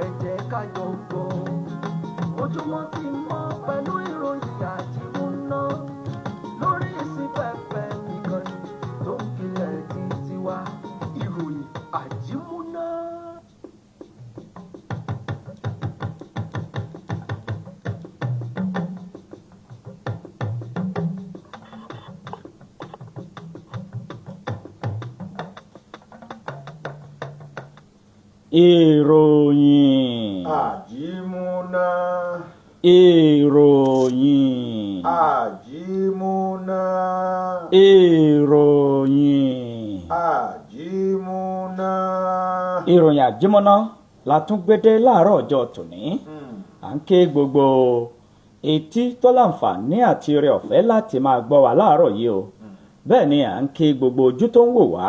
Ẹ jẹ́ ká jọ gbọ́. Ojúmọ́ ti mọ́ pẹ̀lú ìròyìn àjímúná lórí ìsìnfẹ́fẹ́ ìkànnì tó ń kílẹ̀ títí wá, ìròyìn àjímúná. Ìròyìn Àjímúná. Ìròyìn. Àjímúná. Ìròyìn. Àjímúná. Ìròyìn àjímọ́ná la tún gbédé láàárọ̀ ọjọ́ tòní. À ń ké gbogbo etí tó láǹfààní àti oore ọ̀fẹ́ láti máa gbọ́ wa láàárọ̀ yìí o. Bẹ́ẹ̀ ni à ń ké gbogbo ojú tó ń wò wá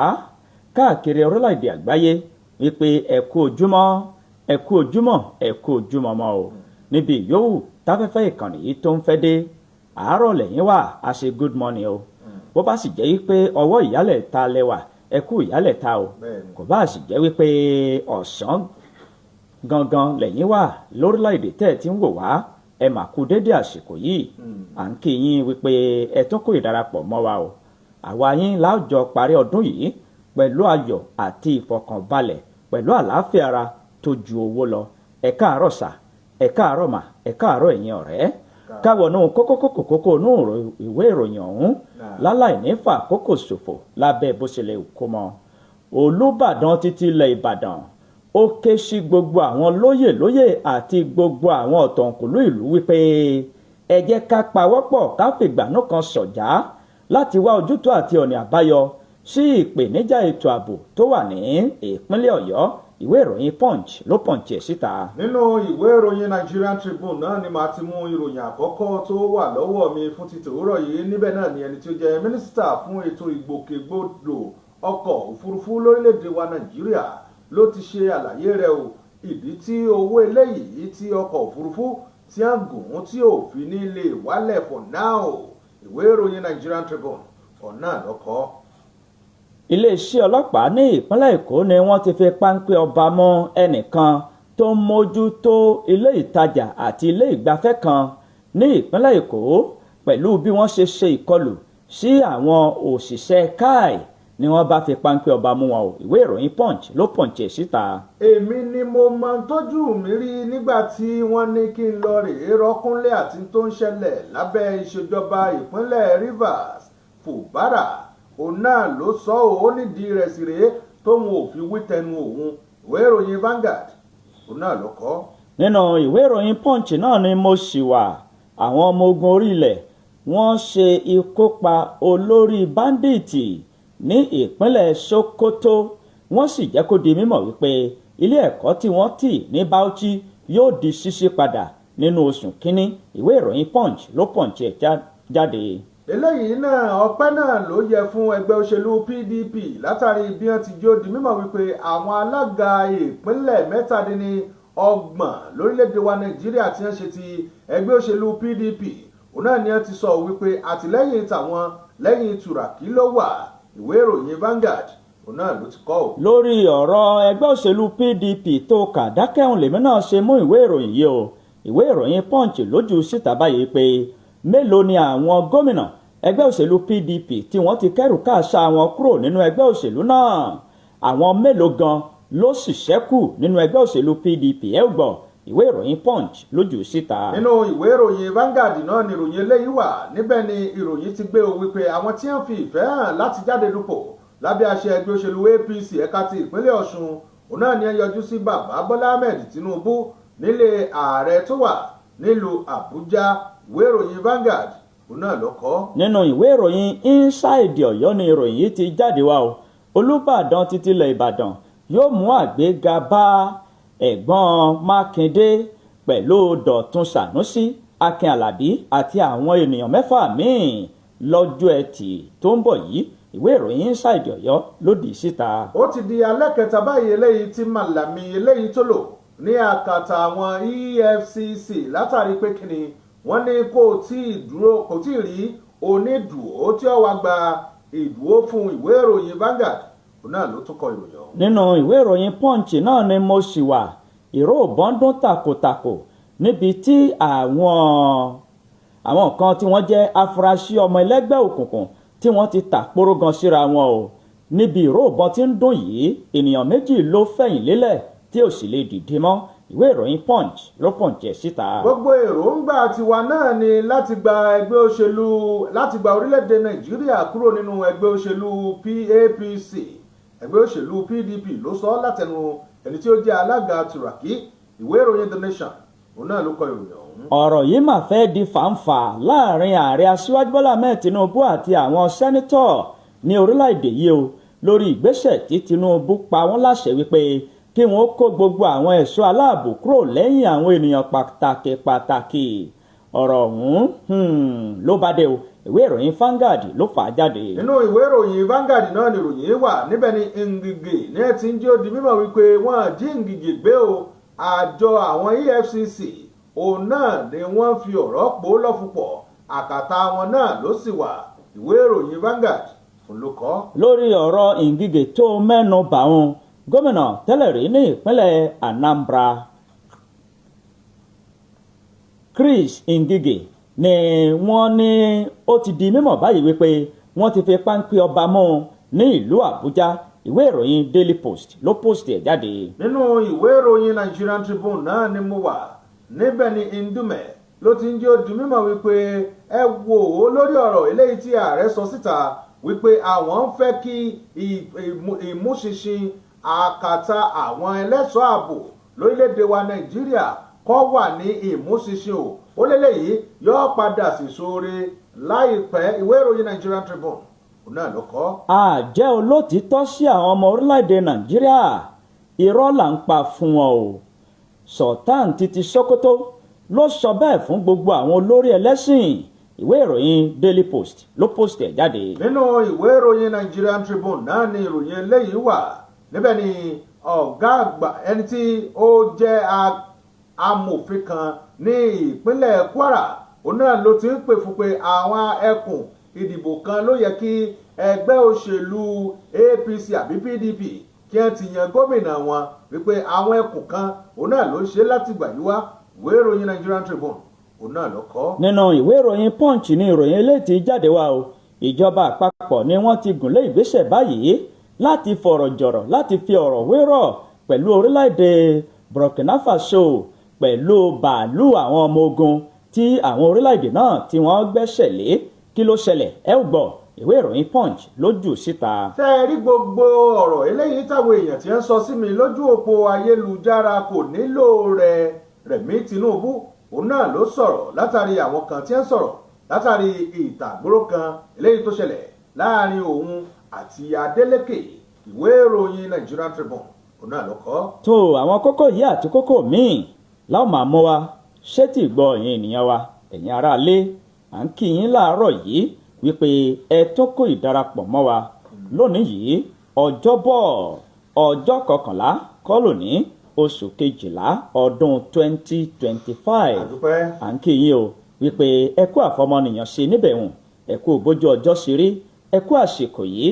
káàkiri orílẹ̀-èdè àgbáyé wípé ẹ kú ojúmọ́, ẹ kú ojúmọ́, ẹ kú ojúmọ́ mọ́ o. Níbi ìyówù táfẹ́fẹ́ ìkànnì yìí tó ń fẹ́ dé, àárọ̀ lẹ́yìn wà, a ṣe good morning o. Bó bá sì jẹ́ wípé ọwọ́ ìyálẹ̀ ta lẹ́wà, ẹ kú ìyálẹ̀ ta o. Kò bá sì jẹ́ wípé ọ̀sán gangan lẹ́yìn wà lórílẹ̀‐èdè tẹ́ ẹ ti ń wò wá, ẹ mà kú dédé àsìkò yìí. À ń kí yín wípé ẹ tún kó ìdarapọ̀ mọ́ wa o. Àwa yín láwùjọ parí ọdún yìí pẹ̀lú ayọ̀ àti ìfọkànbalẹ̀, pẹ̀lú àlàáfíà ara tó ju owó lọ. Ẹ káàárọ̀ sà, ẹ káàárọ̀ mà, ẹ káàárọ̀ ẹ̀yin ọ̀rẹ́. Káwọnú kókókókókó nú ìwé ìròyìn ọ̀hún láláì ní fà kókò ṣòfò lábẹ́ bó ṣe lè kó mọ́. Olúbàdàn títí ilẹ̀ Ìbàdàn ó ké sí gbogbo àwọn lóyè lóyè àti gbogbo àwọn ọ̀tọ̀ǹkùlú ìlú wípé ẹ jẹ́ ká pawọ́pọ̀, ká fìgbànú kan ṣọ̀já láti wá ojútùú àti ọ̀nà àbáyọ sí ìpèníjà ètò ààbò tó wà ní ìpínlẹ̀ Ọ̀yọ́. Ìwé ìròyìn Punch ló punch ẹ̀ síta. Nínú ìwé ìròyìn Nigerian Tribune náà ni màá ti mú ìròyìn àkọ́kọ́ tó wà lọ́wọ́ mi fún ti tòwúrọ̀ yìí. Níbẹ̀ náà ni ẹni tí ó jẹ́ mínísítà fún ètò ìgbòkègbodò ọkọ̀ òfurufú lórílẹ̀‐èdè wa Nàìjíríà ló ti ṣe àlàyé rẹ̀ o, ìdí tí owó eléyìí tí ọkọ̀ òfurufú tí a gùn tí ò fi ní lè wálẹ̀ for now. Ìwé ìròyìn Nigerian Tribune ọ̀nà lọ́kọ́. Iléeṣẹ́ ọlọ́pàá ní ìpínlẹ̀ Èkó ni wọ́n ti fi páńpẹ́ ọba mọ́ ẹnìkan tó ń mójútó ilé ìtajà àti ilé ìgbafẹ́ kan ní ìpínlẹ̀ Èkó pẹ̀lú bí wọ́n ṣe ṣe ìkọlù sí àwọn òṣìṣẹ́ káì ni wọ́n bá fi páńpẹ́ ọba mú wọn o. Ìwé ìròyìn Punch ló punch ẹ̀ síta. Èmi ni mo máa ń tọ́jú mi rí nígbà tí wọ́n ní kí n lọ rèé rọ́kúnlé àti tó ń ṣẹlẹ̀ lábẹ́ ìṣèjọba ìpínlẹ̀ Rivers. Fubara òun náà ló sọ ọ́, ó nídìí rẹ̀ sì rèé tóun ò fi wí tẹnu òun. Ìwé ìròyìn Vanguard òun náà ló kọ. Nínú ìwé ìròyìn Punch náà ni mo sì wà. Àwọn ọmọ ogun orí ilẹ̀ wọ́n ṣe ikú pa olórí báńdíìtì ní ìpínlẹ̀ Sokoto. Wọ́n sì jẹ́ kó di mímọ̀ wípé ilé ẹ̀kọ́ tí wọ́n tì ní Bauchi yóò di ṣíṣí padà nínú oṣù kínní. Ìwé ìròyìn Punch ló punch ẹ̀ jáde. Eléyìí náà, ọpẹ́ náà ló yẹ fún ẹgbẹ́ òṣèlú PDP látàrí bí wọ́n ti jó di mímọ̀ wípé àwọn alága ìpínlẹ̀ 37 lórílẹ̀‐èdè wa Nàìjíríà tí wọ́n ṣe ti ẹgbẹ́ òṣèlú PDP, òun náà ni wọ́n ti sọ wípé àtìlẹ́yìn tàwọn lẹ́yìn Tùràkì ló wà. Ìwé ìròyìn Vanguard òun náà ló ti kọ ò. Lórí ọ̀rọ̀ ẹgbẹ́ òṣèlú PDP tó kà dákẹ́hùn lèmi náà ṣe mú ìwé ìròyìn yìí o. Ìwé ìròyìn Punch lójú síta báyìí pé mélòó ni àwọn gómìnà ẹgbẹ́ òṣèlú PDP tí wọ́n ti kẹ́rù káàṣà wọn kúrò nínú ẹgbẹ́ òṣèlú náà? Àwọn mélòó gan ló sì ṣẹ́kù nínú ẹgbẹ́ òṣèlú PDP? Ẹ gbọ́, ìwé ìròyìn Punch lójú síta. Nínú ìwé ìròyìn Vanguard náà ni ìròyìn eléyìí wà. Níbẹ̀ ni ìròyìn ti gbé o wípé àwọn tí wọ́n fi ìfẹ́ hàn láti jáde dupò lábẹ́ àṣẹ ẹgbẹ́ òṣèlú APC ẹ̀ka ti ìpínlẹ̀ Ọ̀ṣun, òun náà ni ẹ yọjú sí bàbá Bọ́lá Ahmed Tinubu nílé ààrẹ tó wà nílùú Àbújá. Ìwé ìròyìn Vanguard òun náà ló kọ. Nínú ìwé ìròyìn Inside Ọ̀yọ́ ni ìròyìn yìí ti jáde wá o. Olúbàdàn títílẹ̀ Ìbàdàn yóò mú àgbéga bá ẹ̀gbọ́n Mákindé pẹ̀lú Dọ̀tun Sànúsí, Akin Alábí àti àwọn ènìyàn mẹ́fà míì lọ́jọ́ Ẹtì tó ń bọ̀ yìí. Ìwé ìròyìn Inside Ọ̀yọ́ ló dì í síta. Ó ti di alẹ́ kẹta báyìí eléyìí tí Màlàmí eléyìí tó lò ní àkàtà àwọn EFCC látàrí pé kíni wọ́n ní kò tí ì dúró, kò tí ì rí onídùú tí ó wá gba ìdúró fún. Ìwé ìròyìn Vanguard òun náà ló tún kọ ìròyìn ọ̀hún. Nínú ìwé ìròyìn Punch náà ni mo sì wà. Ìró ìbọn dún tàkòtàkò níbi tí àwọn kan tí wọ́n jẹ́ afurasí ọmọ ẹlẹ́gbẹ́ òkùnkùn tí wọ́n ti tàpóró gan síra wọn o. Níbi ìró ìbọn tí ń dún yìí, ènìyàn 2 ló fẹ̀yìn lélẹ̀ tí ò sì lè dìde mọ́. Ìwé ìròyìn Punch ló punch ẹ̀ síta. Gbogbo èròǹgbà tiwa náà ni láti gba ẹgbẹ́ òṣèlú, láti gba orílẹ̀-èdè Nàìjíríà kúrò nínú ẹgbẹ́ òṣèlú PAPC. Ẹgbẹ́ òṣèlú PDP ló sọ látẹnu ẹni tí ó jẹ́ alága Turaki. Ìwé ìròyìn The Nation òun náà ló kọ ìròyìn ọ̀hún. Ọ̀rọ̀ yìí mà fẹ́ di fàǹfà láàrin ààrẹ Aṣíwájú Bọ́lá Ahmed Tinubu àti àwọn sẹ́nítọ̀ ní orílẹ̀-èdè yìí o, lórí ìgbésẹ̀ tí Tinubu pa wọ́n láṣẹ wípé kí wọ́n kó gbogbo àwọn ẹ̀ṣọ́ aláàbò kúrò lẹ́yìn àwọn ènìyàn pàtàkì pàtàkì. Ọ̀rọ̀ ọ̀hún ló bá dé o. Ìwé ìròyìn Vanguard ló fà á jáde. Nínú ìwé ìròyìn Vanguard náà ni ìròyìn wà. Níbẹ̀ ni Ngige ní ẹ ti ń jẹ́ ó di mímọ̀ wípé wọ́n jí Ngige gbé o. Àjọ àwọn EFCC òun náà ni wọ́n fi ọ̀rọ̀ pò lọ́fùpọ̀, àkàtà wọn náà ló sì wà. Ìwé ìròyìn Vanguard òun ló kọ. Lórí ọ̀rọ̀ Ngige tó mẹ́nu bà òun, gómìnà tẹ́lẹ̀ rí ní ìpínlẹ̀ Anambra Chris Ngige ni wọ́n ní ó ti di mímọ̀ báyìí wípé wọ́n ti fi páńpẹ́ ọba mú un ní ìlú Àbújá. Ìwé ìròyìn Daily Post ló post ẹ̀ jáde. Nínú ìwé ìròyìn Nigerian Tribune náà ni mo wà. Níbẹ̀ ni Ndume ló ti ń jẹ́ ó di mímọ̀ wípé ẹ wò ó, lórí ọ̀rọ̀ eléyìí tí ààrẹ sọ síta wípé àwọn ń fẹ́ kí ìmúṣinṣin àkàtà àwọn ẹlẹ́ṣọ́ ààbò lórílẹ̀‐èdè wa Nàìjíríà kó wà ní ìmúṣinṣin o, ó lélẹ́yìí yóò padà sí sóore láìpẹ́. Ìwé ìròyìn Nigerian Tribune òun náà ló kọ. Àjẹ́ olótìítọ́ sí àwọn ọmọ orílẹ̀-èdè Nàìjíríà, irọ́ là ń pa fún wọn o. Sultan titi Sokoto ló sọ bẹ́ẹ̀ fún gbogbo àwọn olórí ẹlẹ́sìn. Ìwé ìròyìn Daily Post ló post ẹ̀ jáde. Nínú ìwé ìròyìn Nigerian Tribune náà ni ìròyìn eléyìí wà. Níbẹ̀ ni ọ̀gá àgbà ẹni tí ó jẹ́ amòfin kan ní ìpínlẹ̀ Kwara òun náà ló ti ń pè fún pé àwọn ẹkùn ìdìbò kan ló yẹ kí ẹgbẹ́ òṣèlú APC àbí PDP kí wọ́n ti yan gómìnà wọn, wípé àwọn ẹkùn kan òun náà ló ṣe láti gbà yí wá. Ìwé ìròyìn Nigerian Tribune òun náà ló kọ. Nínú ìwé ìròyìn Punch ní ìròyìn eléyìí ti jáde wá o. Ìjọba àpapọ̀ ni wọ́n ti gùn lé ìgbésẹ̀ báyìí láti fọ̀rọ̀ jọ̀rọ̀, láti fi ọ̀rọ̀ wérọ̀ pẹ̀lú orílẹ̀-èdè Burkina Faso pẹ̀lú bàálù àwọn ọmọ ogun tí àwọn orílẹ̀-èdè náà tí wọ́n gbẹ́sẹ̀ lé. Kí ló ṣẹlẹ̀? Ẹ ò gbọ́. Ìwé ìròyìn Punch ló jù síta. Ṣé ẹ rí gbogbo ọ̀rọ̀ eléyìí táwọn èèyàn ti ń sọ sí mi lójú òpó ayélujára, kò nílò rẹ̀. Rẹ̀mí Tinubu òun náà ló sọ̀rọ̀ látàrí àwọn kan tí ń sọ̀rọ̀ látàrí ìtàgbóró kan eléyìí tó ṣẹlẹ̀ láàrin òun àti Adeleke. Ìwé ìròyìn Nigerian Tribune òun náà ló kọ. Tó àwọn kókó yìí àti kókó míì láwọn máa mú wa ṣé tí gbọ́ ẹ̀yin ènìyàn wa, ẹ̀yin aráalé. À ń kí yín láàárọ̀ yìí wípé ẹ tún kó ìdarapọ̀ mọ́ wa lónìí yìí, Ọjọ́bọ̀, ọjọ́ 11 kọ́ lónìí, oṣù 12 ọdún 2025. Àdúpẹ́. À ń kí yín o wípé ẹ kú àfọmọnìyàn ṣe níbẹ̀ hùn, ẹ kú bójú ọjọ́ ṣe rí, ẹ kú àsìkò yìí.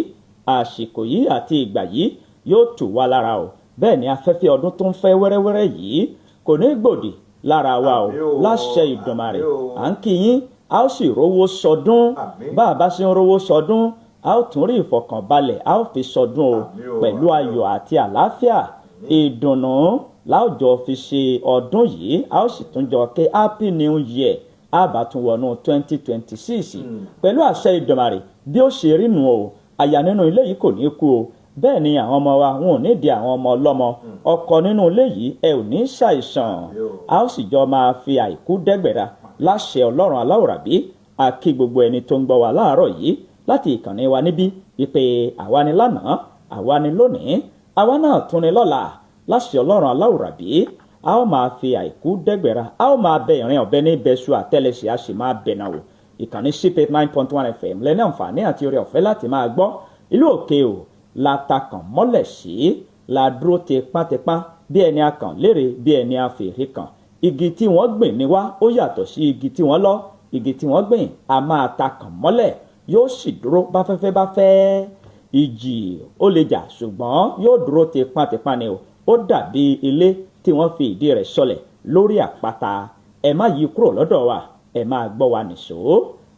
Àsìkò yìí àti ìgbà yìí yóò tù wá lára o. Bẹ́ẹ̀ ni afẹ́fẹ́ ọdún tó ń fẹ́ wẹ́rẹ́wẹ́rẹ́ yìí kò ní gbòdì lára wa o. Àmín o, Láṣẹ Ìdùmarè. Àmín o. À ń kí yín, a ó sì rówó sọdún. Àmín. Bá a bá ṣe ń rówó sọdún, a ó tún rí ìfọ̀kànbalẹ̀, a ó fi sọdún o. Àmín o, Pẹ̀lú àmín o. ayọ̀ àti àlàáfíà, ìdùnnú láwùjọ fi ṣe ọdún yìí. A ó sì tún jọ ké happy new year, a bá tún wọnú 2026 pẹ̀lú àṣẹ Ìdùmarè. Bí ó ṣe rí nù o. Aya nínú ilé yìí kò ní kú o. Bẹ́ẹ̀ ni àwọn ọmọ wa wọn ò ní di àwọn ọmọ ọlọ́mọ. Ọkọ nínú ilé yìí, ẹ ò ní ṣàìsàn. A ó sì jọ máa fi àìkú dẹ́gbẹ̀rà láṣẹ Ọlọ́run aláwòrábí. A kí gbogbo ẹni tó ń gbọ́ wa láàárọ̀ yìí láti ìkànnì wa níbí wípé àwa ni lánàá, àwa ni lónìí, àwa náà tún ni lọ́la láṣẹ Ọlọ́run aláwòrábí. A ó máa fi àìkú dẹ́gbẹ̀rà, a ó máa bẹ ìrìn ọ̀bẹ ní bẹ́ṣu àtẹ́lẹsẹ̀, a sì máa bẹ̀nà wò. Ìkànnì CPA 9.1 FM lẹ́ni àǹfààní àti oore ọ̀fẹ́ láti máa gbọ́. Ìlú òkè o la takàn mọ́lẹ̀ sí, la dúró tipátipá bí ẹni akàn léèrè, bí ẹni afèrè kàn. Igi tí wọ́n gbìn ní wá, ó yàtọ̀ sí igi tí wọ́n lọ́. Igi tí wọ́n gbìn a máa takàn mọ́lẹ̀, yóò sì dúró. Bá fẹ́fẹ́ bá fẹ́, ìjì ó lè jà, ṣùgbọ́n yóò dúró tipátipá ni o. Ó dàbí ilé. tí wọ́n fi ìdí rẹ̀ sọlẹ̀ lórí àpáta. Ẹ má yí kúrò lọ́dọ̀ wa, ẹ máa gbọ́ wa nìṣó.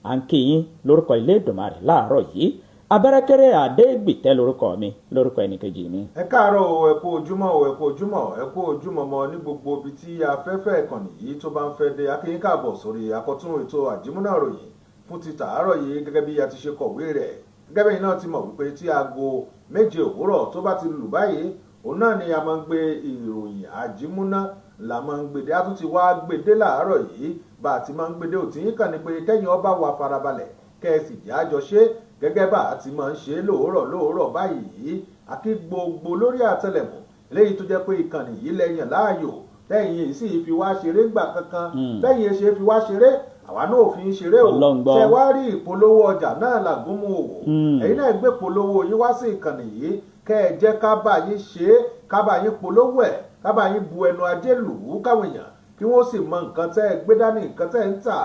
À ń kí yín lórúkọ ilé Èdùmàrè láàárọ̀ yìí. Abẹ́rẹ́kẹ́rẹ́ Adégbìtẹ́ lórúkọ mi, lórúkọ ẹnìkejì mi. Ẹ káàárọ̀ o, ẹ kú ojúmọ́ o, ẹ kú ojúmọ́, ẹ kú ojúmọ́ mọ́ ní gbogbo ibi tí afẹ́fẹ́ ìkànnì yìí tó bá ń fẹ́ dé. A kí yín káàbọ̀ sórí akọ́tún ètò àjímúná ìròyìn fún ti tàárọ̀ yìí. Gẹ́gẹ́ bí a ti ṣe kọ̀wé rẹ̀, gẹ́gẹ́ bẹ́yìn náà ti mọ̀ wípé tí aago 7 òwúrọ̀ tó bá ti lù báyìí, òun náà ni a máa ń gbé ìròyìn àjímúná la máa ń gbèdé. A tún ti wá gbèdé láàárọ̀ yìí bá a ti máa ń gbèdé. Òtí yín kàn ní pé kẹ́yìn ọba wa farabalẹ̀, kẹ́ ẹ sì jẹ́ àjọṣe gẹ́gẹ́ bá a ti máa ń ṣe lóòrọ̀ lóòrọ̀ báyìí. Àkí gbogbo lórí àtẹlẹmù léyìí tó jẹ́ pé ìkànnì yìí lẹ́yìn láàyò, lẹ́yìn yìí sì fi wá ṣeré gbà kankan, lẹ́yìn ṣe fi wá ṣeré, àwa náà ò fi ń ṣeré o. Ṣe wá rí ìpolówó ọjà náà làgúnmu òwò, ẹ̀yin náà gbé polówó yín wá sí ìkànnì yìí, kẹ́ ẹ jẹ́ ká bá yín ṣe é, ká bá yín polówó ẹ̀, ká bá yín bu ẹnu ajé lù ú, káwọn èèyàn kí wọ́n sì mọ nǹkan tẹ́ ẹ gbé dání, nǹkan tẹ́ ẹ ń tà.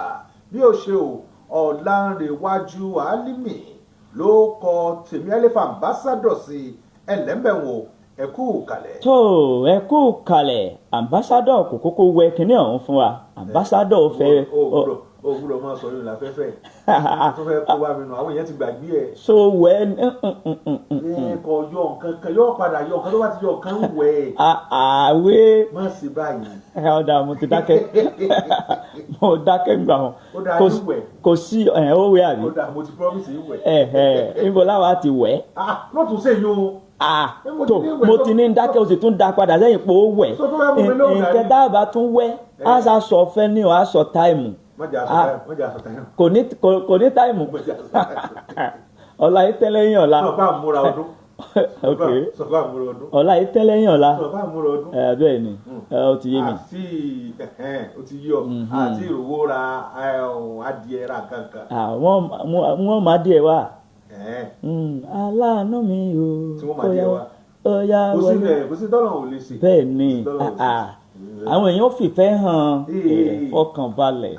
Bí ó ṣe o, Ọ̀làǹrẹ̀wájú Álímì ló kọ tèmi, ẹlẹ́fà ambassadọ̀ sí ẹlẹ́mbẹ̀wò. Ẹ kú kalẹ̀. Tó, ẹ kú kalẹ̀. Ambassadọ̀ kò kókó wẹ kínní ọ̀hún fún wa, ambassadọ̀ fẹ́. O gbúdọ̀ máa sọ yóò láfẹ́fẹ́ tó fẹ́ kó bá mi nù, àwọn èèyàn ti gbàgbé ẹ̀. So wẹ. Ẹ kò yọ nǹkan kan, yóò padà yọ nǹkan, tó bá ti yọ nǹkan wẹ̀. Àwẹ̀. Má sí báyìí. Ọ̀dà, mo ti dákẹ́, mo dákẹ́ gbà wọn. Ó dáa, yín wẹ̀. Kò sí ẹ̀ ó wẹ̀ àbí. Ó dáa, mo ti promise yín wẹ̀. Ẹ ẹ, níbo láwa ti wẹ̀? Ah, lọ́tún ṣe yún o. Ah, tó mo ti ní dákẹ́, o sì tún da padà sẹ́yìn pé ó wẹ̀. Nǹkan dábàá tún wẹ̀, á sá sọ fẹ́ ní o, á sọ time. Kò ní kò ní time. Ọ̀la yìí tẹ́lẹ̀ yín ọ̀la. Sọ bá múra ọdún. Ok. Sọ bá múra ọdún. Ọ̀la yìí tẹ́lẹ̀ yín ọ̀la. Sọ bá múra ọdún. Ẹ bẹ́ẹ̀ ni, ó ti yé mi. Àti ó ti yí ọ, àti ìrówó ra adìẹ ra kankan. Wọ́n máa díẹ̀ wá. Aláàánú mi o. Tí wọ́n máa díẹ̀ wá. Ó yá. Wọlé. Kò sí dọ́là ò lè ṣe. Bẹ́ẹ̀ ni, àwọn èèyàn fìfẹ́ hàn, fọkànbalẹ̀,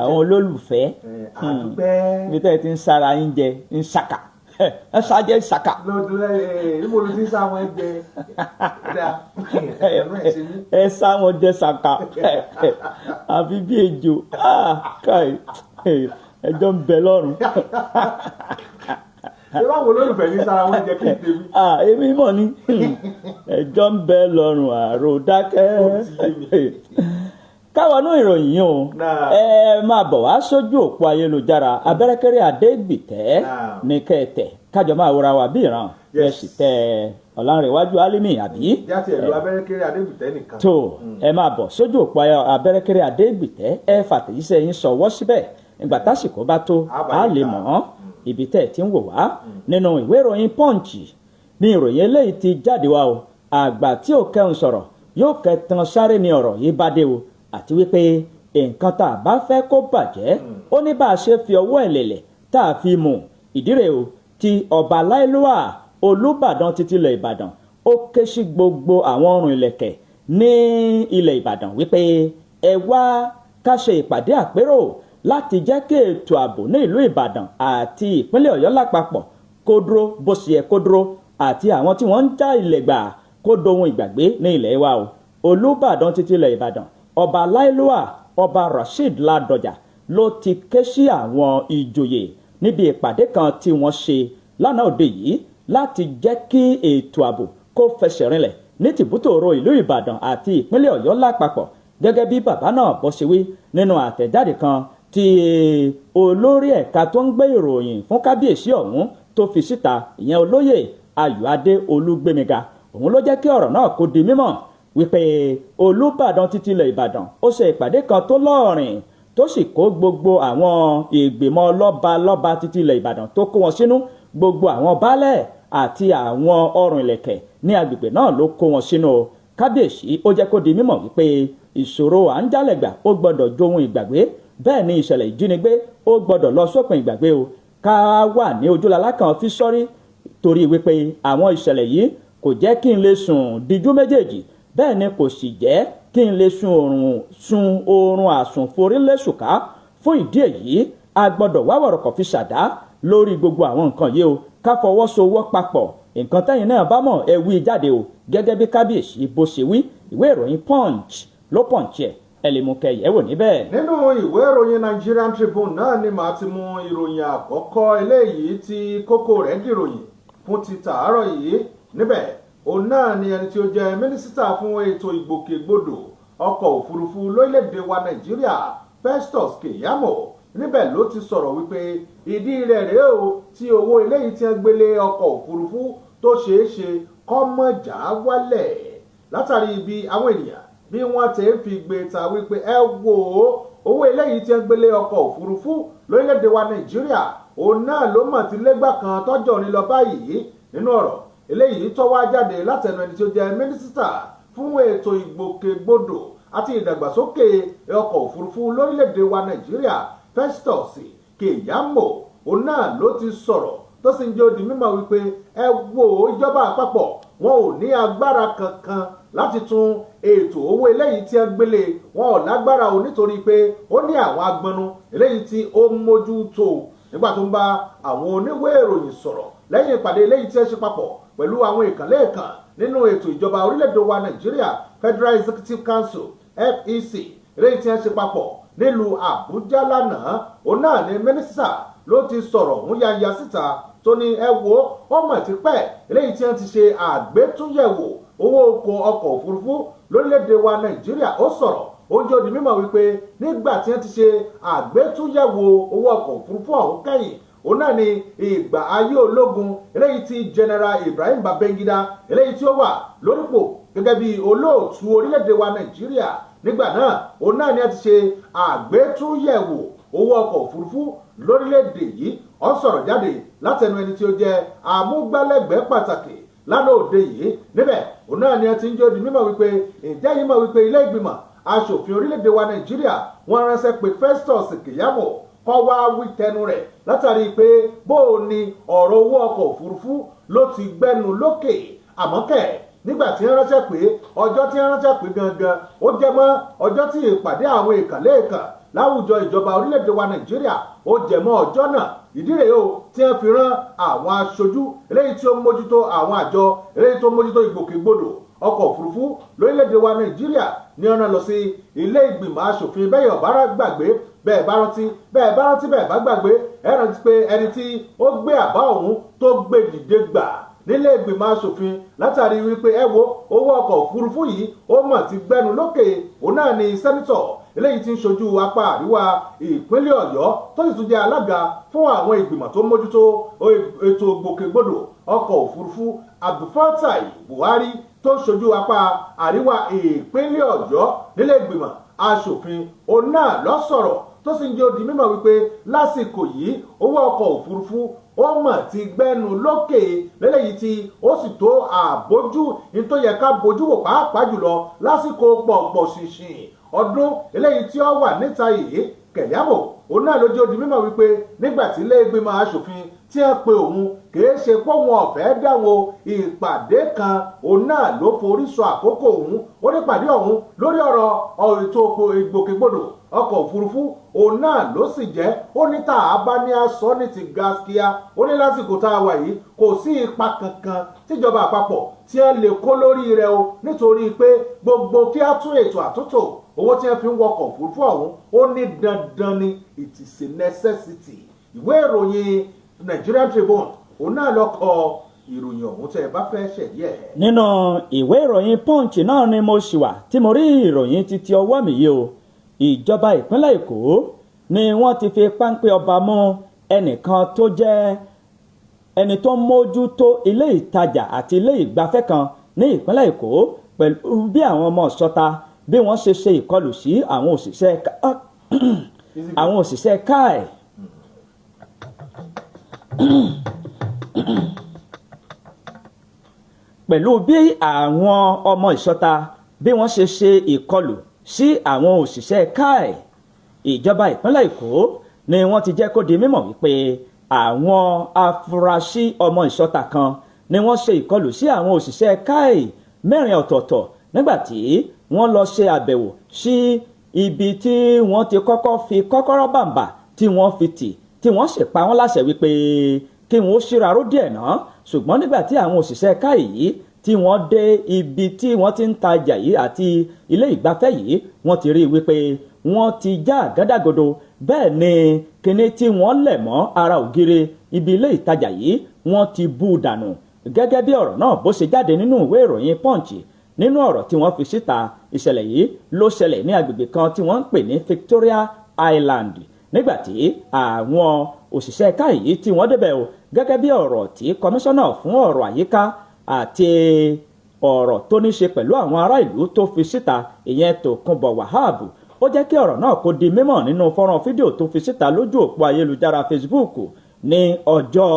àwọn olólùfẹ́ bí tẹ́ ẹ ti ń sára yín jẹ ń ṣàkà, ẹ ṣàjẹ́ ṣàkà. Lọ́dún ẹ̀ níbo ló ti ń sá wọn jẹ? Ẹ sá wọn jẹ ṣàkà àfi bí ejò. Káì, ẹjọ́ ń bẹ lọ́rùn. Ṣé báwo olólùfẹ́ ní sára wọn jẹ kí n tèmi. Èmi mọ̀ ni ẹjọ́ ń bẹ lọ́rùn àrò dákẹ́. Káwọnú ìròyìn yìí o, ẹ máa bọ̀ wá sójú òpó ayélujára, Abẹ́rẹ́kẹ́rẹ́ Adégbìtẹ́ ní kẹ́ẹ̀tẹ̀, kájọ máa wọra wa bí ìran bẹ́ẹ̀ sì tẹ Ọ̀làǹrẹ̀wájú Álímì àbí. Jáde ẹ̀lú Abẹ́rẹ́kẹ́rẹ́ Adégbìtẹ́ nìkan. Tó, ẹ máa bọ̀ sójú òpó Abẹ́rẹ́kẹ́rẹ́ Adégbìtẹ́, ẹ fàtẹ̀jíṣẹ́ yín sọwọ́ síbẹ̀. Ìgbà tásìkò bá tó, á lè mọ̀ ọ́n ibi tẹ́ ẹ̀ ti ń wò wá. Nínú ìwé ìròyìn Punch ní ìròyìn eléyìí ti jáde wá o. Àgbà tí ò kẹun sọ̀rọ̀ yóò kẹtàn sáré ní ọ̀rọ̀ yìí bá dé o, àti wípé nǹkan tá a bá fẹ́ kó bàjẹ́, ó ní bá a ṣe fi ọwọ́ ẹ̀ lẹ̀lẹ̀ tá a fi mú ìdírè o. Ti ọba láìlúwà Olúbàdàn títí ilẹ̀ Ìbàdàn, ó ké sí gbogbo àwọn ọrùn ìlẹ̀kẹ̀ ní ilẹ̀ Ìbàdàn wípé ẹ wá ká ṣe ìpàdé àpérò láti jẹ́ kí ètò ààbò ní ìlú Ìbàdàn àti ìpínlẹ̀ Ọ̀yọ́ lápapọ̀ kó dúró bó ṣe yẹ kó dúró, àti àwọn tí wọ́n ń já ilẹ̀ gbà kó dohun ìgbàgbé ní ilẹ̀ wa o. Olúbàdàn títí ilẹ̀ Ìbàdàn, Ọba Láìlúwà Ọba Rasheed Ládọjà, ló ti ké sí àwọn ìjòyè níbi ìpàdé kan tí wọ́n ṣe lánàá òde yìí láti jẹ́ kí ètò ààbò kó fẹsẹ̀ rinlẹ̀ ní tìbútòrò ìlú Ìbàdàn àti ìpínlẹ̀ Ọ̀yọ́ lápapọ̀. Gẹ́gẹ́ bí bàbá náà bó ṣe wí nínú àtẹ̀jáde kan tí olórí ẹ̀ka tó ń gbé ìròyìn fún kábíyèsí ọ̀hún tó fi síta, ìyẹn Olóyè Ayọ̀adé Olúgbémiga, òun ló jẹ́ kí ọ̀rọ̀ náà kó di mímọ̀ wípé Olúbàdàn títí ilẹ̀ Ìbàdàn ó ṣe ìpàdé kan tó lọ́ọ̀rìn, tó sì kó gbogbo àwọn ìgbìmọ̀ lọ́ba lọ́ba títí ilẹ̀ Ìbàdàn, tó kó wọn sínú, gbogbo àwọn baálẹ̀ àti àwọn ọrùn ìlẹ̀kẹ̀ ní agbègbè náà ló kó wọn sínú o. Kábíyèsí ó jẹ́ kó di mímọ̀ wípé ìṣòro à ń jálẹ̀gbà ó gbọ́dọ̀ johun ìgbàgbé, bẹ́ẹ̀ ni ìṣẹ̀lẹ̀ ìjínigbé ó gbọ́dọ̀ lọ sópin ìgbàgbé o, ká wà ní ojúlalá kan fi sọ́rí, torí wípé àwọn ìṣẹ̀lẹ̀ yìí kò jẹ́ kí n lè sùn díjú méjèèjì, bẹ́ẹ̀ ni kò sì jẹ́ kí n lè sun oorun àsùnforílẹ̀sùká. Fún ìdí èyí, a gbọ́dọ̀ wá wọ̀rọ̀kọ̀ fi ṣàdá lórí gbogbo àwọn nǹkan yìí o, ká fọwọ́sowọ́ papọ̀. Nǹkan tẹ́yìn náà bá mọ̀, ẹ wí jáde o. Gẹ́gẹ́ bí kábíyèsí bó ṣe wí. Ìwé ìròyìn Punch ló punch ẹ̀, ẹ lè mú kẹyẹ̀ wò níbẹ̀. Nínú ìwé ìròyìn Nigerian Tribune náà ni màá ti mú ìròyìn àkọ́kọ́ eléyìí tí kókó rẹ̀ dìròyìn fún ti tàárọ̀ yìí. Níbẹ̀ òun náà ni ẹni tí ó jẹ́ mínísítà fún ètò ìgbòkègbodò ọkọ̀ òfurufú lórílẹ̀‐èdè wa Nàìjíríà, Festus Keyamo, níbẹ̀ ló ti sọ̀rọ̀ wípé ìdí rẹ̀ rèé o tí owó eléyìí tí ń gbélé ọkọ̀ òfurufú tó ṣeé ṣe kó má já wálẹ̀, látàrí ibi àwọn ènìyàn bí wọ́n ti ń fi gbé ta wípé ẹ wò ó, owó eléyìí tí ń gbélé ọkọ̀ òfurufú lórílẹ̀‐èdè wa Nàìjíríà, òun náà ló mọ̀ tí lẹ́gbà kan tọ́jọ́ ní lọ báyìí. Nínú ọ̀rọ̀ eléyìí tó wá jáde látẹnu ẹni tí ó jẹ́ mínísítà fún ètò ìgbòkègbodò àti ìdàgbàsókè ọkọ̀ òfurufú lórílẹ̀‐èdè wa Nàìjíríà, Festus Keyamo, òun náà ló ti sọ̀rọ̀ tó sì ń jẹ́ ó di mímọ̀ wípé ẹ wo, ìjọba àpapọ̀ wọn ò ní agbára kankan láti tún ètò owó eléyìí tí ń gbélé, wọn ò lágbára o, nítorí pé ó ní àwọn agbọnnu eléyìí tí ó mójútó. Nígbà tó ń bá àwọn oníwèé ìròyìn sọ̀rọ̀ lẹ́yìn ìpàdé eléyìí tí ẹ ṣe papọ̀ pẹ̀lú àwọn ìkànlẹ̀ kan nínú ètò ìjọba orílẹ̀-èdè wa Nàìjíríà, Federal Executive Council, FEC, eléyìí tí ẹ ṣe papọ̀ nílùú Àbújá lánàá, òun náà ní mínísítà ló ti sọ̀rọ̀ ń yanya síta tó ní ẹ wo, ọmọ ti pẹ́ eléyìí tí wọ́n ti ṣe àgbétúnyẹ̀wò owó ọkọ̀ òfurufú lórílẹ̀‐èdè wa Nàìjíríà. Ó sọ̀rọ̀, ó jẹ́ ó di mímọ̀ wípé nígbà tí wọ́n ti ṣe àgbétúnyẹ̀wò owó ọkọ̀ òfurufú ọ̀hún kẹ́yìn, òun náà ni ìgbà ayé ológun eléyìí tí General Ibrahim Babangida, eléyìí tí ó wà lórípò gẹ́gẹ́ bí olóòtú orílẹ̀-èdè wa Nàìjíríà nígbà náà, òun náà ni a ti ṣe àgbétúnyẹ̀wò owó ọkọ̀ òfurufú lórílẹ̀-èdè yìí. Ó sọ̀rọ̀ jáde látẹnu ẹni tí ó jẹ́ amúgbálẹ́gbẹ̀ẹ́ pàtàkì lánàá òde yìí. Níbẹ̀ òun náà ni a ti ń jẹ́ ó di mímọ̀ wípé ǹjẹ́ yìí mọ̀ wípé ilé ìgbìmọ̀ aṣòfin orílẹ̀-èdè wa Nàìjíríà, wọ́n ránṣẹ́ pé Festus Keyamo kó wá wí tẹnu rẹ̀ látàrí pé bó o ní ọ̀rọ̀ owó ọkọ̀ òfurufú ló ti gbẹnu lókè. Àmọ́ kẹ̀, nígbà tí ń ránṣẹ́ pé, ọjọ́ tí ń ránṣẹ́ pé gangan, ó jẹ́ mọ́ ọjọ́ tí ìpàdé àwọn ìkànlẹ̀ ìkàn láwùjọ ìjọba orílẹ̀-èdè wa Nàìjíríà, ó jẹ́ mọ́ ọjọ́ náà. Ìdí rèé o tí wọ́n fi rán àwọn aṣojú eléyìí tí ó mójútó àwọn àjọ eléyìí tó mójútó ìgbòkègbodò ọkọ̀ òfurufú lórílẹ̀-èdè wa Nàìjíríà ní ọ̀nà lọ sí ilé ìgbìmọ̀ aṣòfin. Bẹ́ẹ̀ ọ̀bára gbàgbé, bẹ́ẹ̀ bá rántí, bẹ́ẹ̀ bá rántí, bẹ́ẹ̀ bá gbàgbé, ẹ rántí pé ẹni tí ó gbé àbá ọ̀hún tó gbé dìde gbà nílé ìgbìmọ̀ aṣòfin látàrí wípé ẹ wo, owó ọkọ̀ òfurufú yìí ó mọ̀ ti gbẹnu lókè, òun náà ni senator eléyìí tí ń ṣojú apá àríwá ìpínlẹ̀ Ọ̀yọ́, tó sì tún jẹ́ alága fún àwọn ìgbìmọ̀ tó mójútó ètò ìgbòkègbodò ọkọ̀ òfurufú, Abdulfatai Buhari, tó ń ṣojú apá àríwá ìpínlẹ̀ Ọ̀yọ́ nílé ìgbìmọ̀ aṣòfin, òun náà ló sọ̀rọ̀ tó sì ń jẹ́ ó di mímọ̀ wípé lásìkò yìí, owó ọkọ̀ òfurufú ó mọ̀ ti gbẹ́nu lókè lélẹ́yìí tí ó sì tó àbójú ní tó yẹ ká bójú wò, pàápàá jùlọ lásìkò pọ̀pọ̀ ṣìnṣìn ọdún eléyìí tí ó wà níta yìí. Keyamo òun náà ló jẹ́ ó di mímọ̀ wípé nígbà tí ilé ìgbìmọ̀ aṣòfin tí wọ́n pe òun, kìí ṣe pé òun ọ̀fẹ́ dáwọn ìpàdé kan, òun náà ló forí sọ àkókò òun. Ó ní pàdé ọ̀hún lórí ọ̀rọ̀ ètò ìgbòkègbodò ọkọ̀ òfurufú òun náà ló sì jẹ́. Ó ní tá a bá ní aṣọ ní ti gaskia, ó ní lásìkò tá a wà yìí, kò sí ipa kankan tíjọba àpapọ̀ tí wọ́n lè kó lórí rẹ̀ o, nítorí pé gbogbo kí á tún ètò àtúntò owó tí wọ́n fi ń wọkọ̀ òfurufú ọ̀hún, ó ní dandan ni, it is a necessity. Ìwé ìròyìn Nigerian Tribune òun náà ló kọ ìròyìn ọ̀hún tẹ́ ẹ bá fẹ́ ṣẹ̀dí ẹ̀. Nínú ìwé ìròyìn Punch náà ni mo ṣì wà tí mo rí ìròyìn títí ọwọ́ mi yìí o. Ìjọba ìpínlẹ̀ Èkó ni wọ́n ti fi páńpẹ́ ọba mú ẹnìkan tó jẹ́ ẹni tó ń mójútó ilé ìtajà àti ilé ìgbafẹ́ kan ní ìpínlẹ̀ Èkó, pẹ̀lú bí àwọn ọmọ ṣọta bí wọ́n ṣe ṣe ìkọlù sí àwọn òṣìṣẹ́ káì. Pẹ̀lú bí àwọn ọmọ ìṣọta bí wọ́n ṣe ṣe ìkọlù sí àwọn òṣìṣẹ́ káì, ìjọba ìpínlẹ̀ Èkó ni wọ́n ti jẹ́ kó di mímọ̀ wípé àwọn afurasí ọmọ ìṣọta kan ni wọ́n ṣe ìkọlù sí àwọn òṣìṣẹ́ káì mẹ́rin ọ̀tọ̀ọ̀tọ̀ nígbà tí wọ́n lọ ṣe àbẹ̀wò sí ibi tí wọ́n ti kọ́kọ́ fi kọ́kọ́rọ́ bàǹbà tí wọ́n fi tì, tí wọ́n sì pa wọ́n láṣẹ wípé kí wọ́n ó ṣíraró díẹ̀ náà. Ṣùgbọ́n nígbà tí àwọn òṣìṣẹ́ káì yìí tí Tí wọ́n dé ibi tí wọ́n ti ń tajà yìí àti ilé ìgbafẹ́ yìí, wọ́n ti rí i wípé wọ́n ti já àgádágodo. Bẹ́ẹ̀ ni kinní tí wọ́n lẹ̀ mọ́ ara ògiri ibi ilé ìtajà yìí, wọ́n ti bú dànù, gẹ́gẹ́ bí ọ̀rọ̀ náà bó ṣe jáde nínú ìwé ìròyìn Punch. Nínú ọ̀rọ̀ tí wọ́n fi síta, ìṣẹ̀lẹ̀ yìí ló ṣẹlẹ̀ ní agbègbè kan tí wọ́n ń pè ní Victoria Island. Nígbàtí àwọn òṣìṣẹ́ ẹ̀ka yìí tí wọ́n débẹ̀ o, gẹ́gẹ́ bí ọ̀rọ̀ tí kọmíṣánná fún ọ̀rọ̀ àyíká àti ọ̀rọ̀ tó ní ṣe pẹ̀lú àwọn ará ìlú tó fi síta, ìyẹn Tòkunbọ̀ Wahab, ó jẹ́ kí ọ̀rọ̀ náà kó di mímọ̀ nínú fọ́nrán fídíò tó fi síta lójú òpó ayélujára Facebook ní ọjọ́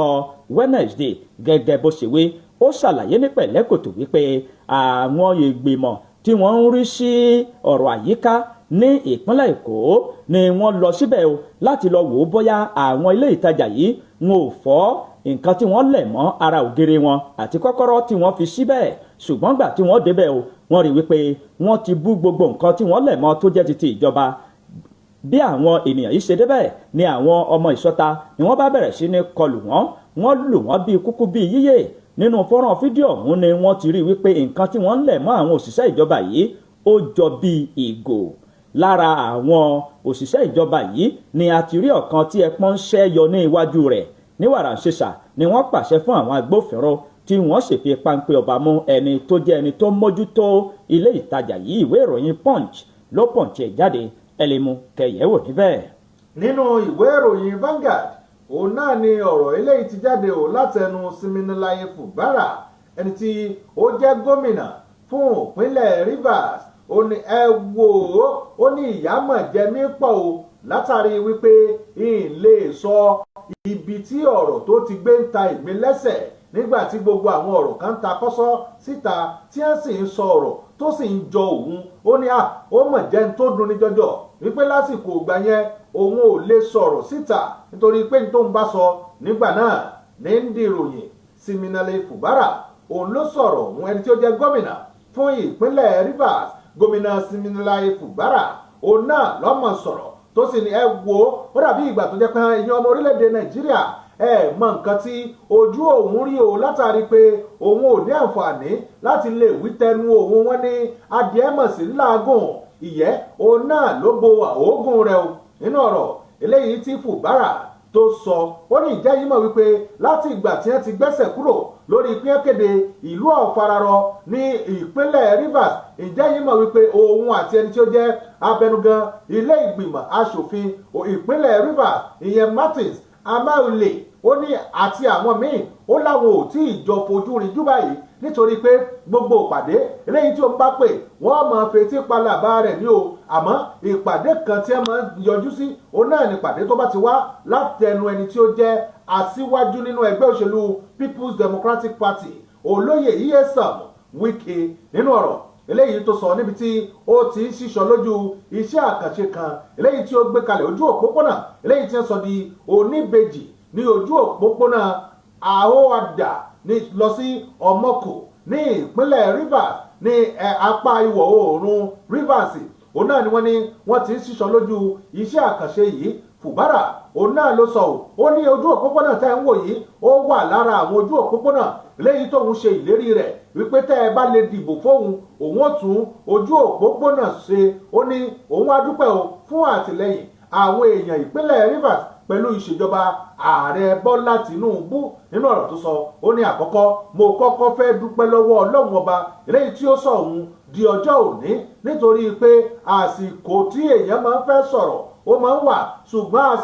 Wednesday. Gẹ́gẹ́ bó ṣe wí, ó ṣàlàyé ní pẹ̀lẹ́kùtù wípé àwọn ìgbìmọ̀ tí wọ́n ń rí sí ọ̀rọ̀ àyíká ní ìpínlẹ̀ Èkó ni wọ́n lọ síbẹ̀ o láti lọ wò ó bóyá àwọn ilé ìtajà yìí wọn ò fọ́ nǹkan tí wọ́n lẹ̀ mọ́ ara ògiri wọn àti kọ́kọ́rọ́ tí wọ́n fi síbẹ̀. Ṣùgbọ́n gbà tí wọ́n débẹ̀ o, wọ́n rí wípé wọ́n ti bú gbogbo nǹkan tí wọ́n lẹ̀ mọ́ tó jẹ́ ti ti ìjọba. Bí àwọn ènìyàn yìí ṣe débẹ̀ ni àwọn ọmọ ìṣọ́ta ni wọ́n bá bẹ̀rẹ̀ sí ní kọlù wọ́n. Wọ́n lù wọ́n bíi kúkú bíi yíyè. Nínú fọ́nrán fídíò ọ̀hún ni wọ́n ti rí wípé nǹkan tí wọ́n ń lẹ̀ mọ́ àwọn òṣìṣẹ́ ìjọba yìí, ó jọ bíi ìgò. Lára àwọn òṣìṣẹ́ ìjọba yìí ni a ti rí ọ̀kan tí ẹpọ́n ń ṣẹ́ yọ ní iwájú rẹ̀. Ní wàràǹṣeṣà ni wọ́n pàṣẹ fún àwọn agbófinró tí wọ́n sì fi páńpẹ́ ọba mú ẹni tó jẹ́ ẹni tó mójútó ilé ìtajà yìí. Ìwé ìròyìn Punch ló punch ẹ̀ jáde. Ẹ lè mú kẹyẹ̀wò níbẹ̀. Nínú ìwé ìròyìn Vanguard, òun náà ni ọ̀rọ̀ eléyìí ti jáde o látẹnu Siminalayi Fubara, ẹni tí ó jẹ́ gómìnà fún ìpínlẹ̀ Rivers. Ó ní ẹ wò ó, ó ní ìyàmọ̀ jẹ mí pọ̀ o látàrí wípé n lè sọ ibi tí ọ̀rọ̀ tó ti gbé ń ta ìmí lẹ́sẹ̀ nígbà tí gbogbo àwọn ọ̀rọ̀ kan ń ta kọ́sọ́ síta, tí wọ́n sì ń sọ ọ̀rọ̀ tó sì ń jọ òun. Ó ní à ó mọ̀ jẹ́ ń tó dunni jọjọ wípé lásìkò ìgbà yẹn, òun ò lè sọ̀rọ̀ síta nítorí pé ní tó ń bá sọ nígbà náà ní ń dìròyìn. Siminalayi Fubara, òun ló sọ̀rọ̀ òun, ẹni tí ó jẹ́ gómìnà fún ìpínlẹ̀ Rivers. Gómìnà Siminalayi Fubara, òun náà lọ́mọ sọ̀rọ̀ tó sì ní ẹ wo, ó dàbí ìgbà tó jẹ́ pé ẹ̀yin ọmọ orílẹ̀-èdè Nàìjíríà, ẹ mọ nǹkan tí ojú òun rí o látàrí pé òun ò ní àǹfààní láti lè wí tẹnu òun. Wọn ní adìẹ mọ̀ sí làágùn, ìyẹ́ òun náà ló bo òógùn rẹ̀ o. Nínú ọ̀rọ̀ eléyìí tí Fubara tó sọ, ó ní ìjẹ́ yìí mọ̀ wípé láti ìgbà tí wọ́n ti gbẹ́sẹ̀ kúrò lórí pín kéde ìlú ọ̀fararọ ní ìpínlẹ̀ Rivers, ìjẹ́ yìí mọ̀ wípé òun àti ẹni tí ó jẹ́ abẹnugan ilé ìgbìmọ̀ asòfin ìpínlẹ̀ Rivers, ìyẹn Martins Amaewhule, ó ní àti àwọn míì, ó láwọn ò tí ì jọ fojú rinjú báyìí nítorí pé gbogbo ìpàdé eléyìí tí ó ń bá pè, wọ́n máa fetí palàbá rẹ̀ ní o. Àmọ́ ìpàdé kan tí ẹ máa ń yọjú sí, òun náà ní ìpàdé tó bá ti wá látẹnu ẹni tí ó jẹ́ aṣíwájú nínú ẹgbẹ́ òṣèlú People's Democratic Party, Olóyè Nyesom Wike. Nínú ọ̀rọ̀ eléyìí tó sọ níbi tí ó ti ń ṣíṣọ lójú iṣẹ́ àkànṣe kan eléyìí tí ó gbé kalẹ̀, ojú òpópónà eléyìí tí ń sọ di oníbejì ní ojú òpópónà Ahoada ní lọ sí Ọmọkò ní ìpínlẹ̀ Rivers, ní apá ìwọ̀ oòrùn Rivers, òun náà ni wọ́n ní wọ́n ti ń ṣíṣọ lójú iṣẹ́ àkànṣe yìí. Fubara, òun náà ló sọ ọ́, ó ní ojú òpópónà tẹ́ ń wò yìí, ó wà lára àwọn ojú òpópónà léyìí tóun ṣe ìlérí rẹ̀ wípé tẹ́ ẹ bá lè dìbò fóun, òun ó tún ojú òpópónà ṣe. Ó ní òun á dúpẹ́ o fún àtìlẹ́yìn àwọn èèyàn ìpínlẹ̀ Rivers pẹ̀lú ìṣèjọba Ààrẹ Bọ́lá Tinubu. Nínú ọ̀rọ̀ tó sọ, ó ní àkọ́kọ́, mo kọ́kọ́ fẹ́ dúpẹ́ lọ́wọ́ Ọlọ́run Ọba eléyìí tí ó sọ òun di ọjọ́ òní, nítorí pé àsìkò tí èèyàn máa ń fẹ́ sọ̀rọ̀, ó máa ń wà, ṣùgbọ́n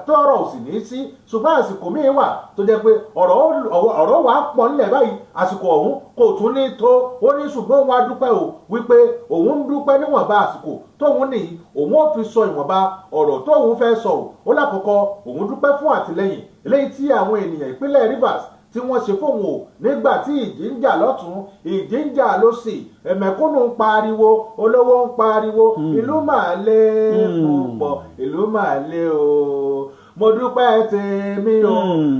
tọ́rọ̀ ò sì ní sí. Ṣùgbọ́n àsìkò míì wà tó jẹ́ pé ọ̀rọ̀ wà pọ̀ nílẹ̀ báyìí, àsìkò ọ̀hún kò tún ní tó. Ó ní ṣùgbọ́n òun á dúpẹ́ o wípé òun ń dúpẹ́ níwọ̀nba àsìkò tóun ní, òun ò fi sọ ìwọ̀nba ọ̀rọ̀ tóun fẹ́ sọ o. Ó lákọ̀ọ́kọ́, òun dúpẹ́ fún àtìlẹ́yìn eléyìí tí àwọn ènìyàn ìpínlẹ̀ Rivers tí wọ́n ṣe fóun o nígbà tí ìjì ń jà lọ́tún, ìjì ń jà lósì, ẹ̀mẹ̀kúnnù ń pariwo, olówó ń pariwo, ìlú máa lé púpọ̀, ìlú máa lé o. Mo dúpẹ́ tèmi o,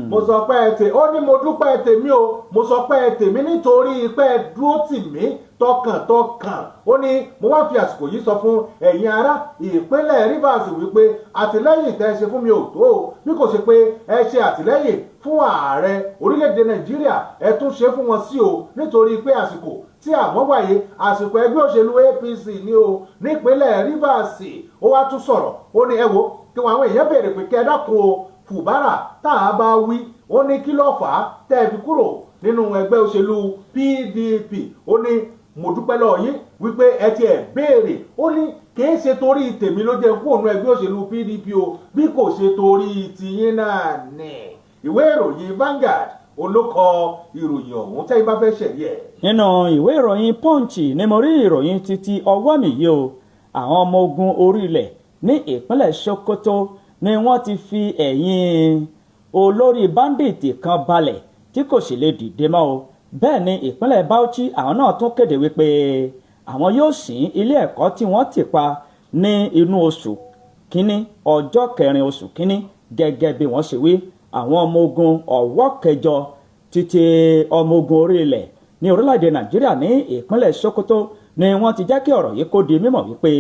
mo sọ pé tèmi. Ó ní mo dúpẹ́ tèmi o, mo sọ pé tèmi nítorí pé dúró tì mí tọkàntọkàn. Ó ní mo wá fi àsìkò yìí sọ fún ẹ̀yin ará ìpínlẹ̀ Rivers wípé àtìlẹ́yìn tẹ́ ẹ ṣe fún mi ò tó o, bí kò ṣe pé ẹ ṣe àtìlẹ́yìn fún ààrẹ orílẹ̀-èdè Nàìjíríà, ẹ tún ṣe fún wọn sí o, nítorí pé àsìkò tí àwọn wáyé àsìkò ẹgbẹ́ òṣèlú APC ni o nípínlẹ̀ Rivers. Ó wá tún sọ̀rọ̀, ó ní ẹ wo kí wọn àwọn èèyàn béèrè pé kí ẹ dákun o, Fubara tá a bá wí, ó ní kí ló fà á tẹ́ ẹ fi kúrò nínú ẹgbẹ́ òṣèlú PDP? Ó ní mo dúpẹ́ lọ́wọ́ yín wípé ẹ ti ẹ̀ béèrè. Ó ní kìí ṣe torí tèmi ló jẹ́ kúrò nínú ẹgbẹ́ òṣèlú PDP o, bí kò ṣe torí tiyín náà nì. Ìwé ìròyìn Vanguard olókọ ìròyìn ọ̀hún tẹ́yìn bá fẹ́ ṣẹ̀rí ẹ̀. Nínú ìwé ìròyìn Punch ni mo rí ìròyìn títí ọwọ́ mi yìí o. Àwọn ọmọ ogun orí ilẹ̀ ní ìpínlẹ̀ Sokoto ni wọ́n ti fi ẹ̀yìn olórí báńdíìtì kan balẹ̀ tí kò sì lè dìde mọ́ o. Bẹ́ẹ̀ ni ìpínlẹ̀ Bauchi àwọn náà tún kéde wípé àwọn yóò ṣí ilé ẹ̀kọ́ tí wọ́n ti pa ní inú oṣù kínní, ọjọ́ kẹrin oṣù kínní, gẹ́gẹ́ bí wọ́n ṣe wí. Àwọn ọmọ ogun ọ̀wọ́ kẹjọ títí ọmọ ogun orí ilẹ̀ ní orílẹ̀-èdè Nàìjíríà ní ìpínlẹ̀ Sokoto ni wọ́n ti jẹ́ kí ọ̀rọ̀ yìí kó di mímọ̀ wípé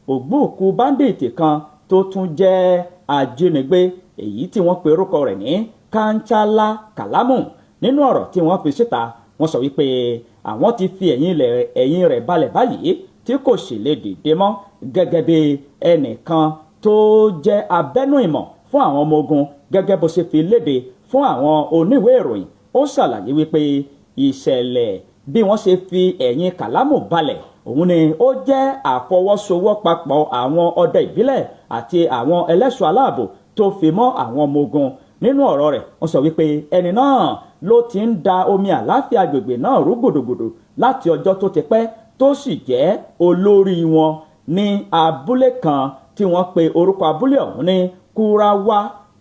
ògbóòkú báńdíìtì kan tó tún jẹ́ ajínigbé, èyí tí wọ́n pe orúkọ rẹ̀ ní Kanchala Kalamu. Nínú ọ̀rọ̀ tí wọ́n fi síta, wọ́n sọ wípé àwọn ti fi ẹ̀yìn rẹ̀ balẹ̀ báyìí tí kò sì lè dìde mọ́, gẹ́gẹ́ bí ẹnìkan tó jẹ́ abẹ́nú ìmọ̀ fún àwọn ọmọ ogun gẹ́gẹ́ bó ṣe fi léde fún àwọn oníwèé ìròyìn. Ó ṣàlàyé wípé ìṣẹ̀lẹ̀ bí wọ́n ṣe fi ẹ̀yìn Kàlámù balẹ̀ òun ni ó jẹ́ àfọwọ́sowọ́papọ̀ àwọn ọdẹ ìbílẹ̀ àti àwọn ẹlẹ́ṣọ́ aláàbò tó fi mọ́ àwọn ọmọ ogun. Nínú ọ̀rọ̀ rẹ̀, wọ́n sọ wípé ẹni náà ló ti ń da omi àláfíà agbègbè náà rú gbòdògbòdò láti ọjọ́ tó ti pẹ́, tó sì jẹ́ olórí wọn ní abúlé kan tí wọ́n pe orúkọ abúlé ọ̀hún ní Kúráwá,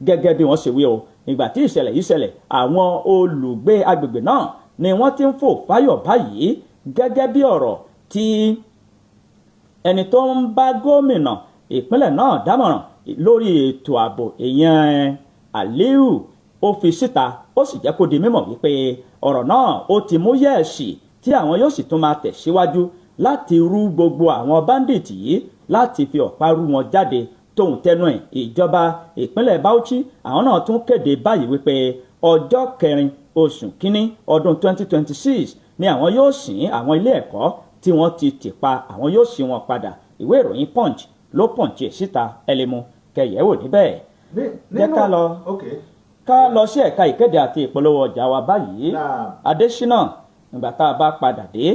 gẹ́gẹ́ bí wọ́n ṣe wí o. Ìgbà tí ìṣẹ̀lẹ̀ yìí ṣẹlẹ̀, àwọn olùgbé agbègbè náà ni wọ́n ti ń fò fáyọ̀ báyìí, gẹ́gẹ́ bí ọ̀rọ̀ tí ẹni tó ń bá gómìnà ìpínlẹ̀ náà dámọ̀ràn lórí ètò ààbò, ìyẹn Aliyu, ó fi síta. Ó sì jẹ́ kó di mímọ̀ wípé ọ̀rọ̀ náà ó ti mú yẹ̀ẹ̀sì tí àwọn yóò sì tún máa tẹ̀síwájú láti rú gbogbo àwọn báńdíìtì yìí, láti fi ọ̀pá rú wọn jáde tóun tẹnu ẹ̀. Ìjọba ìpínlẹ̀ Bauchi àwọn náà tún kéde báyìí wípé ọjọ́ kẹrin oṣù kínní ọdún 2026 ni àwọn yóò ṣí àwọn ilé ẹ̀kọ́ tí wọ́n ti tì pa, àwọn yóò ṣí wọn padà. Ìwé ìròyìn Punch ló punch ẹ̀ síta, ẹ lè mú kẹyẹ̀wò níbẹ̀. Jẹ́ ká lọ ká lọ sí ẹ̀ka ìkéde àti ìpolówó ọjà wa báyìí. Adésínà, ìgbà tá a bá padà dé,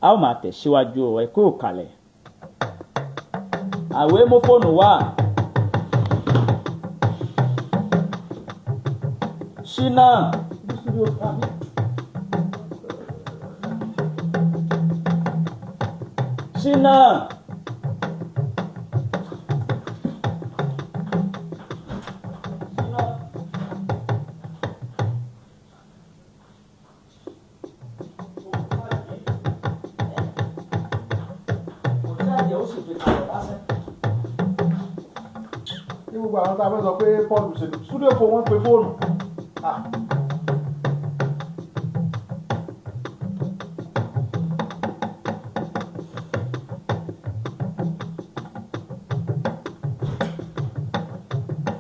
a ó máa tẹ̀síwájú. Ẹ kú kalẹ̀. Àwẹ̀ mú fóònù wá. Ṣínà. Ṣínà. Ní gbogbo àwọn tá a fẹ́ sọ pé Paul ṣe studio phone, wọ́n pe fóònù. Ah.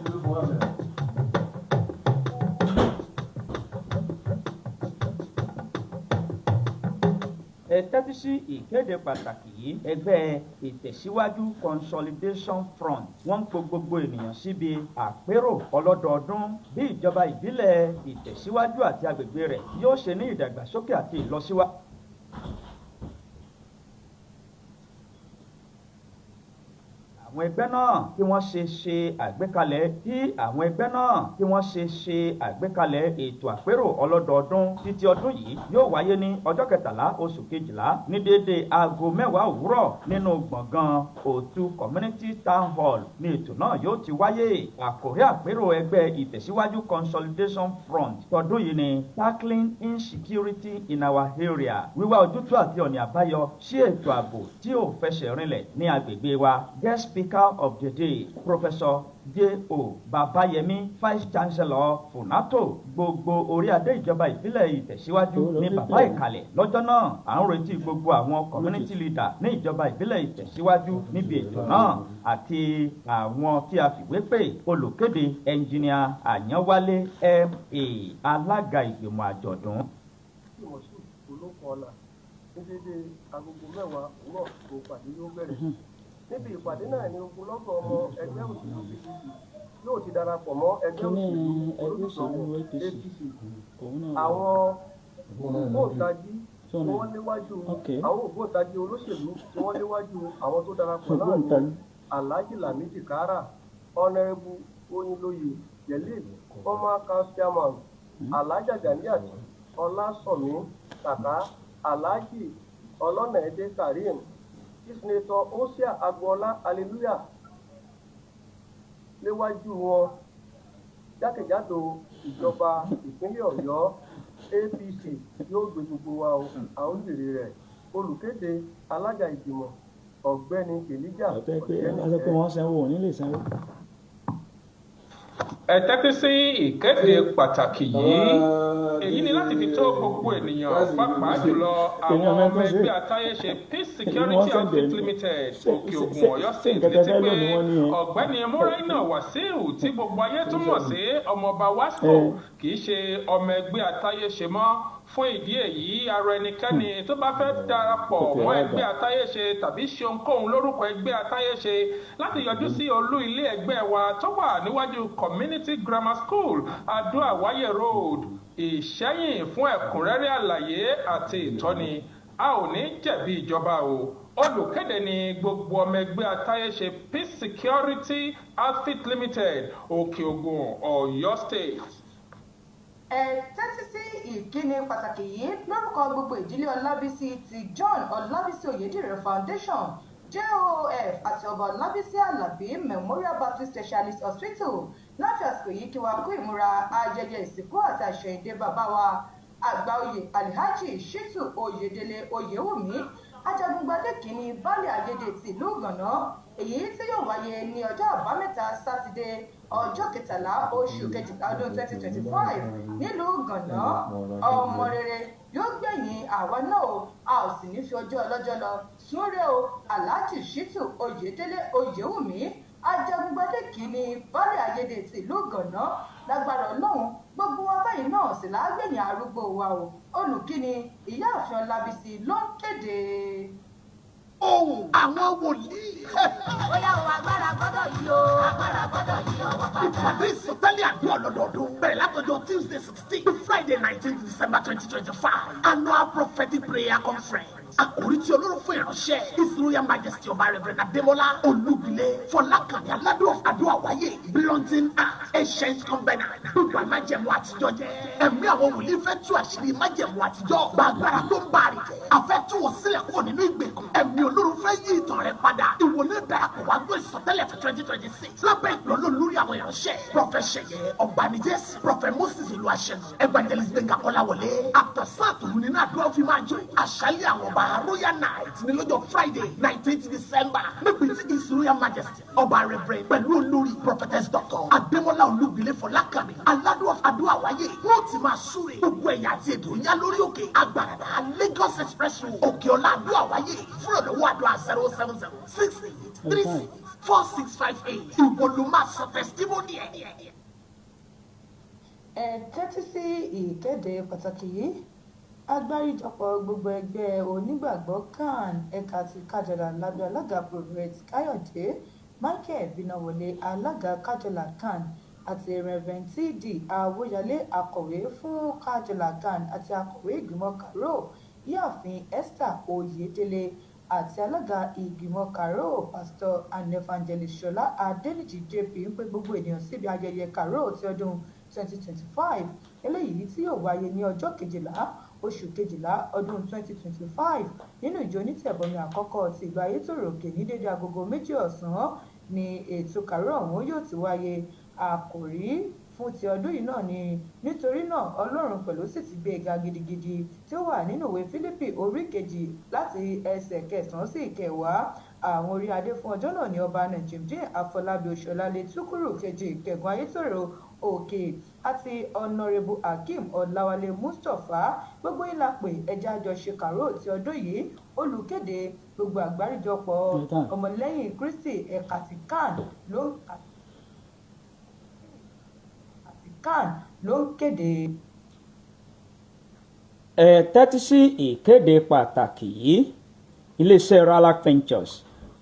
Studio phone wà bẹ́ẹ̀. Ẹ tẹ́tí sí ìkéde pàtàkì yìí. Ẹgbẹ́ Ìtẹ̀síwájú Consolidation Front wọ́n ń pe gbogbo ènìyàn síbi àpérò ọlọ́dọọdún bí ìjọba ìbílẹ̀ Ìtẹ̀síwájú àti agbègbè rẹ̀ yóò ṣe ní ìdàgbàsókè àti ìlọsíwájú. Àwọn ẹgbẹ́ náà tí wọ́n ṣe ṣe àgbékalẹ̀ tí àwọn ẹgbẹ́ náà tí wọ́n ṣe ṣe àgbékalẹ̀ ètò àpérò ọlọ́dọọdún títí ọdún yìí yóò wáyé ní ọjọ́ 13 oṣù 12 ní déédéé aago 10 òwúrọ̀ nínú gbọ̀ngàn Òtù Community Town Hall ní ètò náà yóò ti wáyé. Àkòrí àpérò ẹgbẹ́ Ìtẹ̀síwájú Consolidation Front tọdún yìí ni "Tackling Insecurity in Our Area", wíwá ojútùú àti ọ̀nà àbáyọ sí ètò ààbò tí ò fẹsẹ̀ rinlẹ̀ ní agbègbè wa. Guest speaker Speaker of the day, Professor J.O. Babayemi, Vice Chancellor FUNATO, gbogbo orí adé ìjọba ìbílẹ̀ Ìtẹ̀síwájú ní bàbá ìkàlẹ̀ lọ́jọ́ náà. À ń retí gbogbo àwọn community leader ní ìjọba ìbílẹ̀ Ìtẹ̀síwájú níbi ètò náà àti àwọn tí a fìwé pè. Olùkéde, Ẹnjìníà Àyànwálé M.A., alága ìgbìmọ̀ àjọ̀dún. Moshood Olókùnọlá ní dédé agogo 10 òwúrọ̀ ní ìpàdé yóò bẹ̀rẹ̀. Níbi ìpàdé náà ní ogunlọ́gọ̀ ọmọ ẹgbẹ́ òṣèlú PDP yóò ti darapọ̀ mọ́ ẹgbẹ́ Kíní òṣèlú ẹgbẹ́ òṣèlú olùdókòwò APC APC. Òun náà wà. Àwọn ògbóǹtagì tí Sọ́nà. wọ́n léwájú Ok. àwọn ògbóǹtagì olóṣèlú tí wọ́n léwájú àwọn tó darapọ̀ náà ní Ògbóǹtagì. Alhaji Lamidi Kara, Honourable Oyinlóye Jelil, former council chairman, Alhaja Ganiat Ọlásànmí Saka, Alhaji Ọlọ́nàẹdẹ Kareem, Senator Hosea Agboola Hallelujah léwájú wọn jákèjádò ìjọba ìpínlẹ̀ Ọ̀yọ́. APC yóò gbé gbogbo wa o, a ó jèrè rẹ̀. Olùkéde, alága ìgbìmọ̀, Ọ̀gbẹ́ni Elijah Àtẹ́ pé ẹ bá sọ pé Ọ̀jẹ́nìkẹ́. Wọ́n sanwó, ò ní lè sanwó. Ẹ tẹ́tí sí ìkéde pàtàkì yìí. Èyí ni láti fi tó gbogbo ènìyàn, pàápàá jùlọ Èmi àwọn ọmọ ọmọ ẹgbẹ́ ṣe. ẹgbẹ́ Àtayéṣe Peace Èmi wọ́n Security sẹ̀ǹdẹ̀ Outfit ní. Limited, Ṣé Òkè ṣé Ògùn, ṣé Ọ̀yọ́ ṣé State nǹkan tẹ́ létí fẹ́ pé lò ní wọ́n ní yẹn? Ọ̀gbẹ́ni Muraina Wasiu tí gbogbo ayé tún mọ̀ sí Ọmọọba Wasco Ẹ kì í ṣe ọmọ ẹgbẹ́ Àtayéṣe mọ́. Fún ìdí èyí, ara ẹnikẹ́ni tó bá fẹ́ darapọ̀ Tètè mọ́ wá ẹgbẹ́ gbà. Àtayéṣe tàbí ṣe ohunkóhun lórúkọ ẹgbẹ́ Àtayéṣe láti yọjú sí olú ilé ẹgbẹ́ wa tó wà níwájú Community Grammar School, Adó-Àwáyé Road, Ìṣẹ́yìn, fún ẹ̀kúnrẹ́rẹ́ àlàyé àti ìtọ́ni. A ò ní jẹ̀bi ìjọba o. Olùkéde ni gbogbo ọmọ ẹgbẹ́ Àtayéṣe Peace Security Outfit Limited, Òkè Ògùn, Ọ̀yọ́ State. Ẹ tẹ́tí sí ìkíni pàtàkì yìí lórúkọ gbogbo ìdílé Ọlábísí ti John Ọlábísí Oyèdìran Foundation, JOF, àti Ọba Ọlábísí Alábí Memorial Baptist Specialist Hospital láti àsìkò yìí kí wa kú ìmúra ayẹyẹ ìsìnkú àti àṣẹyìndé bàbá wa, àgbà oyè Alhaji Shitu Oyèdélé Oyèwùmí, Ajagungbadé kìíní, Baálé Ayédè tìlú Ìgànná, èyí tí yóò wáyé ní ọjọ́ Àbámẹ́ta Sátidé, ọjọ́ 13 oṣù kejìlá ọdún 2025 nílùú Gànná. Ọmọ rere yóò gbẹ̀yìn àwa náà o, a ò sì ní fi ọjọ́ ọlọ́jọ́ lọ. Súnrẹ́ o, Alhaji Shitu Oyèdélé Oyèwùmí, Ajagungbadé kìíní, Baálé Ayédè tìlú Gànná. Lágbára Ọlọ́run, gbogbo wa báyìí náà sì lágbẹ̀yìn arúgbó wa o. Olùkíni, Ìyáàfin Ọlábísí ló ń kéde. Ohun àwọn wòlíì. Bóyá o, agbára gbọ́dọ̀ yí o, agbára gbọ́dọ̀ yí ọwọ́ padà. Ìpàdé ìsọtẹ́lẹ̀ àdúrà lọ́dọọdún bẹ̀rẹ̀ látọjọ́ Tuesday 16 to Friday 19 December 2025, annual prophetic prayer conference. Àkòrí tí Olórun fún ìránṣẹ́ His Royal Majesty Ọba Reverend Adémọ́lá Olúgbilé Fọlákànmí Aládùn Àdúrà Wáyé, Blessing and Ancient Covenant, gbogbo májẹ̀mú àtijọ́ jẹ́. Ẹ̀mí àwọn wòlíì fẹ́ tú àṣírí májẹ̀mú àtijọ́, gbàgbára tó ń bá rìn jẹ́. Àfẹ́ tú wọ́n sílẹ̀ kúrò nínú ìgbèkùn. Ẹ̀mí Olórun fẹ́ yí ìtàn rẹ̀ padà. Ìwọ ní darapọ̀ wá gbọ́ ìsọtẹ́lẹ̀ fún 2026 lábẹ́ ìpè olórí àwọn ìránṣẹ́ Prophet Ṣẹ̀yẹ Ọ̀bánijẹ́sì, Prophet Moses Olúwaṣẹ́gun, Evangelist Gbẹ̀ngà Kọ́láwọlé. Àtọ̀sán àtòru nínú àdúrà fi máa jó. Àṣálẹ̀ àwọn ọba, Royal Night, ní lọ́jọ́ Friday 19th December, níbi tí His Royal Majesty Ọba Reverend pẹ̀lú olórí Prophetess Doctor Adémọ́lá Olúgbilé Fọlákàmí Aládùn Àdúrà Wáyé wọ́n ti máa súre. Gbogbo ẹ̀yà àti èdè òyà lórí òkè Agbàràdà, Lagos Express Road, Òkè Ọlá, Àdúrà Wáyé. Fún ọ̀dọ̀wọ́ àdúrà, 07068364658. Ìwọ ló máa sọ testimony ẹ̀. Ẹ tẹ́tí sí ìkéde pàtàkì yìí. Àgbáríjọpọ̀ gbogbo ẹgbẹ́ onígbàgbọ́ CAN, ẹ̀ka ti Kájọlà, lábẹ́ alága Prophet Káyọ̀dé Michael Bínáwọlé, alága Kájọlà CAN, àti Reverend T.D. Awóyalé, akọ̀wé fún Kájọlà CAN, àti akọ̀wé ìgbìmọ̀ CARO, Ìyáàfin Esther Oyèdélé, àti alága ìgbìmọ̀ CARO, Pastor and Evangelist Ṣọlá Adẹnìjì JP, ń pe gbogbo ènìyàn síbi ayẹyẹ CARO ti ọdún 2025, eléyìí tí yóò wáyé ní ọjọ́ 12 oṣù kejìlá ọdún 2025 nínú ìjọ Onítẹ̀bọmi Àkọ́kọ́ ti ìlú Ayétòrò Òkè. Ní dédé agogo 2 ọ̀sán ní ètò CARO ọ̀hún yóò ti wáyé. Àkòrí fún ti ọdún yìí náà ni "Nítorí náà Ọlọ́run pẹ̀lú sì ti gbé e ga gidigidi", tí ó wà nínú ìwé Fílípì orí 2 láti ẹsẹ̀ 9 sí 10. Àwọn orí adé fún ọjọ́ náà ní Ọba Najimdeen Afọlábí Oṣuọlálẹ Túkúrú kejì Ìkẹgùn Ayétòrò Òkè àti Ọ̀nàrẹ́bù Akeem Ọláwálé Mustapha. Gbogbo yín la pè, ẹjẹ́ àjọṣe kàró ti ọdún yìí. Olùkéde, gbogbo àgbáríjọpọ̀ ọmọlẹ́yìn Kristi ẹ̀ka ti CAN ló ń kéde. Ẹ tẹ́tí sí ìkéde pàtàkì yìí. Iléeṣẹ́ Ralac Ventures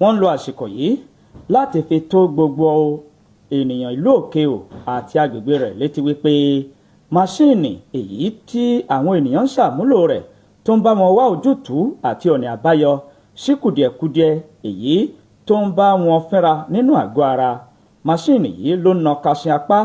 wọ́n ń lo àsìkò yìí láti fi tó gbogbo ènìyàn ìlú Òkè-Ò àti agbègbè rẹ̀ létí wípé máṣíìnì èyí tí àwọn ènìyàn ń ṣàmúlò rẹ̀ tó ń bá wọn wá ojútùú àti ọ̀nà àbáyọ sí kùdìẹ̀kudiẹ èyí tó ń bá wọn fínra nínú àgọ́ ara, máṣíìnì yìí ló ń na kaṣin apá,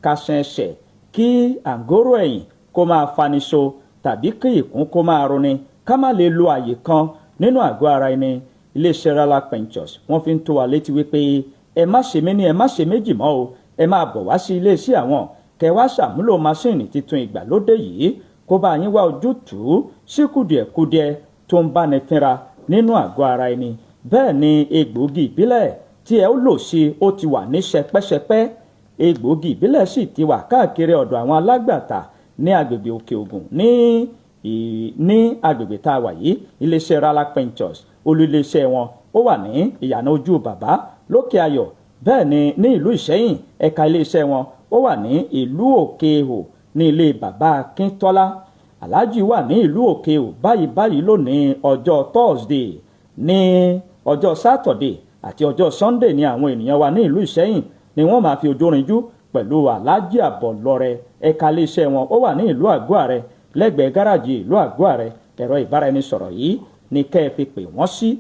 kaṣin ẹsẹ̀, kí àǹgóró ẹ̀yìn kó máa faniṣo tàbí kí ìkún kó máa roni, ká má lè lo àyè kan nínú àgọ́ ara ẹni. Iléeṣẹ́ Ralac Ventures wọ́n fi ń tó wa létí wípé ẹ má ṣe méní, ẹ má ṣe méjì mọ́ o, ẹ máa bọ̀ wá sí iléeṣẹ́ àwọn kẹ wá ṣàmúlò máṣíìnì tuntun ìgbàlódé yìí kó bá yín wá ojútùú sí kùdìẹ̀kudiẹ tó ń báni fínra nínú àgọ́ ara ẹni. Bẹ́ẹ̀ ni egbòogi ìbílẹ̀ tí ẹ ó lò sí ó ti wà ní sẹpẹ́sẹpẹ́. Egbòogi ìbílẹ̀ sì ti wà káàkiri ọ̀dọ̀ àwọn alágbàtà ní agbègbè Òkè Ògùn, ní agbègbè tá a wà yìí. Iléeṣẹ́ Ralac Ventures, olú iléeṣẹ́ wọn ó wà ní ìyànà Ojú Bàbá lókè Ayọ̀. Bẹ́ẹ̀ ni ní ìlú Ìṣẹ́yìn, ẹ̀ka iléeṣẹ́ wọn ó wà ní ìlú Òkè-Ihò ní ilé Bàbá Akíntọ́lá. Aláàjì wà ní ìlú Òkè-Ihò báyìí báyìí lónìí. Ọjọ́ Thursday, ní ọjọ́ Saturday àti ọjọ́ Sunday ní àwọn ènìyàn wa ní ìlú Ìṣẹ́yìn ni wọ́n máa fi ojú rinjú pẹ̀lú Aláàjì Àbọ̀lọ́rẹ̀. Ẹ̀ka iléeṣẹ́ wọn ó wà ní ìlú Àgọ́ Àrẹ, lẹ́gbẹ̀ẹ́ gáràjì ìlú Àgọ́ Àrẹ. Ẹ̀rọ ìbáraẹnisọ̀rọ̀ yìí ni kẹ́ ẹ fi pè wọ́n sí: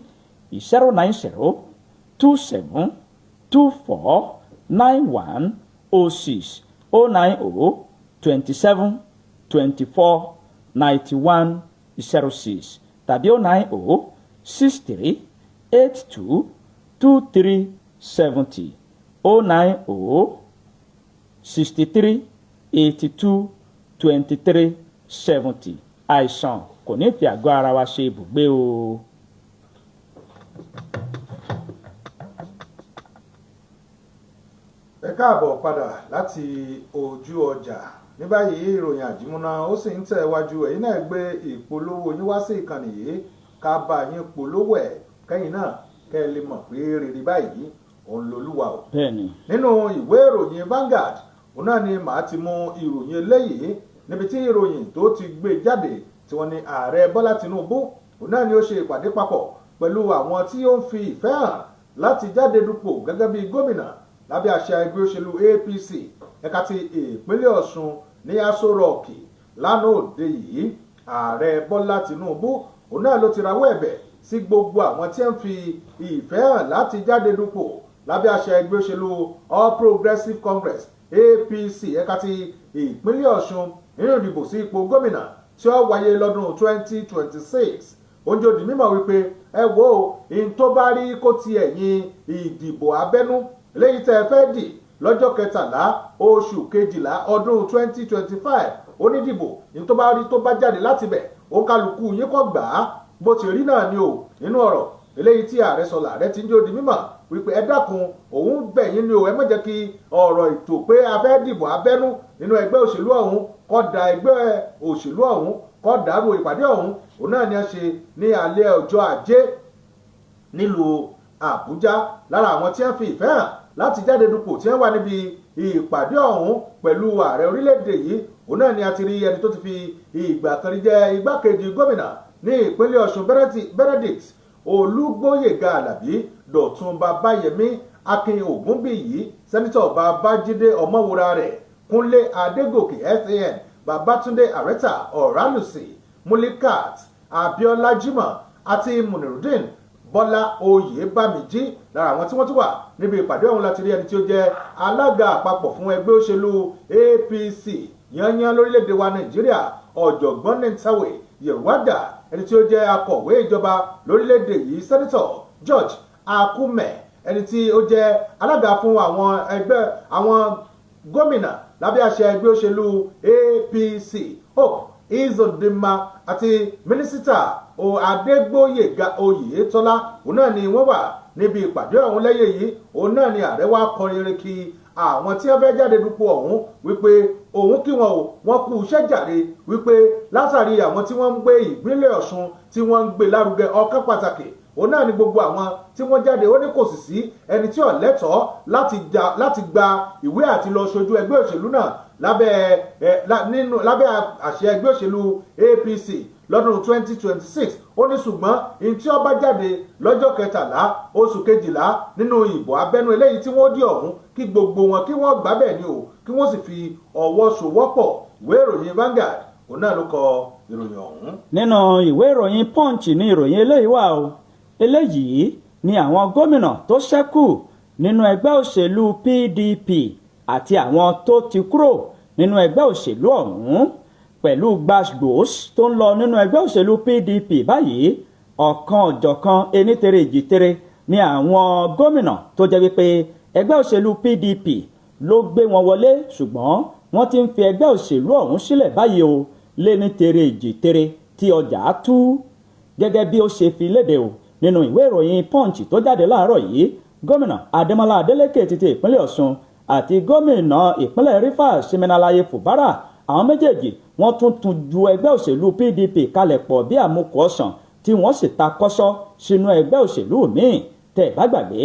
09027249106, 09027249106 tàbí 09063822370, 09063822370. Àìsàn kò ní fi àgọ́ ara wa ṣe ibùgbé o. Ẹ káàbọ̀ padà láti ojú ọjà. Ní báyìí, ìròyìn àjímúná ó sì ń tẹ̀ wájú. Ẹ̀yin náà gbé ìpolówó yín wá sí ìkànnì yìí, ká bá yín polówó ẹ̀, kẹ́yìn náà kẹ́ ẹ lè mọ̀ pé rere báyìí òun lolúwa o. Bẹ́ẹ̀ni. Nínú ìwé ìròyìn Vanguard, òun náà ni màá ti mú ìròyìn eléyìí, níbi tí ìròyìn tó ti gbé jáde tí wọ́n ní Ààrẹ Bọ́lá Tinubu òun náà ni ó ṣe ìpàdé papọ̀ pẹ̀lú àwọn tí ó ń fi ìfẹ́ hàn láti jáde dupò gẹ́gẹ́ bí gómìnà lábẹ́ àṣà ẹgbẹ́ òṣèlú APC ẹ̀ka ti ìpínlẹ̀ Ọ̀ṣun ní Aso Rock lánàá òde yìí. Ààrẹ Bọ́lá Tinubu òun náà ló ti rawọ́ ẹ̀bẹ̀ sí gbogbo àwọn tí ń fi ìfẹ́ hàn láti jáde dupò lábẹ́ àṣà ẹgbẹ́ òṣèlú All Progressives Congress, APC, ẹ̀ka ti ìpínlẹ̀ Ọ̀ṣun nínú ìdìbò sí ipò gómìnà tí ó wáyé lọ́dún 2026. Oúnjẹ òdì mímọ̀ wípé ẹ wo in tó bá rí kó ti ẹ̀yìn ìdìbò abẹ́nú eléyìí tẹ́ ẹ fẹ́ dì lọ́jọ́ 13 oṣù 12 ọdún 2025, onídìbò ní tó bá rí tó bá jáde láti bẹ̀, ó kálukú yín kọ́ gbà á bó ti rí náà ni o. Nínú ọ̀rọ̀ eléyìí tí ààrẹ sọ, làárẹ̀ tí ń jó di mímọ̀ wípé ẹ dákun, òun bẹ̀ yín ni o, ẹ má jẹ́ kí ọ̀rọ̀ ètò pé a fẹ́ dìbò abẹ́nú nínú ẹgbẹ́ òṣèlú ọ̀hún kó da ẹgbẹ́ òṣèlú ọ̀hún kó dàrú. Ìpàdé ọ̀hún òun náà ni a ṣe ní alẹ́ ọjọ́ Ajé nílùú Àbújá. Lára àwọn tí wọ́n fi ìfẹ́ hàn láti jáde dupò tí wọ́n wà níbi ìpàdé ọ̀hún pẹ̀lú ààrẹ orílẹ̀-èdè yìí, òun náà ni a ti rí ẹni tó ti fi ìgbà kan rí jẹ́ igbákejì gómìnà ní ìpínlẹ̀ Ọ̀ṣun, Benedict Olúgbóyèga Àlàbí, Dọ̀tun Babayẹmí, Akin Ògúnbíyì, Senator Babájídé Ọmọwúra rẹ̀, Kúnlé Adégòkè SAN, Babátúndé Àrẹ́tà Ọ̀rálùsì, Mulikat Abiola Jimoh àti Munirudeen Bọ́lá Oyèbámijí. Lára àwọn tí wọ́n tún wà níbi ìpàdé ọ̀hún láti rí ẹni tí ó jẹ́ alága àpapọ̀ fún ẹgbẹ́ òṣèlú APC yanyan lórílẹ̀‐èdè wa Nàìjíríà, Ọ̀jọ̀gbọ́n Nentawe Yelwata, ẹni tí ó jẹ́ akọ̀wé ìjọba lórílẹ̀‐èdè yìí, Senator George Akume, ẹni tí ó jẹ́ alága fún àwọn ẹgbẹ́ àwọn gómìnà lábẹ́ àṣẹ ẹgbẹ́ òṣèlú APC, Hope Uzodinma, àti mínísítà Adégbóyèga Oyètọ́lá òun náà ni wọ́n wà níbi ìpàdé ọ̀hún. Lẹ́yìn èyí, òun náà ni ààrẹ wa kọrin eré kí àwọn tí wọ́n fẹ́ jáde dupò ọ̀hún wípé òun kí wọn o, wọ́n kú iṣẹ́ jàre, wípé látàrí àwọn tí wọ́n ń gbé ìpínlẹ̀ Ọ̀ṣun tí wọ́n ń gbé lárugẹ, ọ̀kan pàtàkì òun náà ni gbogbo àwọn tí wọ́n jáde. Ó ní kò sì sí ẹni tí ò lẹ́tọ̀ọ́ láti gba ìwé àti lọ ṣojú ẹgbẹ́ òṣèlú náà lábẹ́ àṣẹ ẹgbẹ́ òṣèlú APC lọ́dún 2026. Ó ní ṣùgbọ́n ní tí ó bá jáde lọ́jọ́ 13 oṣù 12 nínú ìbò abẹ́nú eléyìí tí wọ́n dì ọ̀hún, kí gbogbo wọn kí wọ́n gbà bẹ́ẹ̀ ni o, kí wọ́n sì fi ọwọ́ sowọ́pọ̀. Ìwé ìròyìn Vanguard òun náà ló kọ ìròyìn ọ̀hún. Nínú ìwé ìròyìn Punch ní ìròyìn eléyìí wà o. Eléyìí ni àwọn gómìnà tó ṣẹ́kù nínú ẹgbẹ́ òṣèlú PDP àti àwọn tó ti kúrò nínú ẹgbẹ́ òṣèlú ọ̀hún pẹ̀lú gbàgbós tó ń lọ nínú ẹgbẹ́ òṣèlú PDP báyìí. Ọ̀kan ọ̀jọ̀kan, enítere ìjìtere ni àwọn gómìnà tó jẹ́ wípé ẹgbẹ́ òṣèlú PDP ló gbé wọn wọlé, ṣùgbọ́n wọ́n ti ń fi ẹgbẹ́ òṣèlú ọ̀hún sílẹ̀ báyìí o, lé ní tere ìjìtere tí ọjà tú, gẹ́gẹ́ bí ó ṣe fi léde o nínú ìwé ìròyìn Punch tó jáde láàárọ̀ yìí. Gómìnà Adémọlá Adélékè ti ìpínlẹ̀ Ọ̀ṣun àti gómìnà ìpínlẹ̀ Rivers Siminalayi Fubara, àwọn méjèèjì wọ́n tún tún ju ẹgbẹ́ òṣèlú PDP kalẹ̀ pọ̀ bí àmukù ọ̀sán, tí wọ́n sì ta kọ́sọ́ sínú ẹgbẹ́ òṣèlú míì. Tẹ̀ bá gbàgbé,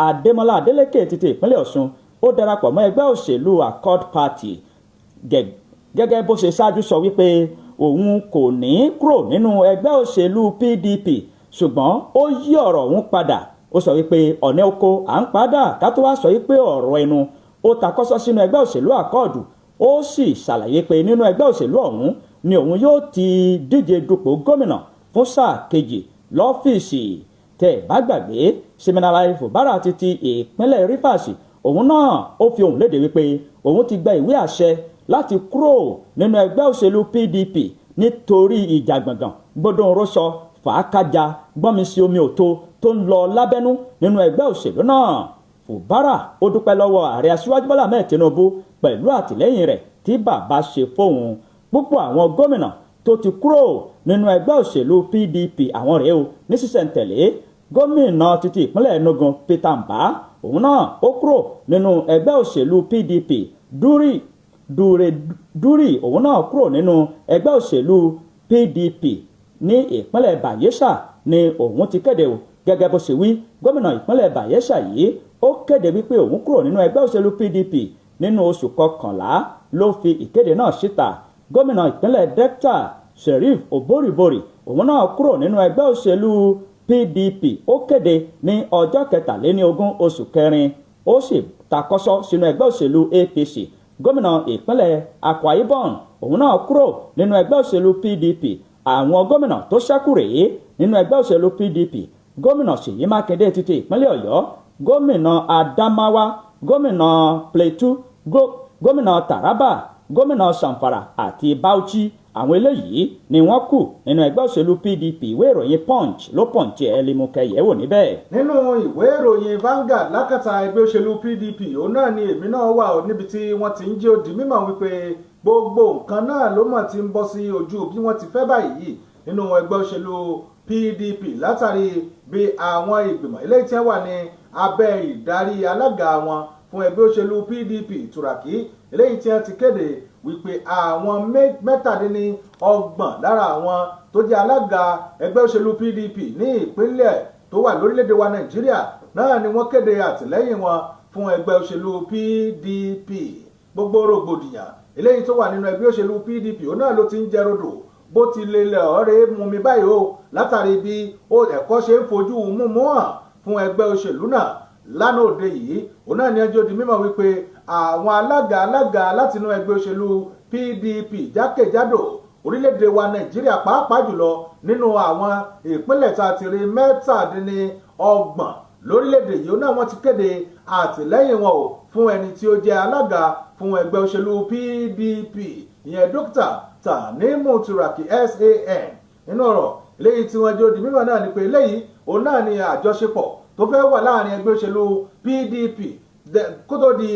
Adémọlá Adélékè ti ìpínlẹ̀ Ọ̀ṣun ó darapọ̀ mọ́ ẹgbẹ́ òṣèlú Accord Party, gẹ́gẹ́ bó ṣe ṣáájú sọ wípé òun kò ní kúrò nínú ẹgbẹ́ òṣèlú PDP, ṣùgbọ́n ó yí ọ̀rọ̀ òun padà. Ó sọ wípé ọ̀nà oko à ń padà ká tó wá sọ wípé ọ̀rọ̀ ẹnu. Ó takọ́sọ́ sínú ẹgbẹ́ òṣèlú Accord, ó sì ṣàlàyé pé nínú ẹgbẹ́ òṣèlú ọ̀hún ni òun yóò ti díje dupò gómìnà fún sáà kejì lọ́fíìsì. Tẹ́ ẹ̀ bá gbàgbé, Siminalayi Fubara ti ìpínlẹ̀ Rivers, òun náà ó fi ohùn léde wípé òun ti gba ìwé àṣẹ láti kúrò nínú ẹgbẹ́ òṣèlú PDP nítorí ìjà gbọ̀ngàn gbọ́dọ̀ rọ́ṣọ fàákájà gbọ́nmi sí omi òtó tó ń lọ lábẹ́nú nínú ẹgbẹ́ òṣèlú náà. Fubara ó dúpẹ́ lọ́wọ́ ààrẹ Aṣíwájú Bọ́lá Ahmed Tinubu pẹ̀lú àtìlẹ́yìn rẹ̀ tí bàbá ṣe fóun. Púpọ̀ àwọn gómìnà tó ti kúrò nínú ẹgbẹ́ òṣèlú PDP, àwọn rèé o ní sísẹ̀ntẹ̀lé: gómìnà títí ìpínlẹ̀ Enugu Peter Mbah, òun náà ó kúrò nínú ẹgbẹ́ òṣèlú PDP. Duri Dure Duri, òun náà kúrò nínú ẹgbẹ́ òṣèlú PDP, ní ìpínlẹ̀ Bayelsa ni òun ti kéde o. Gẹ́gẹ́ bó ṣe wí, gómìnà ìpínlẹ̀ Bayelsa yìí ó kéde wípé òun kúrò nínú ẹgbẹ́ òṣèlú PDP. Nínú oṣù 11 ló fi ìkéde náà síta. Gómìnà ìpínlẹ̀ Delta Sheriff Oborevwori, òun náà kúrò nínú ẹgbẹ́ òṣèlú PDP. Ó kéde ní ọjọ́ 23 oṣù 4, ó sì takọ́sọ́ sínú ẹgbẹ́ òṣèlú APC. Gómìnà ìpínlẹ̀ Akwa Ibom, òun náà kúrò nínú ẹgbẹ́ òṣèlú PDP. Àwọn gómìnà tó ṣẹ́kù rèé nínú ẹgbẹ́ òṣèlú PDP: gómìnà Ṣèyí Mákindé títí ìpínlẹ̀ Ọ̀yọ́, gómìnà Adamawa, gómìnà Plateau, gómìnà Taraba, gómìnà Zamfara àti Bauchi. Àwọn eléyìí ni wọ́n kù nínú ẹgbẹ́ òṣèlú PDP. Ìwé ìròyìn Punch ló punch ẹ̀ lè mú kẹyẹ̀ wò níbẹ̀. Nínú ìwé ìròyìn Vanguard, lákàtà ẹgbẹ́ òṣèlú PDP òun náà ni èmi náà wà ó, níbi tí wọ́n ti ń jẹ́ ó di mímọ̀ wípé gbogbo nǹkan náà ló mọ̀ ti ń bọ́ sí ojú bí wọ́n ti fẹ́ báyìí nínú ẹgbẹ́ òṣèlú PDP, látàrí bí àwọn ìgbìmọ̀ eléyìí tí wọ́n wà ní abẹ́ ìdarí alága wọn fún ẹgbẹ́ òṣèlú PDP, Turaki, eléyìí tí wọ́n ti kéde wípé àwọn 37 lára àwọn tó jẹ́ alága ẹgbẹ́ òṣèlú PDP ní ìpínlẹ̀ tó wà lórílẹ̀‐èdè wa Nàìjíríà náà ni wọ́n kéde àtìlẹ́yìn wọn fún ẹgbẹ́ òṣèlú PDP. Gbogbo rògbòdìyàn eléyìí tó wà nínú ẹgbẹ́ òṣèlú PDP òun náà ló ti ń jẹ́ rodò bó ti lè lẹ̀ ọ̀rẹ́ mú mi báyìí o, látàrí bí ẹ̀kọ́ ṣe ń fojú múmú hàn fún ẹgbẹ́ òṣèlú náà. Lánàá òde yìí òun náà ní ẹjọ́ di mímọ̀ wípé àwọn alága alága látinú ẹgbẹ́ òṣèlú PDP jákèjádò orílẹ̀-èdè wa Nàìjíríà, pàápàá jùlọ nínú àwọn ìpínlẹ̀ tá a ti rí 37 lórílẹ̀-èdè yìí náà, wọ́n ti kéde àtìlẹ́yìn wọn o fún ẹni tí ó jẹ́ alága fún ẹgbẹ́ òṣèlú PDP, ìyẹn Dókítà Tanimu Turaki SAN. Nínú ọ̀rọ̀ eléyìí tí wọ́n jẹ́ ó di mímọ̀ náà ni pé eléyìí òun náà ni àjọṣepọ̀ tó fẹ́ wà láàrin ẹgbẹ́ òṣèlú PDP kó tó di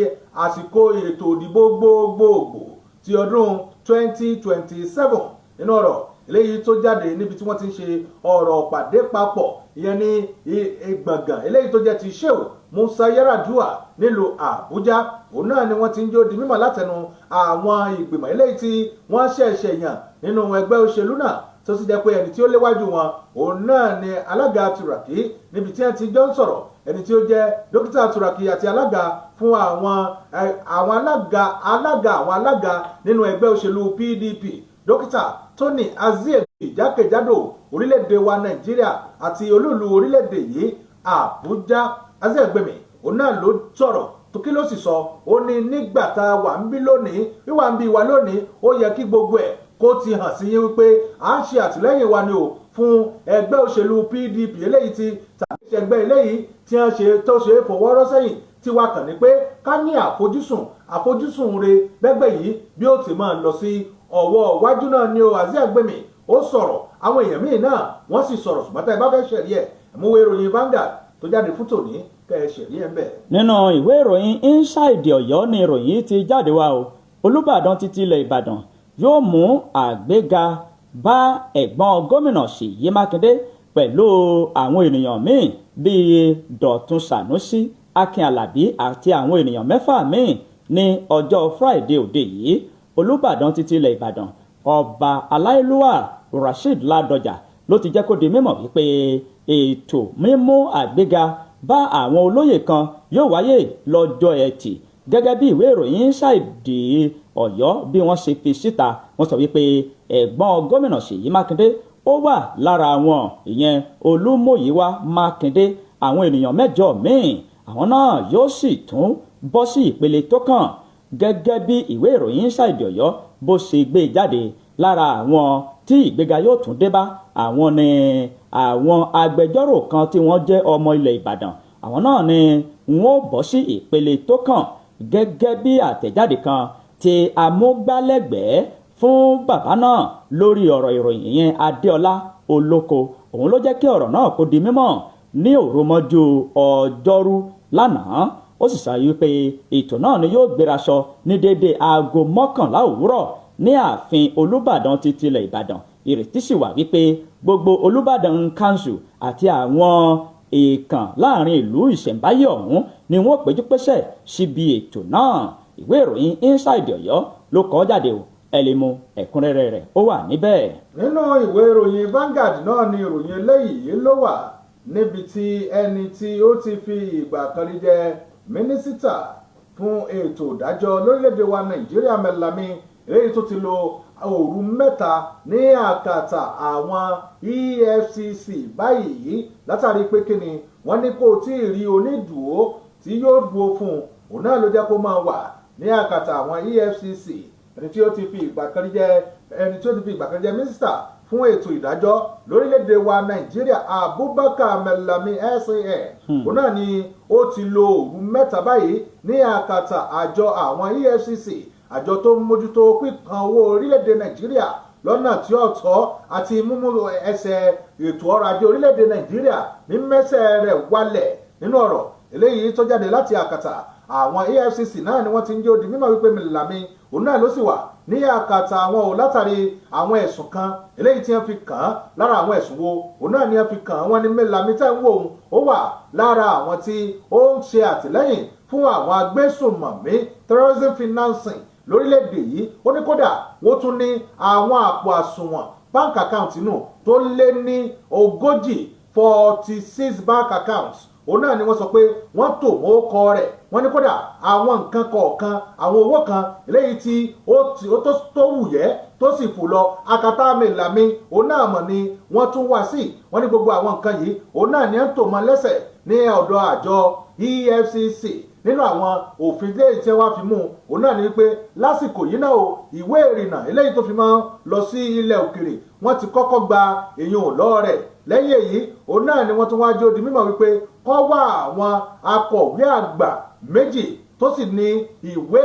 àsìkò ètò ìdìbò gbogbogbò ti ọdún 2027. Nínú ọ̀rọ̀ Eléyìí tó jáde níbi tí wọ́n ti ń ṣe ọ̀rọ̀ pàdé papọ̀, ìyẹn ní gbọ̀ngàn eléyìí tó jẹ́ ti Shehu Musa Yar'Adua nílùú Àbújá. Òun náà ni wọ́n ti ń jó di mímọ̀ látẹnu àwọn ìgbìmọ̀ eléyìí tí wọ́n ṣẹ̀ṣẹ̀ yàn nínú ẹgbẹ́ òṣèlú náà, tó sì jẹ́ pé ẹni tí ó léwájú wọn òun náà ni alága Turaki, níbi tí wọ́n ti jọ ń sọ̀rọ̀. Ẹni tí ó jẹ́ dókítà Turaki àti alága fún àwọn alága alága àwọn alága nínú ẹgbẹ́ òṣèlú PDP, dókítà Tony Aziegbe, jákèjádò orílẹ̀-èdè wa Nàìjíríà àti olúùlú orílẹ̀-èdè yìí Àbújá. Aziegbemi òun náà ló sọ̀rọ̀ tó kí ló sì sọ. Ó ní nígbà tá a wà ń bí lónìí, wíwà ń bí wa lónìí, ó yẹ kí gbogbo ẹ̀ kó ti hàn sí yín wípé à ń ṣe àtìlẹ́yìn wa ni o fún ẹgbẹ́ òṣèlú PDP eléyìí tí tàbí ẹgbẹ́ eléyìí tí wọ́n ṣe tó ṣe é fọwọ́rọ́ sẹ́yìn. Tí wàá kàn ní pé ká ní àfojúsùn re bẹ́gbẹ́ yìí bí ó ti máa lọ sí ọwọ́ iwájú náà ni o. Aziegbemi ó sọ̀rọ̀, àwọn èèyàn míì náà wọ́n sì sọ̀rọ̀, ṣùgbọ́n tá ẹ bá fẹ́ ṣẹ̀rí ẹ̀ múwé ìròyìn Vanguard tó jáde fún tòní kẹ́ ẹ ṣẹ̀rí ẹ̀ ń bẹ̀. Nínú ìwé ìròyìn Inside Ọ̀yọ́ ni ìròyìn ti jáde wá o. Olúbàdàn títí ilẹ̀ Ìbàdàn yóò mú àgbéga bá ẹ̀gbọ́n gómìnà Ṣèyí Mákindé pẹ̀lú àwọn ènìyàn míì bíi Dọ̀tun Sànúsí, Akin Àlàbí àti àwọn ènìyàn mẹ́fà míì ní ọjọ́ Friday òde yìí. Olúbàdàn títí ilẹ̀ Ìbàdàn, Ọba Aláìlúwà Rasheed Ládọjà ló ti jẹ́ kó di mímọ̀ wípé ètò mímú àgbéga bá àwọn olóyè kan yóò wáyé lọ́jọ́ Ẹtì, gẹ́gẹ́ bí ìwé ìròyìn Inside Ọ̀yọ́ bí wọ́n ṣe fi síta. Wọ́n sọ wípé ẹ̀gbọ́n gómìnà Ṣèyí Mákindé ó wà lára wọn, ìyẹn Olúmúyìwá Mákindé. Àwọn ènìyàn mẹ́jọ míì àwọn náà yóò sì tún bọ́ sí ìpele tó kàn, gẹ́gẹ́ bí ìwé ìròyìn Inside Ọ̀yọ́ bó ṣe gbé jáde. Lára àwọn tí ìgbéga yóò tún dé bá àwọn ni àwọn agbẹjọ́rò kan tí wọ́n jẹ́ ọmọ ilẹ̀ Ìbàdàn, àwọn náà ni wọ́n bọ́ sí ìpele tó kàn, gẹ́gẹ́ bí àtẹ̀jáde kan tí amúgbálẹ́gbẹ̀ẹ́ fún bàbá náà lórí ọ̀rọ̀ ìròyìn yẹn, Adéọlá Olóko. Òun ló jẹ́ kí ọ̀rọ̀ náà kó di mímọ̀ ní òromọ́jú ọjọ́rú lánàá. Ó sì sọ wípé ètò náà ni yóò gbéraṣọ ní déédéé 11:00 òwúrọ̀ ní ààfin Olúbàdàn ti tilẹ̀ Ìbàdàn. Ìrètí sì wà wípé gbogbo Olúbàdàn council àti àwọn èèkàn láàrin ìlú ìṣẹ̀ǹbáyé ọ̀hún ni wọ́n péjú pésẹ̀ síbi ètò náà. Ìwé ìròyìn Inside Ọ̀yọ́ ló kọ jáde o, ẹ lè mú ẹ̀kúnrẹ́rẹ́ rẹ̀, ó wà níbẹ̀. Nínú ìwé ìròyìn Vanguard náà ni ìròyìn eléyìí ló wà, níbi tí ẹni tí ó ti fi ìgbà kan rí jẹ́ mínísítà fún ètò ìdájọ́ lórílẹ̀‐èdè wa Nàìjíríà, Malami, eléyìí tó ti lo òru mẹ́ta ní àkàtà àwọn EFCC báyìí, látàrí pé kíni wọ́n ní kó tí ì rí onídùú tí yóò dúró fún un, òun náà ló jẹ́ kó máa wà ní àkàtà àwọn EFCC. Ẹni tí ó ti fi ìgbà kan jẹ́ ẹni tí ó ti fi ìgbà kan jẹ́ mínísítà fún ètò ìdájọ́ lórílẹ̀‐èdè wa Nàìjíríà, Abubakar Malami SAN, òun náà ni ó ti lo òru mẹ́ta báyìí ní àkàtà àjọ àwọn EFCC, àjọ tó ń mójútó pípan owó orílẹ̀-èdè Nàìjíríà lọ́nà tí ó tọ́ àti mímú ẹsẹ̀ ètò ọrọ̀ ajé orílẹ̀-èdè Nàìjíríà ní mẹ́sẹ̀ rẹ̀ wálẹ̀. Nínú ọ̀rọ̀ eléyìí tó jáde láti àkàtà àwọn EFCC náà ni wọ́n ti ń jẹ́ ó di mímọ̀ wípé Malami òun náà ló sì wà ní àkàtà àwọn ò látàrí àwọn ẹ̀sùn kan eléyìí tí wọ́n fi kàn án. Lára àwọn ẹ̀sùn wo òun náà ni wọ́n fi kàn án? Wọ́n ní Malami tẹ́ ń wò ó, ó wà lára àwọn tí ó ń ṣe àtìlẹ́yìn fún àwọn agbésùnmọ̀mí, terrorism financing lórílẹ̀‐èdè yìí. Ó ní kódà wọ́n tún ní àwọn àpò àsùnwọ̀n bank account nù tó lé ní 40, 46 bank accounts, òun náà ni wọ́n sọ pé wọ́n tò mọ́ ọkọ rẹ̀. Wọ́n ní kódà àwọn nǹkan kọ̀ọ̀kan, àwọn owó kan eléyìí tí ó tó wùyẹ́ tó sì fò lọ akátá Malami, òun náà mọ̀ ni wọ́n tún wá sí. Wọ́n ní gbogbo àwọn nǹkan yìí òun náà ni wọ́n tò mọ́ lẹ́sẹ̀ ní ọ̀dọ̀ àjọ EFCC. Nínú àwọn òfin léyìí tí wọ́n fi mú òun náà ni wípé lásìkò yìí náà o, ìwé ìrìnnà eléyìí tó fi máa ń lọ sí ilẹ̀ òkèrè, wọ́n ti kọ́kọ́ gba èyàn lọ́wọ́ rẹ̀. Lẹ́yìn èyí òun náà ni wọ́n tún wá jó di mímọ̀ wípé kó wá àwọn akọ̀wé àgbà méjì tó sì ní ìwé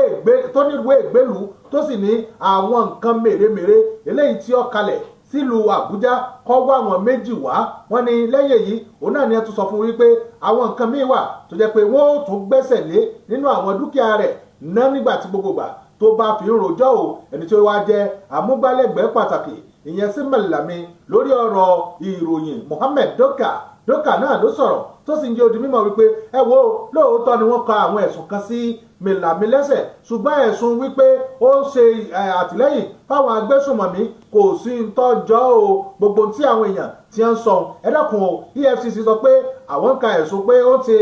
tó ní ìwé ìgbélú, tó sì ní àwọn nǹkan mèremère eléyìí tí ó kalẹ̀ sílùú Àbújá, kó wá àwọn méjì wá. Wọ́n ní lẹ́yìn èyí òun náà ni ẹ tún sọ fún wípé àwọn nǹkan míì wà tó jẹ́ pé wọ́n ó tún gbẹ́sẹ̀ lé nínú àwọn dúkìá rẹ̀ ná nígbà tí gbogbo gbà tó bá fi ń rojọ́ o. Ẹni tí ó wá jẹ́ àmúgbálẹ́gbẹ̀ẹ́ pàtàkì Ìyẹn sí Malami lórí ọ̀rọ̀ ìròyìn Mohammed Doka. Doka náà ló sọ̀rọ̀ tó sì ń jẹ́ odi mímọ̀ wípé ẹ wo, lóòótọ́ ni wọ́n ka àwọn ẹ̀sùn kan sí Malami lẹ́sẹ̀, ṣùgbọ́n ẹ̀sùn wípé ó ṣe àtìlẹ́yìn fáwọn agbésùnmọ̀mí kò sí ń tọ́jọ́ o. Gbogbo tí àwọn èèyàn ti ń sọ, ẹ dákun o, EFCC sọ pé àwọn ń ka ẹ̀sùn pé ó ti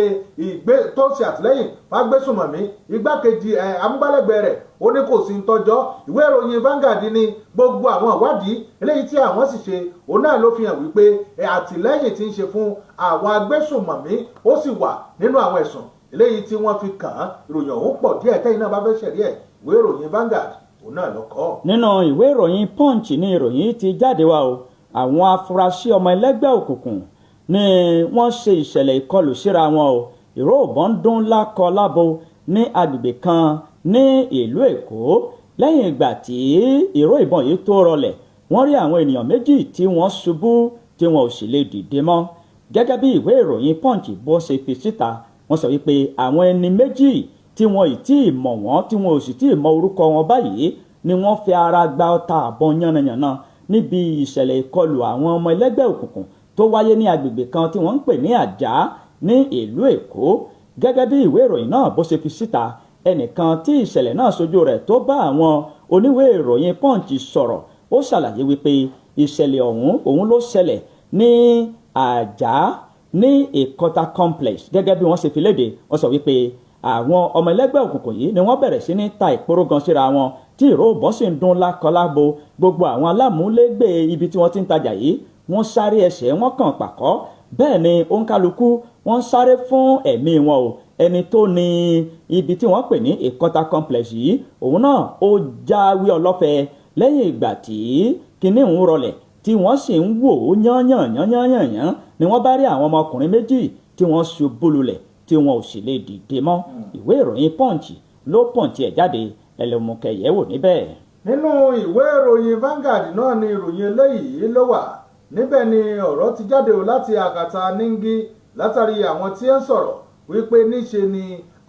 ìgbé tó ṣe àtìlẹ́yìn fágbésùnmọ̀mí, igbákejì amúgbálẹ́gbẹ̀ẹ́ rẹ̀ ó ní kò sí ń tọ́jọ́. Ìwé ìròyìn Vanguard ní gbogbo àwọn ìwádìí eléyìí tí àwọn sì ṣe, òun náà ló fi hàn wípé àtìlẹ́yìn tí ń ṣe fún àwọn agbésùnmọ̀mí ó sì wà nínú àwọn ẹ̀sùn eléyìí tí wọ́n fi kàn án. Ìròyìn ọ̀hún pọ̀ díẹ̀, tẹ́yìn náà bá fẹ́ ṣẹ̀rí ẹ̀, ìwé ìròyìn Vanguard òun náà ló kọ. Nínú ìwé ìròyìn Punch ní ìròyìn ti jáde wá o. Àwọn afurasí ọmọ ẹlẹ́gbẹ́ òkùnkùn ni wọ́n ṣe ìṣẹ̀lẹ̀ ìkọlù síra wọn o. Ìró ìbọn ń dún lákọ lábo ní agbègbè kan ní ìlú Èkó. Lẹ́yìn ìgbà tí ìró ìbọn yìí tó rọlẹ̀, wọ́n rí àwọn ènìyàn méjì tí wọ́n ṣubú tí wọn ò sì lè dìde mọ́. Gẹ́gẹ́ bí ìwé ìròyìn Punch bó ṣe fi síta, wọ́n sọ wípé àwọn ẹni méjì tí wọn ì tí ì mọ̀ wọ́n, tí wọn ò sì tí ì mọ orúkọ wọn báyìí, ni wọ́n fi ara gba ọta àbọn yánnayànna níbi ìṣẹ̀lẹ̀ ìkọlù àwọn ọmọ ẹlẹ́gbẹ́ òkùnkùn tó wáyé ní agbègbè kan tí wọ́n ń pè ní Àjá ní ìlú Èkó. Gẹ́gẹ́ bí ìwé ìròyìn náà bó ṣe fi síta, ẹnìkan tí ìṣẹ̀lẹ̀ náà ṣojú rẹ̀ tó bá àwọn oníwèé ìròyìn Punch sọ̀rọ̀, ó ṣàlàyé wípé ìṣẹ̀lẹ̀ ọ̀hún òun ló ṣẹlẹ̀ ní Àjá ní Ìkọta complex. Gẹ́gẹ́ bí wọ́n ṣe fi léde, wọ́n sọ wípé àwọn ọmọ ẹlẹ́gbẹ́ òkùnkùn yìí ni wọ́n bẹ̀rẹ̀ sí ní ta ìpòrò gan síra wọn, tí ìró ìbọn sì ń dún lákọlábo. Gbogbo àwọn alámúlégbè ibi tí wọ́n ti ń tajà yìí, wọ́n sáré, ẹsẹ̀ wọn kàn pàkọ́, bẹ́ẹ̀ ni òǹkálukú wọ́n sáré fún ẹ̀mí wọn o. Ẹni tó ní ibi tí wọ́n pè ní Ìkọta complex yìí, òun náà ó jáwé ọlọ́fẹ́ lẹ́yìn ìgbà tí kinní ń rọlẹ̀, tí wọ́n sì ń wò ó yányànyányányányán ni wọ́n bá rí àwọn ọmọkùnrin méjì tí wọ́n ṣubú lulẹ̀ tí wọn ò sì lè dìde mọ́. Ìwé ìròyìn Punch ló punch ẹ̀ jáde, ẹlẹ́mùkẹ́yẹ̀ wò níbẹ̀. Nínú ìwé ìròyìn Vanguard náà ni ìròyìn eléyìí ló wà. Níbẹ̀ ni ọ̀rọ̀ ti jáde o láti àkàtà Ningi, látàrí àwọn tí ń sọ̀rọ̀ wípé níṣe ni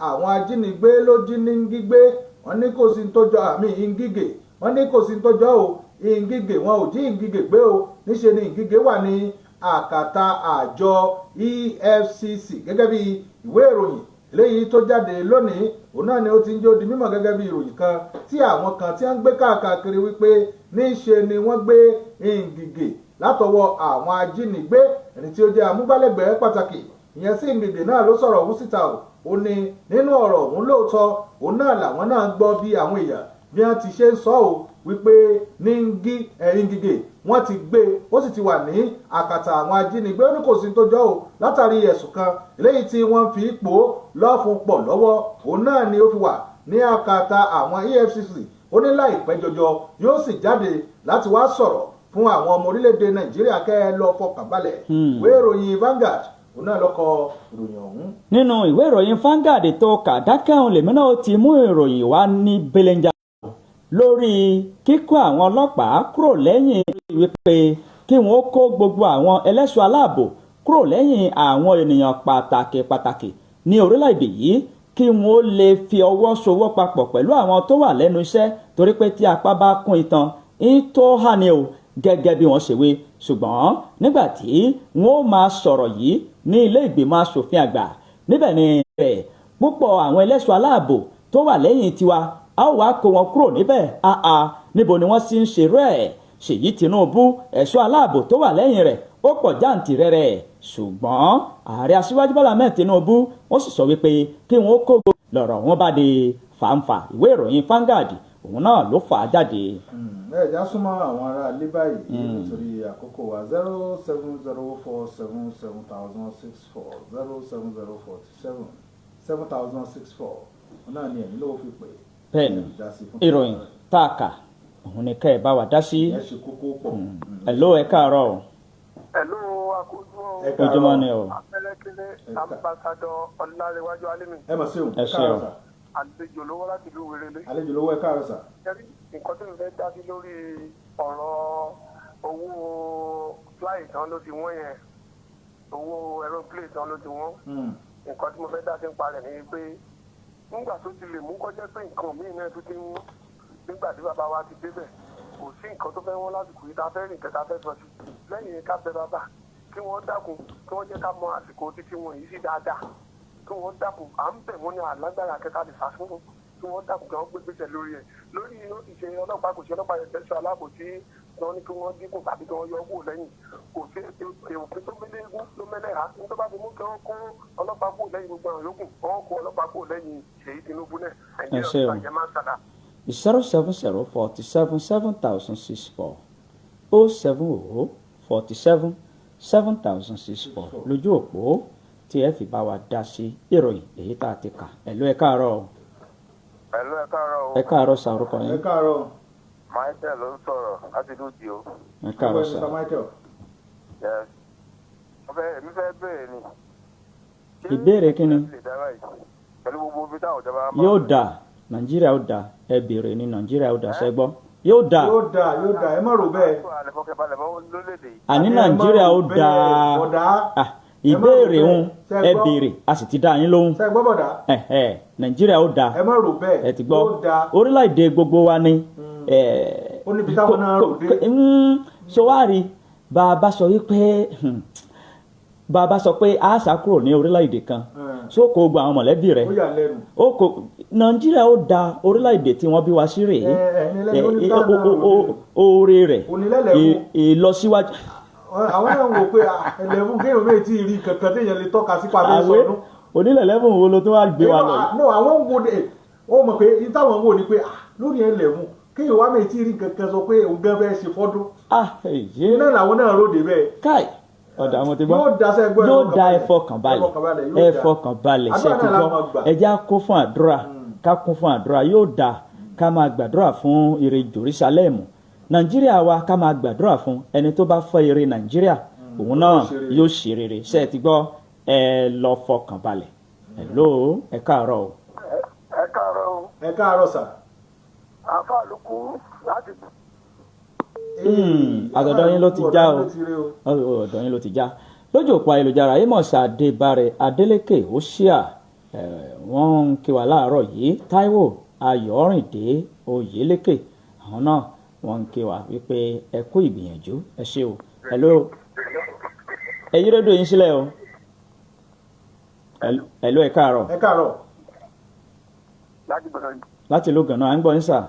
àwọn ajínigbé ló jí Ningi gbé. Wọ́n ní kò sí tó jọ àmì Ngige, wọ́n ní kò sí tó jọ o. Ngige, wọn ò jí Ngige gbé o. Níṣe ni Ngige wà ní àkàtà àjọ EFCC. Gẹ́gẹ́ bí ìwé ìròyìn eléyìí tó jáde lónìí, òun náà ni ó ti ń jó di mímọ̀ gẹ́gẹ́ bí ìròyìn kan tí àwọn kan tí wọ́n ń gbé káàkiri wípé níṣe ni wọ́n gbé Ngige látọwọ́ àwọn ajínigbé. Ẹni tí ó jẹ́ amúgbálẹ́gbẹ̀ẹ́ pàtàkì ìyẹn sí Ngige náà ló sọ̀rọ̀ ọ̀hún síta o. Ó ní nínú ọ̀rọ̀ ọ̀hún, lóòótọ́ òun náà làwọn náà ń gbọ́ bí àwọn èèyàn bí wọ́n ti ṣe ń sọ ọ́ wípé Ngige wọ́n ti gbé, ó sì ti wà ní àkàtà àwọn ajínigbé. Ó ní kò sí tó jọ o, látàrí ẹ̀sùn kan eléyìí tí wọ́n fi pò ó lọ́fun pọ̀ lọ́wọ́, òun náà ni ó fi wà ní àkàtà àwọn EFCC. Ó ní láìpẹ́ jọjọ yóò sì jáde láti wá sọ̀rọ̀ fún àwọn ọmọ orílẹ̀-èdè Nàìjíríà, kẹ́ ẹ lọ fọkàn balẹ̀. Ìwé ìròyìn Vanguard òun náà ló kọ ìròyìn ọ̀hún. Nínú ìwé ìròyìn Vanguard tó kà dákẹ́hùn lèmi náà ti mú ìròyìn wá ní belenja lórí kíkó àwọn ọlọ́pàá kúrò lẹ́yìn, wípé kí wọ́n kó gbogbo àwọn ẹlẹ́ṣọ́ aláàbò kúrò lẹ́yìn àwọn ènìyàn pàtàkì pàtàkì ní orílẹ̀-èdè yìí, kí wọ́n lè fi ọwọ́ sowọ́ papọ̀ pẹ̀lú àwọn tó wà lẹ́nu iṣẹ́, torí pé tí apá bá kún itan ń tó hà ní o, gẹ́gẹ́ bí wọ́n ṣe wí. Ṣùgbọ́n nígbà tí wọ́n máa sọ̀rọ̀ yìí ní ilé ìgbìmọ̀ asòfin àgbà, níbẹ̀ ni rẹ̀ púpọ̀ àwọn ẹlẹ́ṣọ́ aláàbò tó wà lẹ́yìn tiwa, a ó wá kó wọn kúrò níbẹ̀. Àà, níbo ni wọ́n sì ń ṣerú ẹ̀? Ṣèyí Tinubu, ẹ̀ṣọ́ aláàbò tó wà lẹ́yìn rẹ̀ ó pọ̀ jáǹtìrẹrẹ, ṣùgbọ́n ààrẹ Aṣíwájú Bọ́lá Ahmed Tinubu, wọ́n sì sọ wípé kí wọ́n kó lọ̀rọ̀ wọn bá di fàǹfà. Ìwé ìròyìn Vanguard òun náà ló fà á jáde. Ẹ já súnmọ́ àwọn ará ilé báyìí nítorí àkókò wa. 07047 7000 64, 07047 7000 64, òun náà ni ẹ̀yin ló fi pè. Bẹ́ẹ̀ni, ìròyìn tá a kà òun ni kẹ́ ẹ bá wa dá sí. Ẹ ṣe kókó pọ̀. Hello, ẹ káàárọ̀ o. Hello, akójú. Ojúmọ́ ni o. Abẹ́lẹ́kẹ́lẹ́, Ambassador Ọláléwájú Alẹ́mi. Ẹ mà ṣeun. Ẹ ṣeun. Àlejò lówó láti ìlú Wérélé. Àlejò lówó, ẹ káàárọ̀ sà. Ṣẹ́rí nǹkan tó ń fẹ́ dá sí lórí ọ̀rọ̀ owó flight tán ló ti wọ́n yẹn, owó aeroplane tán ló ti wọ́n. Nǹkan tí mo fẹ́ dá sí ń parẹ̀ ni pé nígbà tó ti lè mú kọjá pé nǹkan míì náà tó ti ń wọ́n nígbà tí bàbá wa ti débẹ̀. Kò sí nǹkan tó fẹ́ wọ́n lásìkò yìí tá a fẹ́ rìn kẹta fẹ́ sọ sí lẹ́yìn ká bẹ bàbá kí wọ́n dákun, kí wọ́n jẹ́ ká mọ àsìkò títí wọn yìí sí dáadáa, kí wọ́n dákun. À ń bẹ̀ wọ́n ní alágbára kẹta lè sá fún wọn, kí wọ́n dákun, kí wọ́n gbé gbèsè lórí ẹ̀ lórí ìṣe ọlọ́pàá. Kò sí ọlọ́pàá yẹn tẹ́sán aláàbò tí wọ́n ní kí wọ́n dínkù tàbí kí wọ́n yọ kúrò lẹ́yìn. Kò sí òfin tó mẹ́lẹ́gún ló mẹ́lẹ́ha ní tó bá fi mú kí wọ́n kó ọlọ́pàá kúrò lẹ́yìn gbogbo àwọn yòókù, wọ́n kó ọlọ́pàá kúrò lẹ́yìn Ṣèyí Tinubu náà. Nàìjíríà Ṣé o. ìbàjẹ́ máa ń sàdá. 070 47 7064, 070 47 7064 lójú òpó tí ẹ fi bá wa dá sí ìròyìn èyí tá a ti kà. Hello, ẹ káàárọ̀ o. Hello, ẹ káàárọ̀ o. Ẹ káàárọ̀ sir, orúkọ Ẹ yín? káàárọ̀. Michael ló ń sọ̀rọ̀ láti ìlú Ìdí o. Ẹ káàárọ̀ sir. Mr. Michael. Yes. Èmi fẹ́ béèrè ni. Ṣé Ìbéèrè kí ni? lè dá báyìí? Pẹ̀lú gbogbo ibi táwọn ìjọba máa ń Yóò dà, Nàìjíríà ó dà. Ẹ béèrè ní Nàìjíríà ó dà, ṣẹ́gbọ́, yóò dà. Yóò dà, yóò dà, ẹ má rò bẹ́ẹ̀. Tó àlẹ́ fọkànbalẹ̀ mọ́ lórílẹ̀-èdè yìí. Àní Ẹ má Nàìjíríà ó rò dà. bẹ́ẹ̀, bọ̀dá. Ah, Ẹ má rò ìbéèrè bẹ́ẹ̀. ń Ṣé ẹ gbọ́? béèrè, a sì ti dá yín lóhùn. Ṣé gbọ́, bọ̀dá? Ẹ̀hẹ̀, Nàìjíríà ó dà. Ẹ má rò bẹ́ẹ̀. Ẹ ti gbọ́. Yóò dà. Orílẹ̀-èdè gbogbo wa ni. Ó níbi táwọn náà rò dé. So wá rí bá a bá sọ wípé bá a bá sọ pé a sá kúrò ní orílẹ̀-èdè kan, so kò gba àwọn mọ̀lẹ́bí rẹ̀? Ó yà lẹ́nu. Ó kò, Nàìjíríà ó da, orílẹ̀-èdè tí wọ́n bí wa sí rèé. Ẹ, ẹ̀yin lẹ́nu, ó ní táwọn náà rò dé. Oore rẹ̀ Onílẹ̀lẹ̀ wò. ìlọsíwájú. Àwọn náà wò pé 11 kéèyàn méjì tí ì rí kankan téèyàn lè tọ́ka sí pàmò Àwé sọdún. onílẹ̀ 11 wo ló tó wá gbé wa lọ yìí? No, àwọn ń wo de ó mọ̀ pé ní táwọn ń wò ni pé lórí 11 kéèyàn wá méjì tí ì rí kankan sọ pé òun gan fẹ́ ṣe fọ́dún. Ah, èyí. Náà làwọn náà ròde bẹ́ẹ̀. Káì, ọ̀dà àwọn ti gbọ́. Yóò da, sẹ́ gbọ́? Ẹ Yóò fọkàn da, balẹ̀. ẹ fọkàn balẹ̀. Ẹ fọkàn balẹ̀, yóò Ẹ da. fọkàn balẹ̀. Ṣe Àdúrà ti náà la gbọ́? máa gbà. Ẹ jẹ́ á kún fún àdúrà, ká kún fún àdúrà, yóò da. Ká máa gbàdúrà fún ire Jerusalem, Nàìjíríà wa, ká máa gbàdúrà fún ẹni tó bá fẹ́ ire Nàìjíríà, òun náà Yóò ṣe rere. Yóò ṣe rere. Ṣe ti gbọ́? Ẹ lọ fọkàn balẹ̀. Hello, ẹ káàárọ̀ o. Ẹ káàárọ̀ o. Ẹ káàárọ̀ sir. Àáfàá ló kú láti Àtọ̀dọ̀ yín ló ti já o. Ọ̀dọ̀ yín ló ti rí o. Ọ̀dọ̀ yín ló ti já. Lójú òpó ayélujára, Amos Adébárẹ Adélékè Oṣíà, wọ́n ń kí wa láàárọ̀ yìí. Táíwò Ayọ̀rìndé Oyèlékè, àwọn náà wọ́n ń kí wa wípé ẹ kú ìgbìyànjú, ẹ ṣé o. Hello, ẹ yí rédíò yín sílẹ̀ o. Hello, ẹ káàárọ̀. Ẹ káàárọ̀. Láti gbọ̀ngàn. Láti ìlú Gànà, à ń gbọ́ yín sir.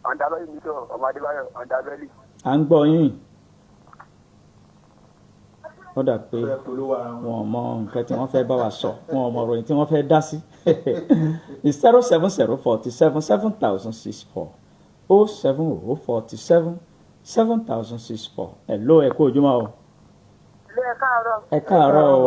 Ọ̀dàbẹ́lì mi sọ ọmọ Adébáyọ̀ Ọ̀dàbẹ́lì. À ń gbọ́ yín. Ó dà pé Fẹ́ polówó ara wọn. Wọn ò mọ nǹkan tí wọ́n fẹ́ bá wa sọ, wọn ò mọ ìròyìn tí wọ́n fẹ́ dá sí. 070 47 7064, 070 47 7064. Hello, ẹ kú ojúmọ́ o. Ilé, ẹ káàárọ̀. Ẹ káàárọ̀ o.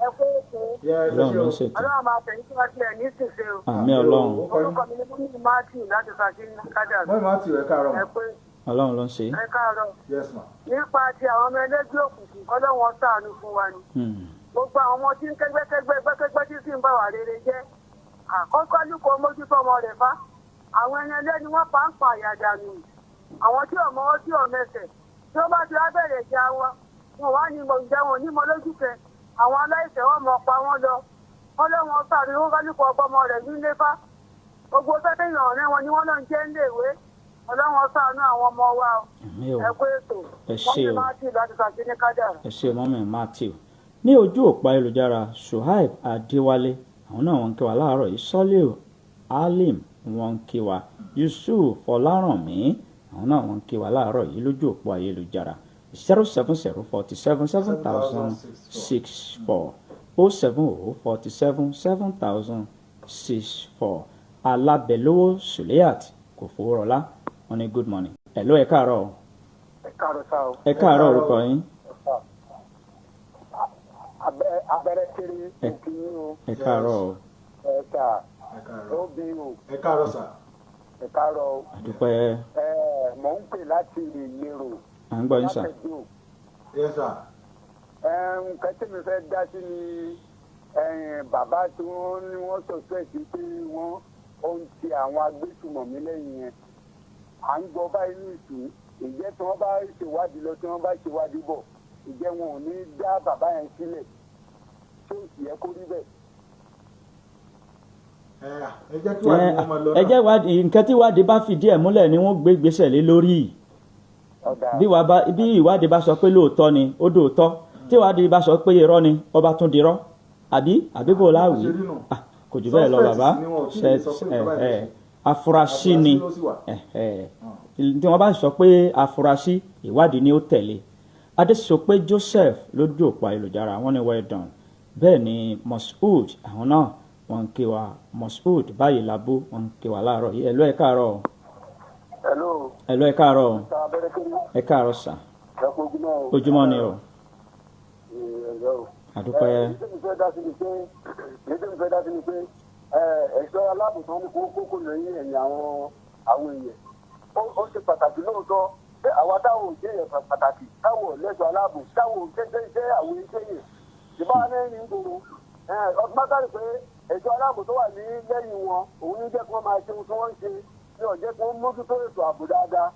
Ẹ kú ètò. Yes, ẹ Ọlọ́run ṣé ló o. ń ṣètò. Ọlọ́run máa tẹ̀yìn síwájú ẹ̀ ní ṣìṣe o. Àmín Ọlọ́run. Orúkọ mi ni Múmi Matthew láti Fàṣí Kádà. Mọ́mí Matthew, ẹ káàárọ̀ Ẹ ma. pé Ọlọ́run ló ń ṣe. ẹ káàárọ̀. Yes ma. Nípa ti àwọn ọmọ ẹlẹ́gbẹ́ òkùnkùn, kọ́lọ́wọ́n ṣàánú fún wa ni. Gbogbo àwọn ọmọ tí ń kẹ́gbẹ́kẹ́gbẹ́ gbẹ́kẹ́gbẹ́ tí sì ń bà wà rere jẹ́. Àkọ́kọ́ lùkọ́ mójútó ọmọ rẹ̀ fá. Àwọn ẹni ẹlẹ́ni wọ́n pa ń pa àyàdànù. Àwọn tí ọmọ ọwọ́ tí ọmọ ẹsẹ̀ tí wọ́n bá ti wá bẹ̀rẹ̀ ìjà wọn, wọn wá ní ìmọ̀ ìjà wọn ní mọ lójúkẹ. Àwọn aláìṣẹ̀ wọn mọ̀ pa wọ́n lọ. Wọ́n lọ́wọ́n sàrí wọn kálukú ọgbọ́mọ rẹ̀ nílé fá. Gbogbo sẹ́tẹ̀yìn ọ̀rẹ́ wọn ni wọ́n lọ ń jẹ́ ńléèwé. Ọlọ́wọ́n ṣàánú àwọn ọmọ wa o. Àmín o. Ẹ kú ètò. Ẹ ṣé o. Wọ́n ti máa ti láti ṣàṣe ní kádàrá. Ẹ ṣé, mọ́mí Matthew. Ní ojú òpó ayélujára, Suhaib Adéwálé, àwọn náà wọ́n ń kí wa láàárọ̀ yìí. Soliu Alim, wọ́n ń kí wa. Yusuf Ọlárànmí, àwọn náà wọ́n ń kí wa láàárọ̀ yìí lójú òpó ayélujára. 070 47 7064, 070 47 7064. Alábẹ̀lówó Suliat kò fowórọlá, wọ́n ní good morning. Hello, ẹ káàárọ̀ o. Ẹ káàárọ̀ sir o. Ẹ káàárọ̀, orúkọ yín? Abẹ́rẹ́ kéré òkè yín o. Ẹ káàárọ̀ o. Ẹ sà. Ẹ káàárọ̀. Ó bí o. Ẹ káàárọ̀ sir. Ẹ káàárọ̀ o. Àdúpẹ́. Ẹ mò ń pè láti Ìlérò. À ń gbọ́ yín sir. Látẹ̀dó. Yes sir. Nǹkan tí mi fẹ́ dá sí ni bàbá tí wọ́n ní wọ́n suspect pé wọ́n ó ń ti àwọn agbésùmọ̀mí lẹ́yìn yẹn. À ń gbọ́ báyìí ní ìsìn, ìjẹ́ tí wọ́n bá ṣèwádìí lọ, tí wọ́n bá ṣèwádìí bọ̀, ìjẹ́ wọn ò ní dá bàbá yẹn sílẹ̀, tí ó sì yẹ kó rí bẹ́ẹ̀. Ẹ jẹ́ kí wádìí wọn máa lọ ẹ jẹ́ wádìí, nǹkan tí ìwádìí bá fìdí ẹ̀ múlẹ̀ ni wọ́n gbé ìgbésẹ̀ lé lórí. Bí ìwádìí bá sọ pé lóòótọ́ ni ó dòótọ́, tí ìwádìí bá sọ pé irọ́ ni ó bá tún dirọ́, àbí bò láwìí kò jù bẹ́ẹ̀ lọ bàbá. Afurasí ni tí wọ́n bá sọ pé afurasí, ìwádìí ni ó tẹ̀lé. Adésopé Joseph lójú òpó ayélujára wọ́n ní well done. Bẹ́ẹ̀ ni Moshood, àwọn náà wọ́n ń kí wa. Moshood báyìí labú wọ́n ń kí wa láàárọ̀ yìí. Ẹ̀lú ẹ̀ káàárọ̀. Ẹ̀lú ẹ̀ káàárọ̀. Ẹ̀ káàárọ̀ sà. Ojúmọ́ ni o. Àdúpẹ́. Èyí tí mo fẹ́ dá sí ni pé ẹ̀ṣọ́ aláàbò tán ní kókó lẹ́yìn ẹ̀yìn àwọn èèyàn ó ṣe pàtàkì lóòótọ́. Ṣé àwa táwọn ò jẹ́ èèyàn pàtàkì, táwọn ò lẹ́ṣọ́ aláàbò, táwọn ò jẹ́ iṣẹ́ àwọn iṣẹ́ yẹn ìbá lẹ́yìn gbòòrò ọdún mátàrí pé ẹ̀ṣọ́ aláàbò tó wà ní lẹ́yìn wọn òun ní jẹ́ kí wọ́n máa ṣe ohun tí wọ́n ń ṣe, ní ó jẹ́ kí wọ́n mójútó ètò ààbò dáadáa.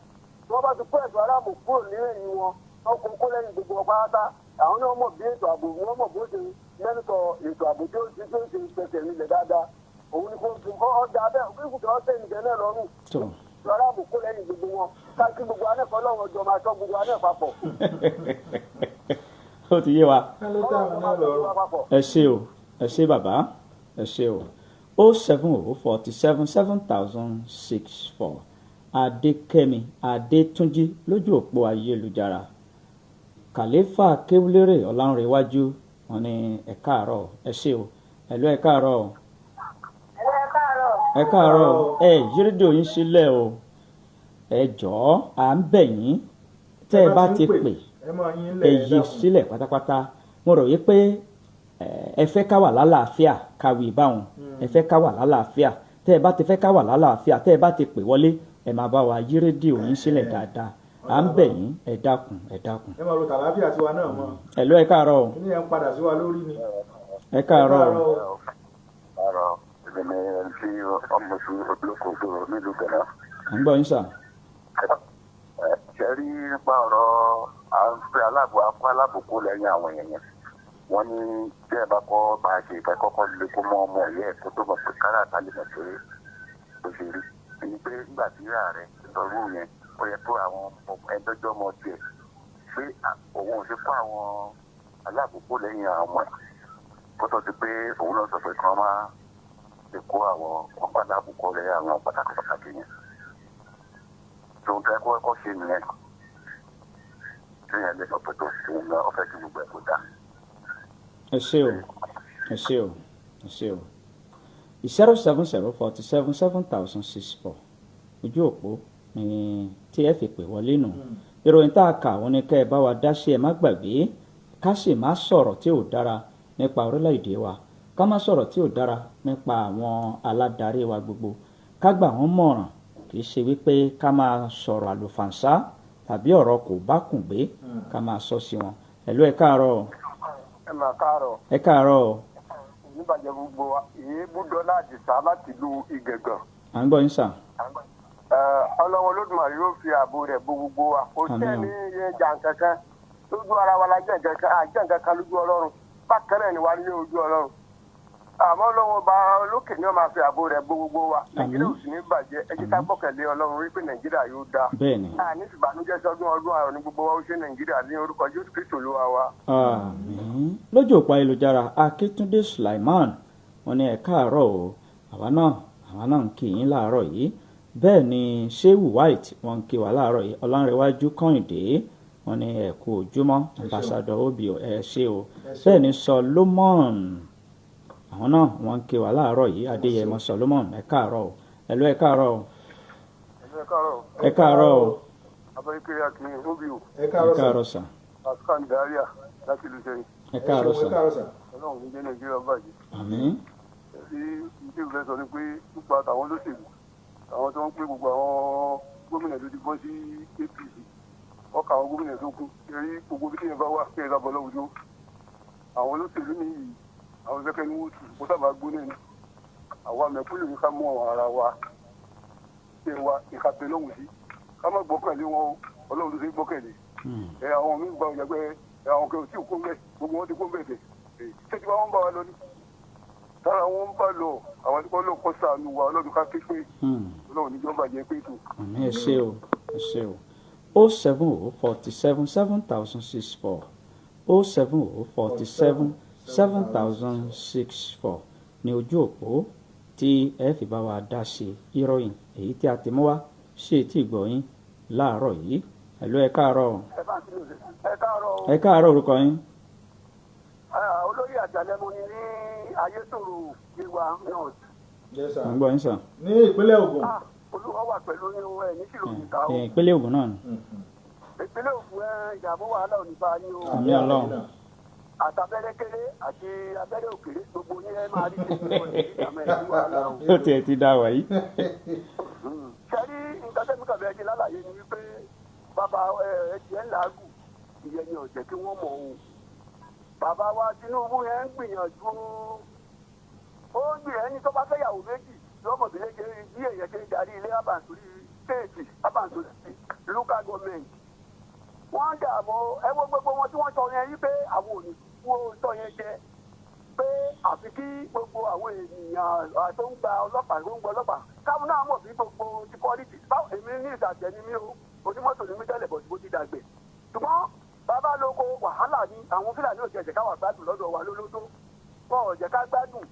Tí wọ́n bá ti kó ẹ̀ṣọ́ aláàbò kúrò ní ẹ̀yìn wọn, wọ́n kó kó lẹ́yìn gbogbo wọn pátá, àwọn náà mọ̀ bí ètò ààbò wọn mọ̀ bó ṣe mẹ́nutọ̀ ètò ààbò tí ó ṣe pẹ̀sẹ̀ nílẹ̀ dáadáa. Òun ni kò ọjà bẹ́ẹ̀ kí kùtù ọ̀sẹ̀ nìjẹ́ náà lọ́rùn aláàbò kó lẹ́yìn gbogbo wọn káàkiri gbogbo anẹ́kọ̀ọ́ lọ́wọ́ jọ máa ṣọ́ gbogbo anẹ́ papọ̀. Ó ti yé wa. Ẹ ṣé o, ẹ ṣé bàbá, ẹ ṣé o. 070 47 7064 Adékẹ́mi Adétúnjí lójú òpó ayélujára. Kàlífà Kéwúlérè Ọlánrewájú wọn ní ẹ káàárọ̀. Ẹ ṣé o. Ẹ̀lú ẹ káàárọ̀. Ẹ káàárọ̀. Ẹ yí rédíò yín sílẹ̀ o, ẹ jọ̀ọ́ à ń bẹ̀ yín, tẹ́ ẹ bá ti pè ẹ yí sílẹ̀ pátápátá. Mo rò yí pé ẹ fẹ́ ká wà lálàáfíà, káwé báwọn ẹ fẹ́ ká wà lálàáfíà. Tẹ́ ẹ bá ti fẹ́ ká wà lálàáfíà, tẹ́ ẹ bá ti pè wọlé, ẹ máa bá wa yí rédíò yín sílẹ̀ dáadáa. À ń bẹ̀ yín, ẹ dákun, ẹ dákun. Ẹ máa ro tàlàáfíà tiwa náà mọ́. Ẹ̀lú ẹ káàárọ̀. Kí ni ẹ ń padà sí wa lórí ni. Ẹ káàárọ̀. Èmi tí ọmọ sí olókoòtò nílùú Gánà. À ń gbọ́ yín sà. Ṣe rí nípa ọ̀rọ̀ à ń fẹ́ aláàbò akọ aláàbò kó lẹ́yìn àwọn èèyàn. Wọ́n ní bí ẹ bá kọ́ bá a ṣe ìfẹ́ kọ́kọ́ lè kó mọ́ ọmọ ìyá ẹ̀ tó tó mọ̀ pé káràtà lè mọ̀ pé ó ṣe rí. Èyí pé nígbà tí ààrẹ sọ̀rọ̀ yẹn, ó yẹ kó àwọn ẹgbẹ́jọ́ ọmọ tiẹ̀ pé òun ò ṣe kó àwọn aláàbò kó lẹ́yìn àwọn ọmọ ẹ̀ kó tó ti pé òun náà sọ pé kí wọ́n máa lè kó àwọn ọ̀pá aláàbò lẹ́yìn àwọn pàtàkì pàtàkì yẹn. Tó ń tẹ́ kó ẹ̀kọ́ ṣe nìyẹn. Tí yẹn lè sọ pé tó ṣe òun náà ọ̀fẹ́ kí gbogbo ẹ̀ kó dáa. Ẹ ṣé o, ẹ ṣé o, ẹ ṣé o. 070 47 7064 ojú òpó ni tí ẹ fi pè wọlé nù. Ìròyìn tá a kà wọ́n ní kẹ́ ẹ bá wa dá sí, ẹ má gbàgbé ká sì má sọ̀rọ̀ tí ò dára nípa orílẹ̀-èdè wa, ká má sọ̀rọ̀ tí ò dára nípa àwọn aládarí wa gbogbo, ká gbà wọ́n mọ̀ràn, kì í ṣe wípé ká máa sọ̀rọ̀ àlùfànṣá tàbí ọ̀rọ̀ kò bá kùn gbé ká máa sọ sí wọn. Ẹ̀lú ẹ káàárọ̀. Ẹ máa káàárọ̀. Ẹ káàárọ̀. Níbàjẹ́ gbogbo èébú dọ́là àdìsá láti ìlú Ìgàngàn. À ń gbọ́ yín sà. Ọlọ́run Olódùmarè yóò fi ààbò rẹ̀ bo gbogbo wa. Kò sẹ́ni jà nǹkankan lójú ara wa la jẹ́ nǹkankan, àjẹ́ nǹkankan lójú Ọlọ́run. Bákan náà ni wà ní ojú Ọlọ́run. Àmọ́ Ọlọ́run ọba olókè ni wọ́n máa fi ààbò rẹ̀ bo gbogbo wa. Nàìjíríà ò sì ní bàjẹ́. Ẹ jẹ́ ká gbọ́kànlé Ọlọ́run wípé Nàìjíríà yóò dáa. Bẹ́ẹ̀ni. Àní ìbànújẹ́ sọdún ọdún àrùn ní gbogbo wa ó ṣe Nàìjíríà ní orúkọ Jésù Kristo Olúwa wa. Àmín. Lójú òpó ayélujára Akíntúndé Sulaiman wọ́n ní ẹ káàárọ̀ o, àwa náà ń kí yín láàárọ̀ yìí. Bẹ́ẹ̀ ni Shehu White wọ́n ń kí wa láàárọ̀ yìí. Ọlánrewájú Kọ́hìndé wọ́n ní ẹ kú ojúmọ́. Ambassador Obi ẹ ṣé o. Bẹ́ẹ̀ ni Solomon, àwọn náà wọ́n ń kí wa láàárọ̀ yìí. Adéyẹmọ Solomon ẹ káàárọ̀ o. Ẹ̀lú ẹ káàárọ̀ o. Ẹ káàárọ̀ o. Abẹ́rẹ́kẹ́rẹ́ Akin Obi o. Ẹ káàárọ̀ sà. Pascal Daria láti ìlú Ìṣẹ̀yìn. Ẹ káàárọ̀ sà. Ọlọ́run ní jẹ́ Nàìjíríà bàjẹ́. Àmín. Ṣé ìdí ìfẹ́ sọ ni pé nípa tàwọn olóṣèlú, àwọn tó ń pè gbogbo àwọn gómìnà tó ti bọ́ sí APC, ọkà àwọn gómìnà tó kú, eré gbogbo bí kéèyàn bá wà kéèyàn sábọ̀ lọ́wọ́jọ́. Àwọn olóṣèlú nìyí, àwọn fẹ́kẹ́ ní wọ́n tù kó sábà gbóná ni. Àwa mẹ̀kúnnù ní ká mú àwọn ara wa ṣe wa ìkàpẹ́ lọ́hùn sí, ká má gbọ́kànlé wọn o, Ọlọ́run ló ṣe gbọ́kànlé. Ẹ àwọn míì gba ọ̀jà pé àwọn kò tí ò kó mbẹ́, gbogbo wọn ti kó mbẹ́ tẹ̀. Ṣé tí wọ́n bá wa lọ ní? Tára wọn ń bá lọ àwọn tí wọ́n lò kó sànù wa ọlọ́run ká pípé ọlọ́run níjọba jẹ́ pé tó. Àmín, ẹ ṣé o, ẹ ṣé o. 070 47 7064, 070 47 7064 ní ojú òpó tí ẹ fi bá wa dá sí ìròyìn èyí tí a ti mú wá sí etí ìgbọ̀yìn láàárọ̀ yìí. Hello, ẹ káàárọ̀. Ẹ káàárọ̀ o. Ẹ káàárọ̀, orúkọ yín? Olóyè Àjàlẹ́mú ni ní Ayétòrò, Yewa North. Yes, sir. À ń gbọ́ yín sàn. Ní ìpínlẹ̀ Ògùn. Olúwa wà pẹ̀lú yín o, ẹ̀ ní kìlò níta o. Ìpínlẹ̀ Ògùn náà ni. Ìpínlẹ̀ Ògùn, ẹ ìdààmú wàhálà ò ní bá yín o. Àmín Ọlọ́run. Àtàbẹ́rẹ́ kéré àti abẹ́rẹ́ òkèrè, gbogbo yín ẹ máa rí ṣe fún ẹ ní ìdààmú ẹ̀ ní wàhálà o. Ó tiẹ̀ ti dá wà yìí. Sẹ́rí nǹkan tẹ́mi kàbí ẹ ṣe lálàyé ni wípé bàbá ẹ tiẹ̀ ń làágùn, ìyẹn ni ọ̀jẹ̀ kí wọ́n mọ̀ o. Bàbá wa Tinubu yẹn ń gbìyànjú o, ó ń gbìyànjú. Ẹni tó bá fẹ́ yàwó méjì lọ́mọ bí léṣe bí èèyàn ṣe ń darí ilé àbàǹsórí state, àbàǹsórí local government. Wọ́n ń dààmú. Ẹ wo gbogbo wọn tí wọ́n sọ yẹn wípé àwọn ò ní kú sọ yẹn jẹ pé àfi kí gbogbo àwọn ènìyàn tó ń gba ọlọ́pàá, tó ń gba ọlọ́pàá, káwọn náà mọ̀ bí gbogbo security báwo. Èmi ní ìsàjẹ́ ni mí o, onímọ́tò ní mí tẹ́lẹ̀ bọ̀, tí mo ti dàgbẹ̀. Ṣùgbọ́n bàbá lóko wàhálà ni àwọn Fúlàní ò jẹ́ jẹ́ káwà gbádùn lọ́dọ̀ wa lólódó, wọn ò jẹ́ ká gbádùn.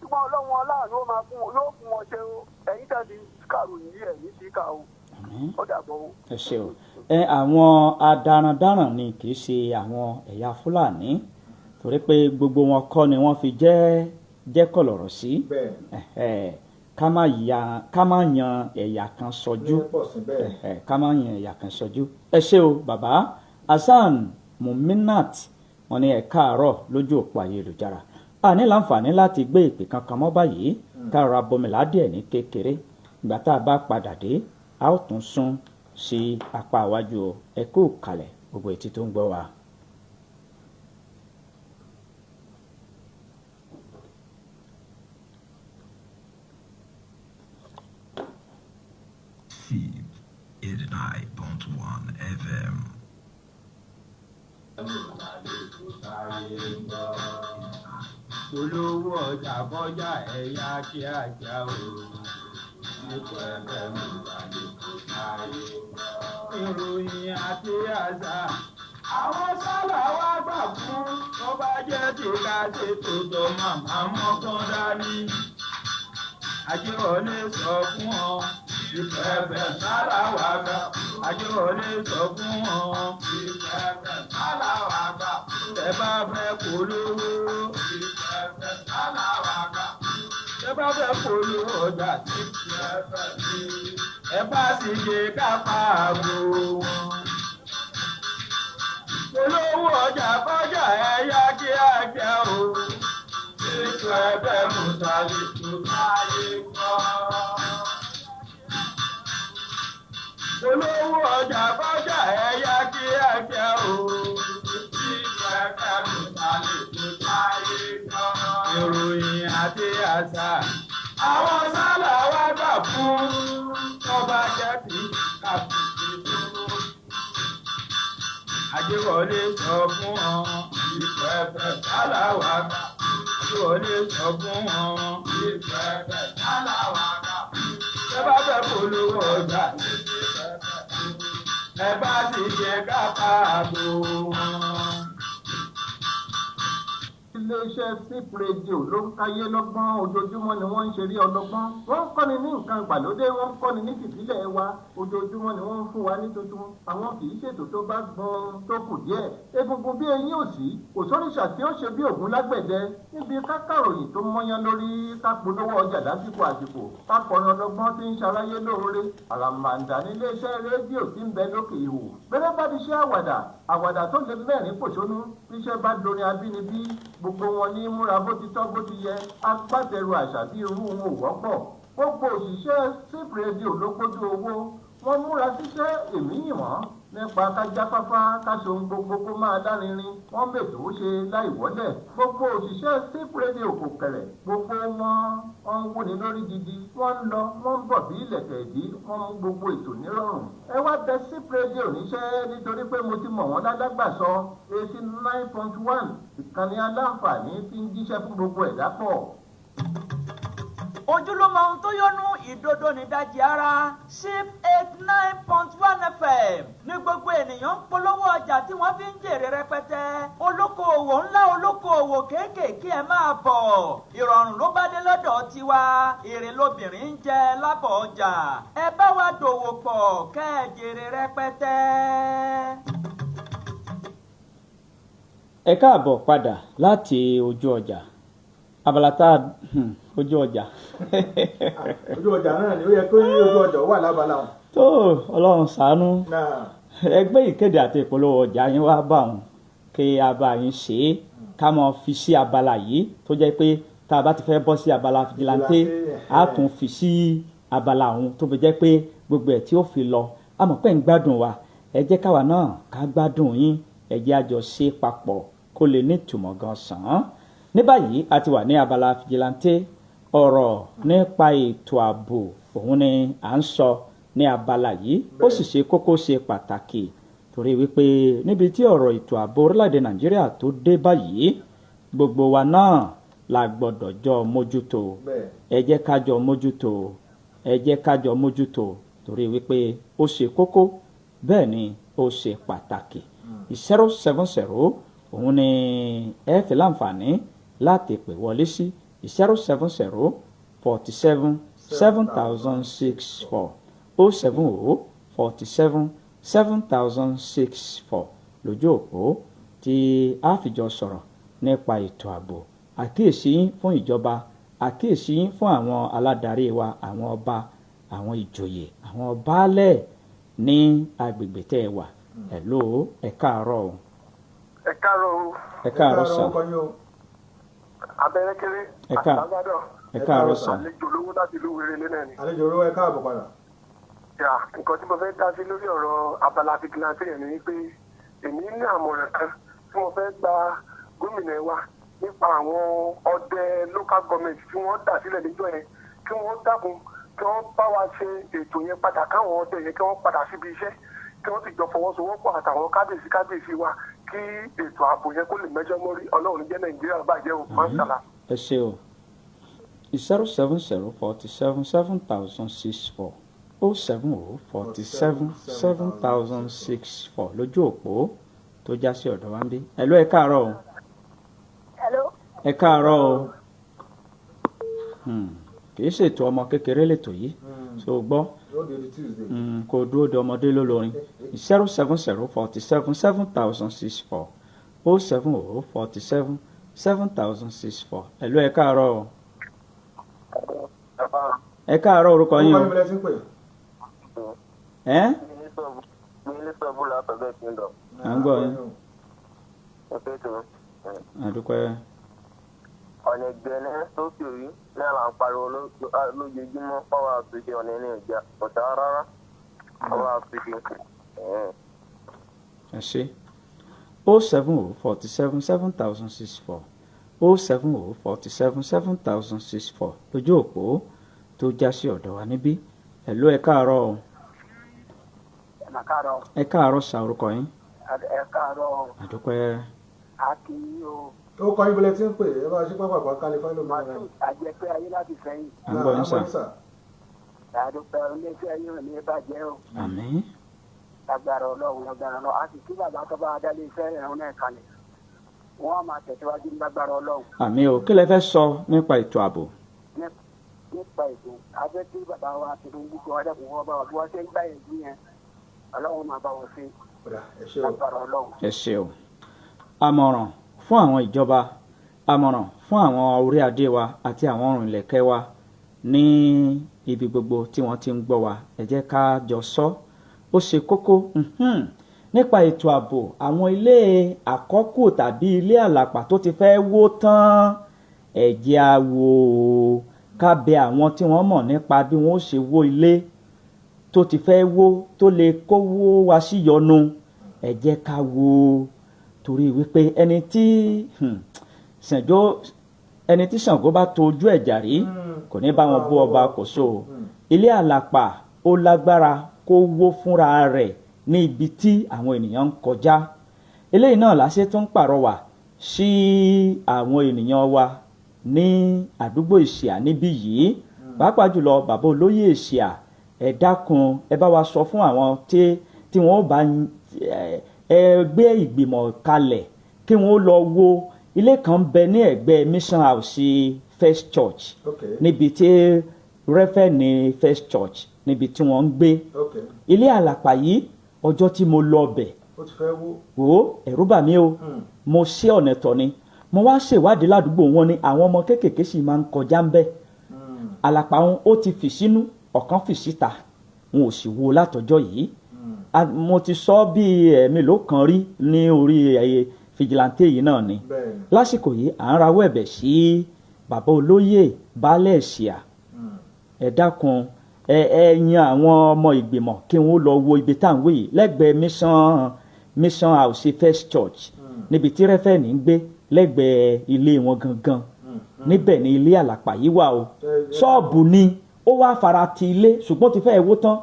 Ṣùgbọ́n Ọlọ́run aláàánú ó máa fún yóò fún wọn ṣe o. Ẹ̀yin tẹ́ ti kàròyìn yìí, ẹ̀ ní síkà o. Ó dàbọ̀ o. Ẹ ṣé o. Ẹ àwọn adarandaran ni, kì í ṣe àwọn ẹ̀yà Fúlàní, torí pé gbogbo wọn kọ́ ni wọ́n fi jẹ́ kọ̀lọ̀rọ̀ sí. Bẹ́ẹ̀. Ká má yan ẹ̀yà kan sọjú. Ní pọ̀ sí bẹ́ẹ̀. Ká má yan ẹ̀yà kan sọjú. Ẹ ṣé o, bàbá Hasan Muminat. Wọ́n ní ẹ káàárọ̀ lójú òpó ayélujára. A ní láǹfààní láti gbé ìpè kankan mọ́ báyìí. Ká rọra bomìlà díẹ̀ ní kékeré. Ìgbà tá a bá padà dé, a ó tún sún sí apá iwájú o. Ẹ kú kalẹ̀ gbogbo etí tó ń gbọ́ wa. Seed 89.1 FM. Olówó ọjà kọjá ẹ̀yà kíákíá o, nípa ẹgbẹ́ mi wà ní kò sáyé ìròyìn àti àṣà. Àwọn sábà wá gbà fún tó bá jẹ́ tí ká ṣètò tó màmá mọ́kàn dání. Àjẹwọlé sọ fún ọ ìfẹ́fẹ́ sára wà gbà. Àjẹwọlé sọ fún ọ ìfẹ́fẹ́ sára wà gbà. Tẹ bá fẹ́ polówó ìfẹ́fẹ́ sára wà gbà. Tẹ bá fẹ́ polówó ọjà tí ìfẹ́fẹ́ sí. Ẹ bá sì ṣe kápá àgbo wọn. Polówó ọjà kọjá ẹ̀yà kíákíá o. Ètò ẹgbẹ́ mùsàlì tó káyé gbọ́. Polówó ọjà kọjá ẹ̀yà kíákíá o. Ètò ẹgbẹ́ mùsàlì tó káyé gbọ́. Ìròyìn àti àṣà. Àwọn sálà wá gbà fún tọ́ba jẹ́ kí kàfíìsì tó. Àjẹwọlé sọ fún ọ ìfẹ́fẹ́ sálà wà gbà. Àjẹwọlé sọ fún ọ ìfẹ́fẹ́ sálà wà gbà. Ẹ bá fẹ́ polówó ọjà, ẹ bá sì jẹ kápá àgbo wọn. Iléeṣẹ́ Sip Radio ló ń káyé lọ́gbọ́n. Ojoojúmọ́ ni wọ́n ń ṣeré ọlọ́gbọ́n, wọ́n ń kọ́ni ní nǹkan ìgbàlódé, wọ́n ń kọ́ni ní tìbílẹ̀ wa. Ojoojúmọ́ ni wọ́n ń fún wa ní tuntun. Àwọn kì í ṣètò tó bá gbọ́n tó kù díẹ̀ egungun bí eyín òsì kò sóríṣà tí ó ṣe bí ògún lágbẹ̀dẹ níbi kákàròyìn tó mọ́yán lórí, kápolówó ọjà lásìkò àsìkò, kákọrin ọlọ́gbọ́n tí ń ṣaráyé lóore. Àràmàǹdà níléeṣẹ́ rédíò tí ń bẹ lókè ihò. Bẹ́rẹ̀ bá ti ṣe àwàdà àwàdà tó lè mẹ́rin pòṣónú, bíṣẹ́ bá dorin abínibí, gbogbo wọn ní múra bó ti tọ́ bó ti yẹ. Agbátẹrù àṣà bí irú wọn ò wọ́pọ̀. Gbogbo òṣìṣẹ́ Sip Radio ló pójú owó, wọ́n múra síṣẹ́. Èmi yìn wọ́n. Nípa kájáfáfá, káṣe ohun gbogbo kó máa dárinrin, wọ́n mètò ó ṣe láì wọ́lẹ̀. Gbogbo òṣìṣẹ́ SIP Radio kò kẹ̀rẹ̀, gbogbo wọn wọ́n ń wúni lórí gidi, wọ́n ń lọ wọ́n ń bọ̀ bí ilẹ̀kẹ̀ ìdí, wọ́n mú gbogbo ètò nírọ̀rùn. Ẹ wá tẹ SIP Radio níṣẹ́ nítorí pé mo ti mọ̀ wọ́n lálágbàsọ 89.1, ìkànnì aláǹfààní tí ń jíṣẹ́ fún gbogbo ẹ̀dá pọ̀. Ojúlówó ohun tó yọnu ìdodo nídajì ara. Ship 89.1 FM ní gbogbo ènìyàn ń polówó ọjà tí wọ́n fi ń jèrè rẹpẹtẹ. Olókoòwò ńlá, olókoòwò kéékèèké, ẹ máa bọ̀, ìrọ̀rùn ló bá dé lọ́dọ̀ tiwa. Èrè lobìnrin ń jẹ lábọ̀ ọjà. Ẹ bá wa dòwò pọ̀ kẹ́ ẹ jèrè rẹpẹtẹ. Ẹ káàbọ̀ padà láti ojú ọjà, abala tá a ojú ọjà. Ojú ọjà náà ni ó yẹ kó ojú ọjà wà lábala wọn. Tó Ọlọ́run ṣàánú. Náà. Ẹgbẹ́ ìkéde àti ìpolówó ọjà yín wá bá òun kí a bá yín ṣe é, ká mọ fi sí abala yìí tó jẹ́ pé tá a bá ti fẹ́ bọ́ sí abala fìjìláńtẹ́, a tún fi sí abala òun tó fi jẹ́ pé gbogbo ẹ̀ tí ó fi lọ. A mọ̀ pé ń gbádùn wa, ẹ jẹ́ káwa náà ká gbádùn yín, ẹ jẹ́ a jọ ṣe papọ̀ kó lè ní ìtumọ̀ gan sàn án. Ní báyìí, a ti wà ní abala fìjìláńtẹ́. Ọ̀rọ̀ nípa ètò ààbò òun ni à ń sọ ní abala yìí. Ó sì ṣe kókó, ṣe pàtàkì, torí wípé níbi tí ọ̀rọ̀ ètò ààbò orílẹ̀-èdè Nàìjíríà tó dé báyìí, gbogbo wa náà la gbọ́dọ̀ jọ mójútó. Ẹ jẹ́ ká jọ mójútó, ẹ jẹ́ ká jọ mójútó, torí wípé ó ṣe kókó, bẹ́ẹ̀ ni ó ṣe pàtàkì. 070 òun ni ẹ fi láǹfààní láti pè wọlé sí, 070 47 7064, 070 47 7064 lójú òpó tí a fi jọ sọ̀rọ̀ nípa ètò ààbò. Àkíyèsí yín fún ìjọba, àkíyèsí yín fún àwọn aládarí wa, àwọn ọba, àwọn ìjòyè, àwọn baálẹ̀ ní agbègbè tẹ́ ẹ wà. Hello, ẹ káàárọ̀ o. Ẹ káàárọ̀ o. Ẹ káàárọ̀ sà. Abẹ́rẹ́ kéré. Àtàgbàdàn. Ẹ káàárọ̀ sà. Àlejò lówó láti ìlú Wérelé náà ni. Àlejò olówó, ẹ káàbọ̀ padà. Yà, nǹkan tí mo fẹ́ dá sí lórí ọ̀rọ̀ abala vigilante yẹn ni wípé èmi ní àmọ̀ràn kan tí mo fẹ́ gba gómìnà wa nípa àwọn ọdẹ local government tí wọ́n dà sílẹ̀ níjọ́ yẹn, kí wọ́n dákun, kí wọ́n bá wa ṣe ètò yẹn padà, káwọn ọdẹ yẹn kí wọ́n padà síbi iṣẹ́, kí wọ́n sì jọ fọwọ́sowọ́pọ̀ àtàwọn kábíyèsí kábíyèsí wa, kí ètò ààbò yẹn kó lè mẹ́jọ mọ́rí. Ọlọ́run jẹ́ Nàìjíríà bàjẹ́ o, mọ́sálà. Ẹ ṣe o. 070 47 7064, 070 47 7064 lójú òpó tó já sí ọ̀dọ̀ wa ń bí. Hello, ẹ káàárọ̀ o. Hello. Ẹ káàárọ̀ o. Kì í ṣètò ọmọ kékeré lètò yìí, so gbọ́. Yóò di di Tuesday. Kò dúró de ọmọdé lólórin. 070 47 7064, 070 47 7064. Hello, ẹ káàárọ̀ o. Ẹ káàárọ̀, orúkọ yín o. Orúkọ yín bẹ̀rẹ̀ sí ń pè. Ẹ́ à ń gbọ́ yín. Àdúpẹ́. Ọ̀nà ìgbẹ́lẹ́ tó sì rí náà là ń pariwo lójoojúmọ́ pàwọn àtúnṣe ọ̀nà ilé ìjà kò dá rárá, pàwọn àtúnṣe. Ẹ ṣe. 070 47 7064, 070 47 7064 lójú òpó tó já sí ọ̀dọ̀ wa níbí. Hello, ẹ káàárọ̀ o. Ẹ mà káàárọ̀. Ẹ káàárọ̀ sà, orúkọ yín. Ẹ káàárọ̀. Àdúpẹ́. A kì í o. Orúkọ yín bẹ̀rẹ̀ tí ń pè, ẹ bá ṣe pápá kálífà lómi ara rẹ̀. Àjẹpẹ́ ayé láti sẹ́yìn. À ń gbọ́ yín sà. Àdúpẹ́, iléeṣẹ́ yín ò ní bàjẹ́ o. Àmín. Lágbára Ọlọ́run, lágbára Ọlọ́run. A sì kí bàbá tó bá dálé iṣẹ́ ìrànwọ́ náà kalẹ̀. Wọ́n á máa tẹ̀síwájú lágbára Ọlọ́run. Àmín o. Kí lẹ fẹ́ sọ nípa ètò ààbò? Nípa ètò abẹ́ tí bàbá wa Tinubu kí wọ́n dẹ́kun, wọ́n bá wa bí wọ́n ṣe ń gbà yẹn yẹn, Ọlọ́run máa bá wọn ṣe lágbára Ọlọ́run. Ẹ ṣe o. Àmọ̀ràn fún àwọn ìjọba, àmọ̀ràn fún àwọn orí adé wa àti àwọn ọrùn ìlẹ̀kẹ̀ wa ní ibi gbogbo tí wọ́n ti ń gbọ́ wa, ẹ jẹ́ ká jọ sọ, ó ṣe kókó nípa ètò ààbò. Àwọn ilé àkọ́kù tàbí ilé àlàpà tó ti fẹ́ wó tán, ẹ jẹ́ á wò ó, ká bẹ̀ àwọn tí wọ́n mọ̀ nípa bí wọ́n ó ṣe wó ilé tó. tó ti fẹ́ wó tó lè kówó wá sí yọnu, ẹ jẹ́ ká wo, torí wípé ẹni tí Ṣàngó, ẹni tí Ṣàngó bá tojú ẹ̀ jà rí, kò ní bá wọn bú ọba kò so. Ilé àlàpà ó lágbára kó wó fúnra rẹ̀ ní ibi tí àwọn ènìyàn ń kọjá. Eléyìí náà láṣẹ tó ń pàrọwà sí àwọn ènìyàn wa ní àdúgbò Ìṣìà níbí yìí, pàápàá jùlọ bàbá olóyè Ìṣìà. Ẹ dákun, ẹ bá wa sọ fún àwọn tí wọ́n bá ẹ gbé ìgbìmọ̀ kalẹ̀ kí wọ́n lọ wo ilé kan bẹ ní ẹ̀gbẹ́ Mission House First Church, níbi tí rẹ́fẹ̀ ní First Church, níbi tí wọ́n ń gbé ilé àlàpà yìí. Ọjọ́ tí mo lọ bẹ̀, ó ti fẹ́ wó. Wò ó, ẹ̀rù bà mí o. Mo ṣe ọ̀nà tọ̀ ni mo wá ṣèwádìí ládùúgbò wọn ni àwọn ọmọ kéékèèké sì máa ń kọjá ń bẹ̀. Àlàpà wọn ó ti fì sínú, ọ̀kan fì síta, wọn ò sì wo látọjọ́ yìí. Mo ti sọ bí ẹ̀ẹ̀mélòó kan rí ní orí ẹ̀yẹ vigilante yìí náà ni. Lásìkò yìí, à ń rawọ́ ẹ̀bẹ̀ sí bàbá olóyè baálẹ̀ Ìṣìà. Ẹ dákun, ẹ yan àwọn ọmọ ìgbìmọ̀ kí wọ́n lọ wo ibi tá à ń wí yìí lẹ́gbẹ̀ẹ́ Mission House First Church, níbi tí rẹ́fẹ̀nì ń gbé, lẹ́gbẹ̀ẹ́ ilé wọn gangan. Níbẹ̀ ni ilé àlàpà yìí wà o. Ṣọ́ọ̀bù ni ó wá fara ti ilé, ṣùgbọ́n ti fẹ́ẹ́ wó tán.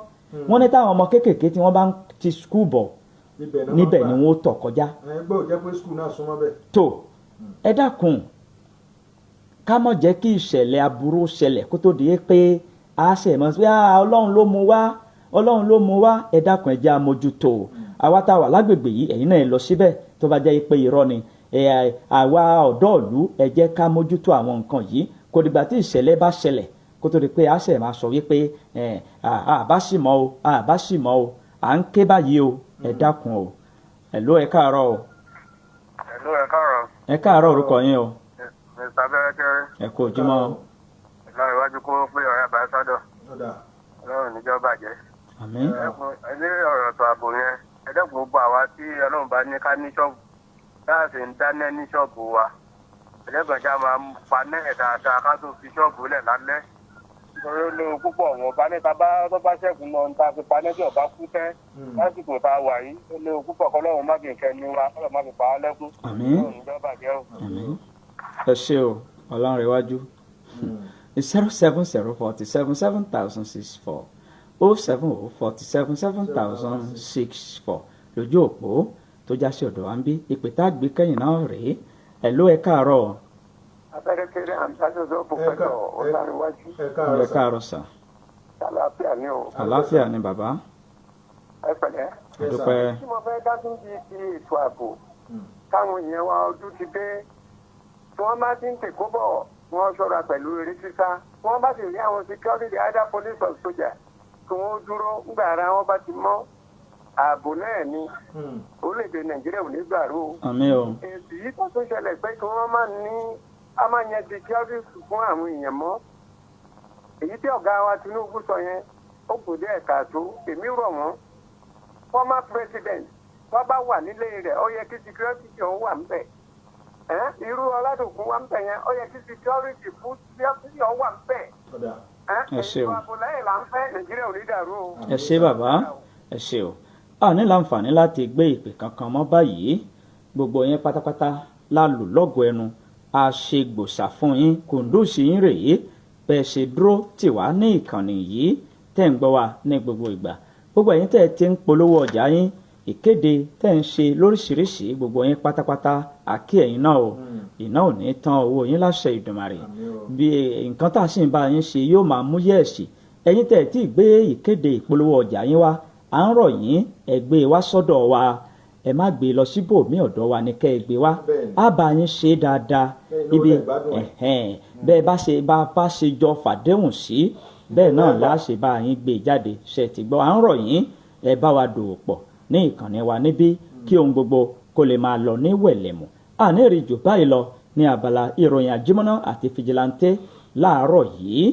Wọ́n ní táwọn ọmọ kéékèèké tí wọ́n bá ń ti school bọ̀, níbẹ̀ ni wọ́n tọ̀ kọjá. Ẹgbẹ́ ò jẹ́ pé school náà súnmọ́ bẹ́ẹ̀. Tó ẹ dákun, ká má jẹ́ kí ìṣẹ̀lẹ̀ aburú ṣẹlẹ̀ kó tó di pé a ṣe mọ̀ sí Ọlọ́run ló mú wá, Ọlọ́run ló mú wá. Ẹ dákun, ẹ jẹ́ á mójútó. Àwa tá a wà lágbègbè yìí, ẹ̀yin náà lọ síbẹ̀. Tó bá jẹ́ pé irọ́ ni, àwa ọ̀dọ́ ìlú, ẹ jẹ́ ká mójútó àwọn nǹkan yìí. Kò dìgbà tí ìṣẹ̀lẹ̀ bá ṣẹlẹ̀ kó tó di pé a ṣe máa sọ wípé àbá sì mọ́ o, àbá sì mọ́ o. À ń ké báyìí o, ẹ dákun o. Hello, ẹ káàárọ̀ o. Hello, ẹ káàárọ̀. Ẹ káàárọ̀, orúkọ yín o? Mr. Abẹ́rẹ́kẹ́rẹ́. Ẹ kú ojúmọ́. Ìlànà iwájú kó pé ọ̀rẹ́ àbá sọ́dọ̀. Ọlọ́run níjọ́ bàjẹ́. Àmín. Ní ọ̀rọ̀ tó ààbò yẹn, ẹ dẹ́kun, gbogbo àwa tí Ọlọ́run bá ní ká ní ṣọ́ọ̀bù, láàfin ń dáná ní ṣọ́ọ̀bù wa, ẹlẹ́gbẹ̀já máa ń pa náà dáadáa ká tó fi ṣọ́ọ̀bù lẹ̀ lálẹ́. Nítorí ó léwu púpọ̀. Wọn bá níta bá tó bá ṣẹ́gun náà ń ta fi pa nẹ́jọ́ bá kú tẹ́ lásìkò tá a wà yìí, ó léwu púpọ̀. Kọ́lọ́run má fi nǹkan ní wa, kọ́lọ́run má fi pa á lẹ́kún. Àmín. Ọlọ́run níjọ́ bàjẹ́ o. Àmín, ẹ ṣé o. Ọlọ́run, 070 47 7064, 070 47 7064 lójú òpó tó já sí ọ̀dọ̀ wa ń bí. Ìpè tá a gbé kẹ́yìn náà rèé. Hello, ẹ káàárọ̀. Abẹ́rẹ́kẹ́rẹ́ àǹtàjọ́sọ́ pòfẹ́sọ̀ Ọ̀làríwájú. Ẹ káàárọ̀ sà. Àlàáfíà ni o. Àlàáfíà ni, bàbá. Ẹ pẹ̀lẹ́. Àdúpẹ́. Tí mo fẹ́ dá sí ti ètò ààbò, táwọn èèyàn wa ojú ti dé, tí wọ́n bá ti ń tèkó bọ̀, wọ́n ṣọ́ra pẹ̀lú eré sísá. Tí wọ́n bá sì rí àwọn security, either police or soldier, kí wọ́n dúró ńgbà ara wọn bá ti mọ́. Ààbò náà ni orílẹ̀-èdè Nàìjíríà ò ní gbàrú o. Àmín o. Èsì yìí tó tún ṣẹlẹ̀ pé kí wọ́n má ní a máa yẹn security fún àwọn èèyàn mọ́, èyí tí ọ̀gá wa Tinubu sọ yẹn, ó kù díẹ̀ káàtó. Èmi rọ̀ wọ́n, former president tó bá wà nílé rẹ̀, ó yẹ kí security òun wà ńbẹ̀. Irú Ọládòkun wà ńbẹ̀ yẹn, ó yẹ kí security fún security òun wà ńbẹ̀. Ẹ ṣé o. Ètò ààbò lẹ́yìn là ń fẹ́. Nàìjíríà ò ní dàrú o. Ẹ ṣé bàbá, ẹ ṣé o. A ní láǹfààní láti gbé ìpè kankan mọ́ báyìí. Gbogbo yẹn pátápátá la lù lọ́gọ̀ọ́ ẹnu, a ṣe gbòòsà fún yín. Kùndùsì yín rèé, bẹ́ẹ̀ ṣe dúró tì wá ní ìkànnì yìí, tẹ́ ń gbọ́ wa ní gbogbo ìgbà. Gbogbo ẹ̀yin tẹ́ ẹ ti ń polówó ọjà yín, ìkéde tẹ́ ń ṣe lóríṣiríṣi, gbogbo yín pátápátá, àkí ẹ̀yin náà o. Iná ò ní tán owó yín láṣẹ Ìdùmarè. Bí nǹkan tá a sì ń bá yín ṣe yóò máa mú yẹ̀ẹ̀sì. Ẹ̀yin tẹ́ ẹ ti gbé ìkéde ìpolówó ọjà yín wá, à ń rọ̀ yín, ẹ gbé wá sọ́dọ̀ wa. Ẹ má gbé lọ síbòmí, ọ̀dọ̀ wa ni kẹ́ ẹ gbé wá, á bá yín ṣe dáadáa. Ibi bẹ́ẹ̀ bá ṣe bá ṣe jọ fàdéhùn sí, bẹ́ẹ̀ náà la ṣe bá yín gbé jáde. Ṣe ti gbọ́? À ń rọ̀ yín, ẹ bá wa dòwò pọ̀ ní ìkànnì wa níbí kí ohun gbogbo kó lè máa lọ ní wẹ̀lẹ̀mù. Àní rí jù báyìí lọ ní abala ìròyìn àjímọ́ná àti fìjìláńtẹ́ láàárọ̀ yìí.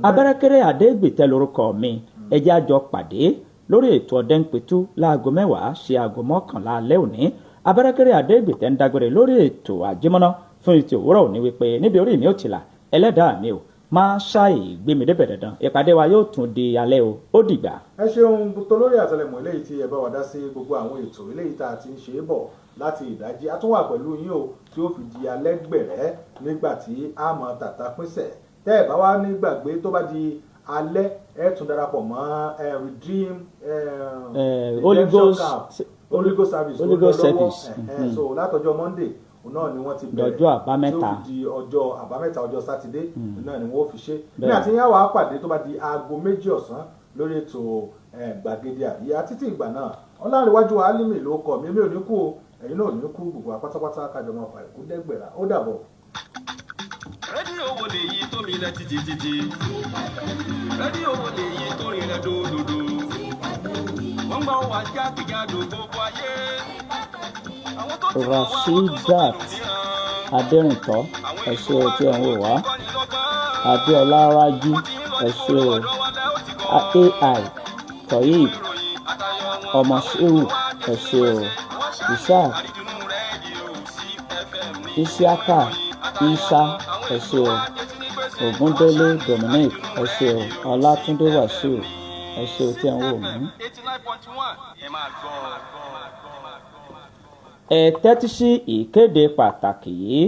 Abẹ́rẹ́kẹ́rẹ́ Adégbìtẹ́ lórúkọ mi. Ẹ jẹ́ á jọ pàdé lórí ètò Ọ̀dẹ́npẹ̀tù láago 10 sí aago 11 alẹ́ òní. Abẹ́rẹ́kẹ́rẹ́ Adégbìtẹ́ ń dágbére lórí ètò àjímọ́ná fún ètò òwúrọ̀ òní wípé níbi orí mi ò tìlà, ẹlẹ́dàá mi ò Má ṣàì gbé mi débẹ̀ dandan. Ìpàdé wa yóò tún di alẹ́ o. Ó dìgbà. Ẹ ṣeun tó lórí àtẹlẹmọ eléyìí tí ẹ bá wa dá sí gbogbo àwọn ètò eléyìí tá a ti ń ṣe é bọ̀ láti ìdájí. A tún wà pẹ̀lú yín o tí ó fi di alẹ́ gbẹ̀rẹ́ nígbà tí a mọ tàtà pínṣẹ̀. Tẹ́ ẹ bá wá nígbàgbé, tó bá di alẹ́, ẹ tún darapọ̀ mọ́ Redeem Holy Redemption Ghost Camp, Holy Ghost Service Holy tó Ghost lọ lọ́wọ́. Service. So látọjọ́ Monday, òun náà ni wọ́n ti bẹ̀rẹ̀ Dọjọ́ Àbámẹ́ta. tí ó fi di ọjọ́ Àbámẹ́ta, ọjọ́ Sátidé náà ni wọ́n fi ṣe ní Bẹ́ẹ̀. Àti yẹn wàá pàdé tó bá di aago 2 ọ̀sán lórí ètò Gbàgede Àríyá. Títí ìgbà náà, Ọlárẹ̀wájú Álímì ló kọ mi. Mi ò ní kú o, ẹ̀yin náà ò ní kú. Gbogbo apátápátá kájọ máa fà ìkú dẹ́gbẹ̀rà. Ó dàbọ̀. Rédíò wo lèyí tó milẹ̀ títí? Rédíò wo lèyí tó rinlẹ̀ dòdòdò? Wọ́n gbọ́ wá jákèjádò gbogbo ayé. Àwọn tó ti mọ̀ wá, wọ́n tún sọ Rasheedat Adẹ́rìntọ́, ẹ ṣé o tí ẹ̀ ń wò wá. Adéọlá Rájí, ẹ ṣé o. AI Toyib Ọmọṣẹ́wù, ẹ ṣé o. Isaac Isiaka Isa, ẹ ṣé o. Ògúndélé Dominic, ẹ ṣé o. Ọlátúndé Wàsíù, ẹ ṣé o tí ẹ̀ ń wò mí. 89.1, ẹ máa gbọ́. Ẹ tẹ́tí sí ìkéde pàtàkì yìí.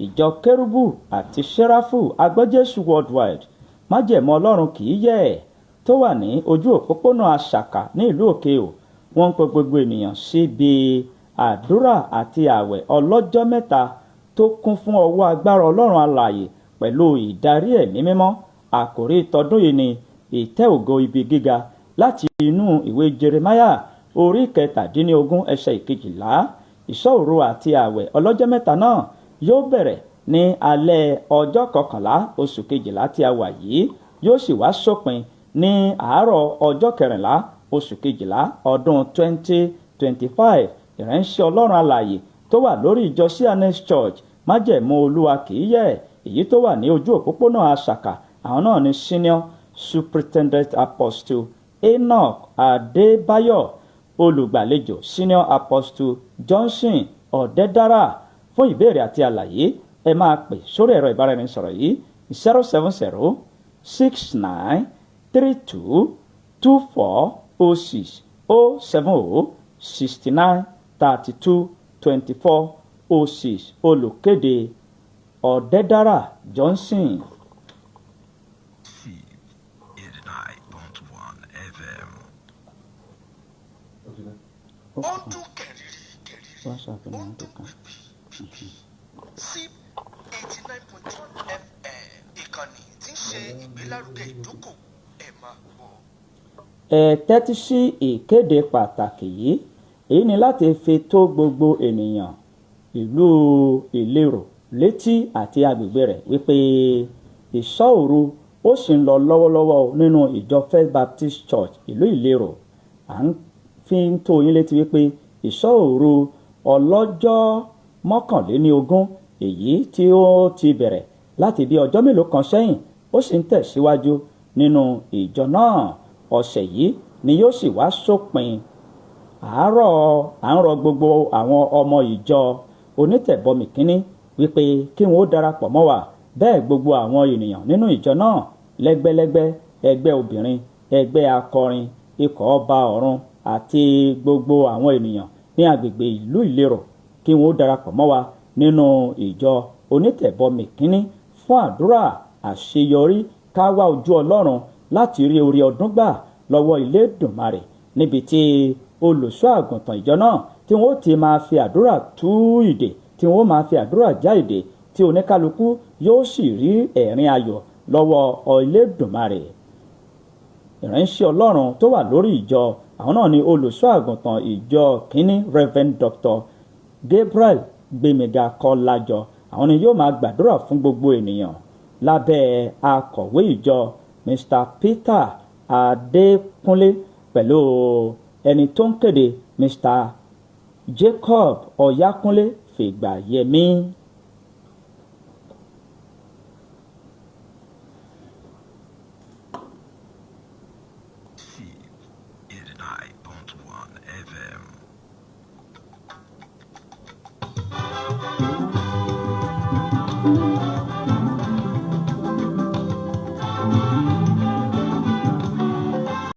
Ìjọ Kérúbù àti Sẹ́ráfù Agbọ́jésù Worldwide, Májẹ̀mú Ọlọ́run Kì Í Yẹ̀ ẹ́, tó wà ní ojú òpópónà Àṣàkà ní ìlú Òkè-Ò, wọ́n ń pe gbogbo ènìyàn síbi àdúrà àti ààwẹ̀ ọlọ́jọ́ 3 tó kún fún ọwọ́ agbára Ọlọ́run alààyè pẹ̀lú ìdarí Ẹ̀mí Mímọ́. Àkòrí tọdún yìí ni "Ìtẹ́ Ògo Ibi Gíga", láti inú ìwé Jeremiah orí 17, ẹsẹ̀ 12. Ìṣọ́ òru àti ààwẹ̀ ọlọ́jọ́ 3 náà yóò bẹ̀rẹ̀ ní alẹ́ ọjọ́ 11 oṣù 12 tí a wà yìí, yóò sì wá sópin ní àárọ̀ ọjọ́ 14 oṣù 12 ọdún 2025. Ìránṣẹ́ Ọlọ́run alààyè tó wà lórí ìjọ C&S Church, Májẹ̀mú Olúwa Kì Í Yẹ̀, èyí tó wà ní ojú òpópónà Àṣàkà, àwọn náà ní Senior Superintendent Apostle Enoch Adébáyọ̀. Olùgbàlejò, Senior Apostle Johnson Ọ̀dẹ́dára. Fún ìbéèrè àti àlàyé, ẹ máa pè sórí ẹ̀rọ ìbáraẹnisọ̀rọ̀ yìí: 07069322406, 07069322406. Olùkéde, Ọ̀dẹ́dára Johnson. 89.1 FM. Ó dún WhatsApp ní wọ́n tó kàn. Sí 89.1 FM, ìkànnì tí ń ṣe ìgbélárugẹ ìdókòwò. Ẹ máa gbọ́. Ẹ tẹ́tí sí ìkéde pàtàkì yìí. Èyí ni láti fi tó gbogbo ènìyàn ìlú Ìlérò létí àti agbègbè rẹ̀ wípé ìṣọ́ òru ó sì ń lọ lọ́wọ́lọ́wọ́ nínú ìjọ First Baptist Church, ìlú Ìlérò. À ń fi ń tó yín létí wípé ìṣọ́ òru ọlọ́jọ́ 21, èyí tí ó ti bẹ̀rẹ̀ láti bí ọjọ́ mélòó kan sẹ́yìn, ó sì ń tẹ̀síwájú nínú ìjọ náà. Ọ̀sẹ̀ yìí ni yóò sì wá sópin. Àárọ̀, à ń rọ gbogbo àwọn ọmọ ìjọ onítẹ̀bọmi kínní wípé kí wọ́n ó darapọ̀ mọ́ wa. Bẹ́ẹ̀, gbogbo àwọn ènìyàn nínú ìjọ náà, lẹ́gbẹ́lẹ́gbẹ́, ẹgbẹ́ obìnrin, ẹgbẹ́ akọrin, ikọ̀ ọba ọ̀run àti gbogbo àwọn ènìyàn ní agbègbè ìlú Ìlérò, kí wọ́n ó darapọ̀ mọ́ wa nínú ìjọ onítẹ̀bọmi kínní fún àdúrà àṣeyọrí, ká wá ojú Ọlọ́run láti rí orí ọdún gbà lọ́wọ́ Elédùmarè, níbi tí olùṣọ́ àgùntàn ìjọ náà tí wọ́n ti máa fi àdúrà tú ìdè, tí wọ́n máa fi àdúrà já ìdè, tí oníkálukú yóò sì rí ẹ̀rín ayọ̀ lọ́wọ́ Elédùmarè. Ìránṣẹ́ Ọlọ́run tó wà lórí ìjọ àwọn náà ni olùṣọ́ àgùntàn ìjọ kínní, Reverend Dr. Gabriel Gbémiga Kọ́lájọ. Àwọn ni yóò máa gbàdúrà fún gbogbo ènìyàn lábẹ́ akọ̀wé ìjọ, Mr. Peter Adékúnlé, pẹ̀lú ẹni tó ń kéde, Mr. Jacob Ọ̀yákúnlé Fìgbàyẹmí.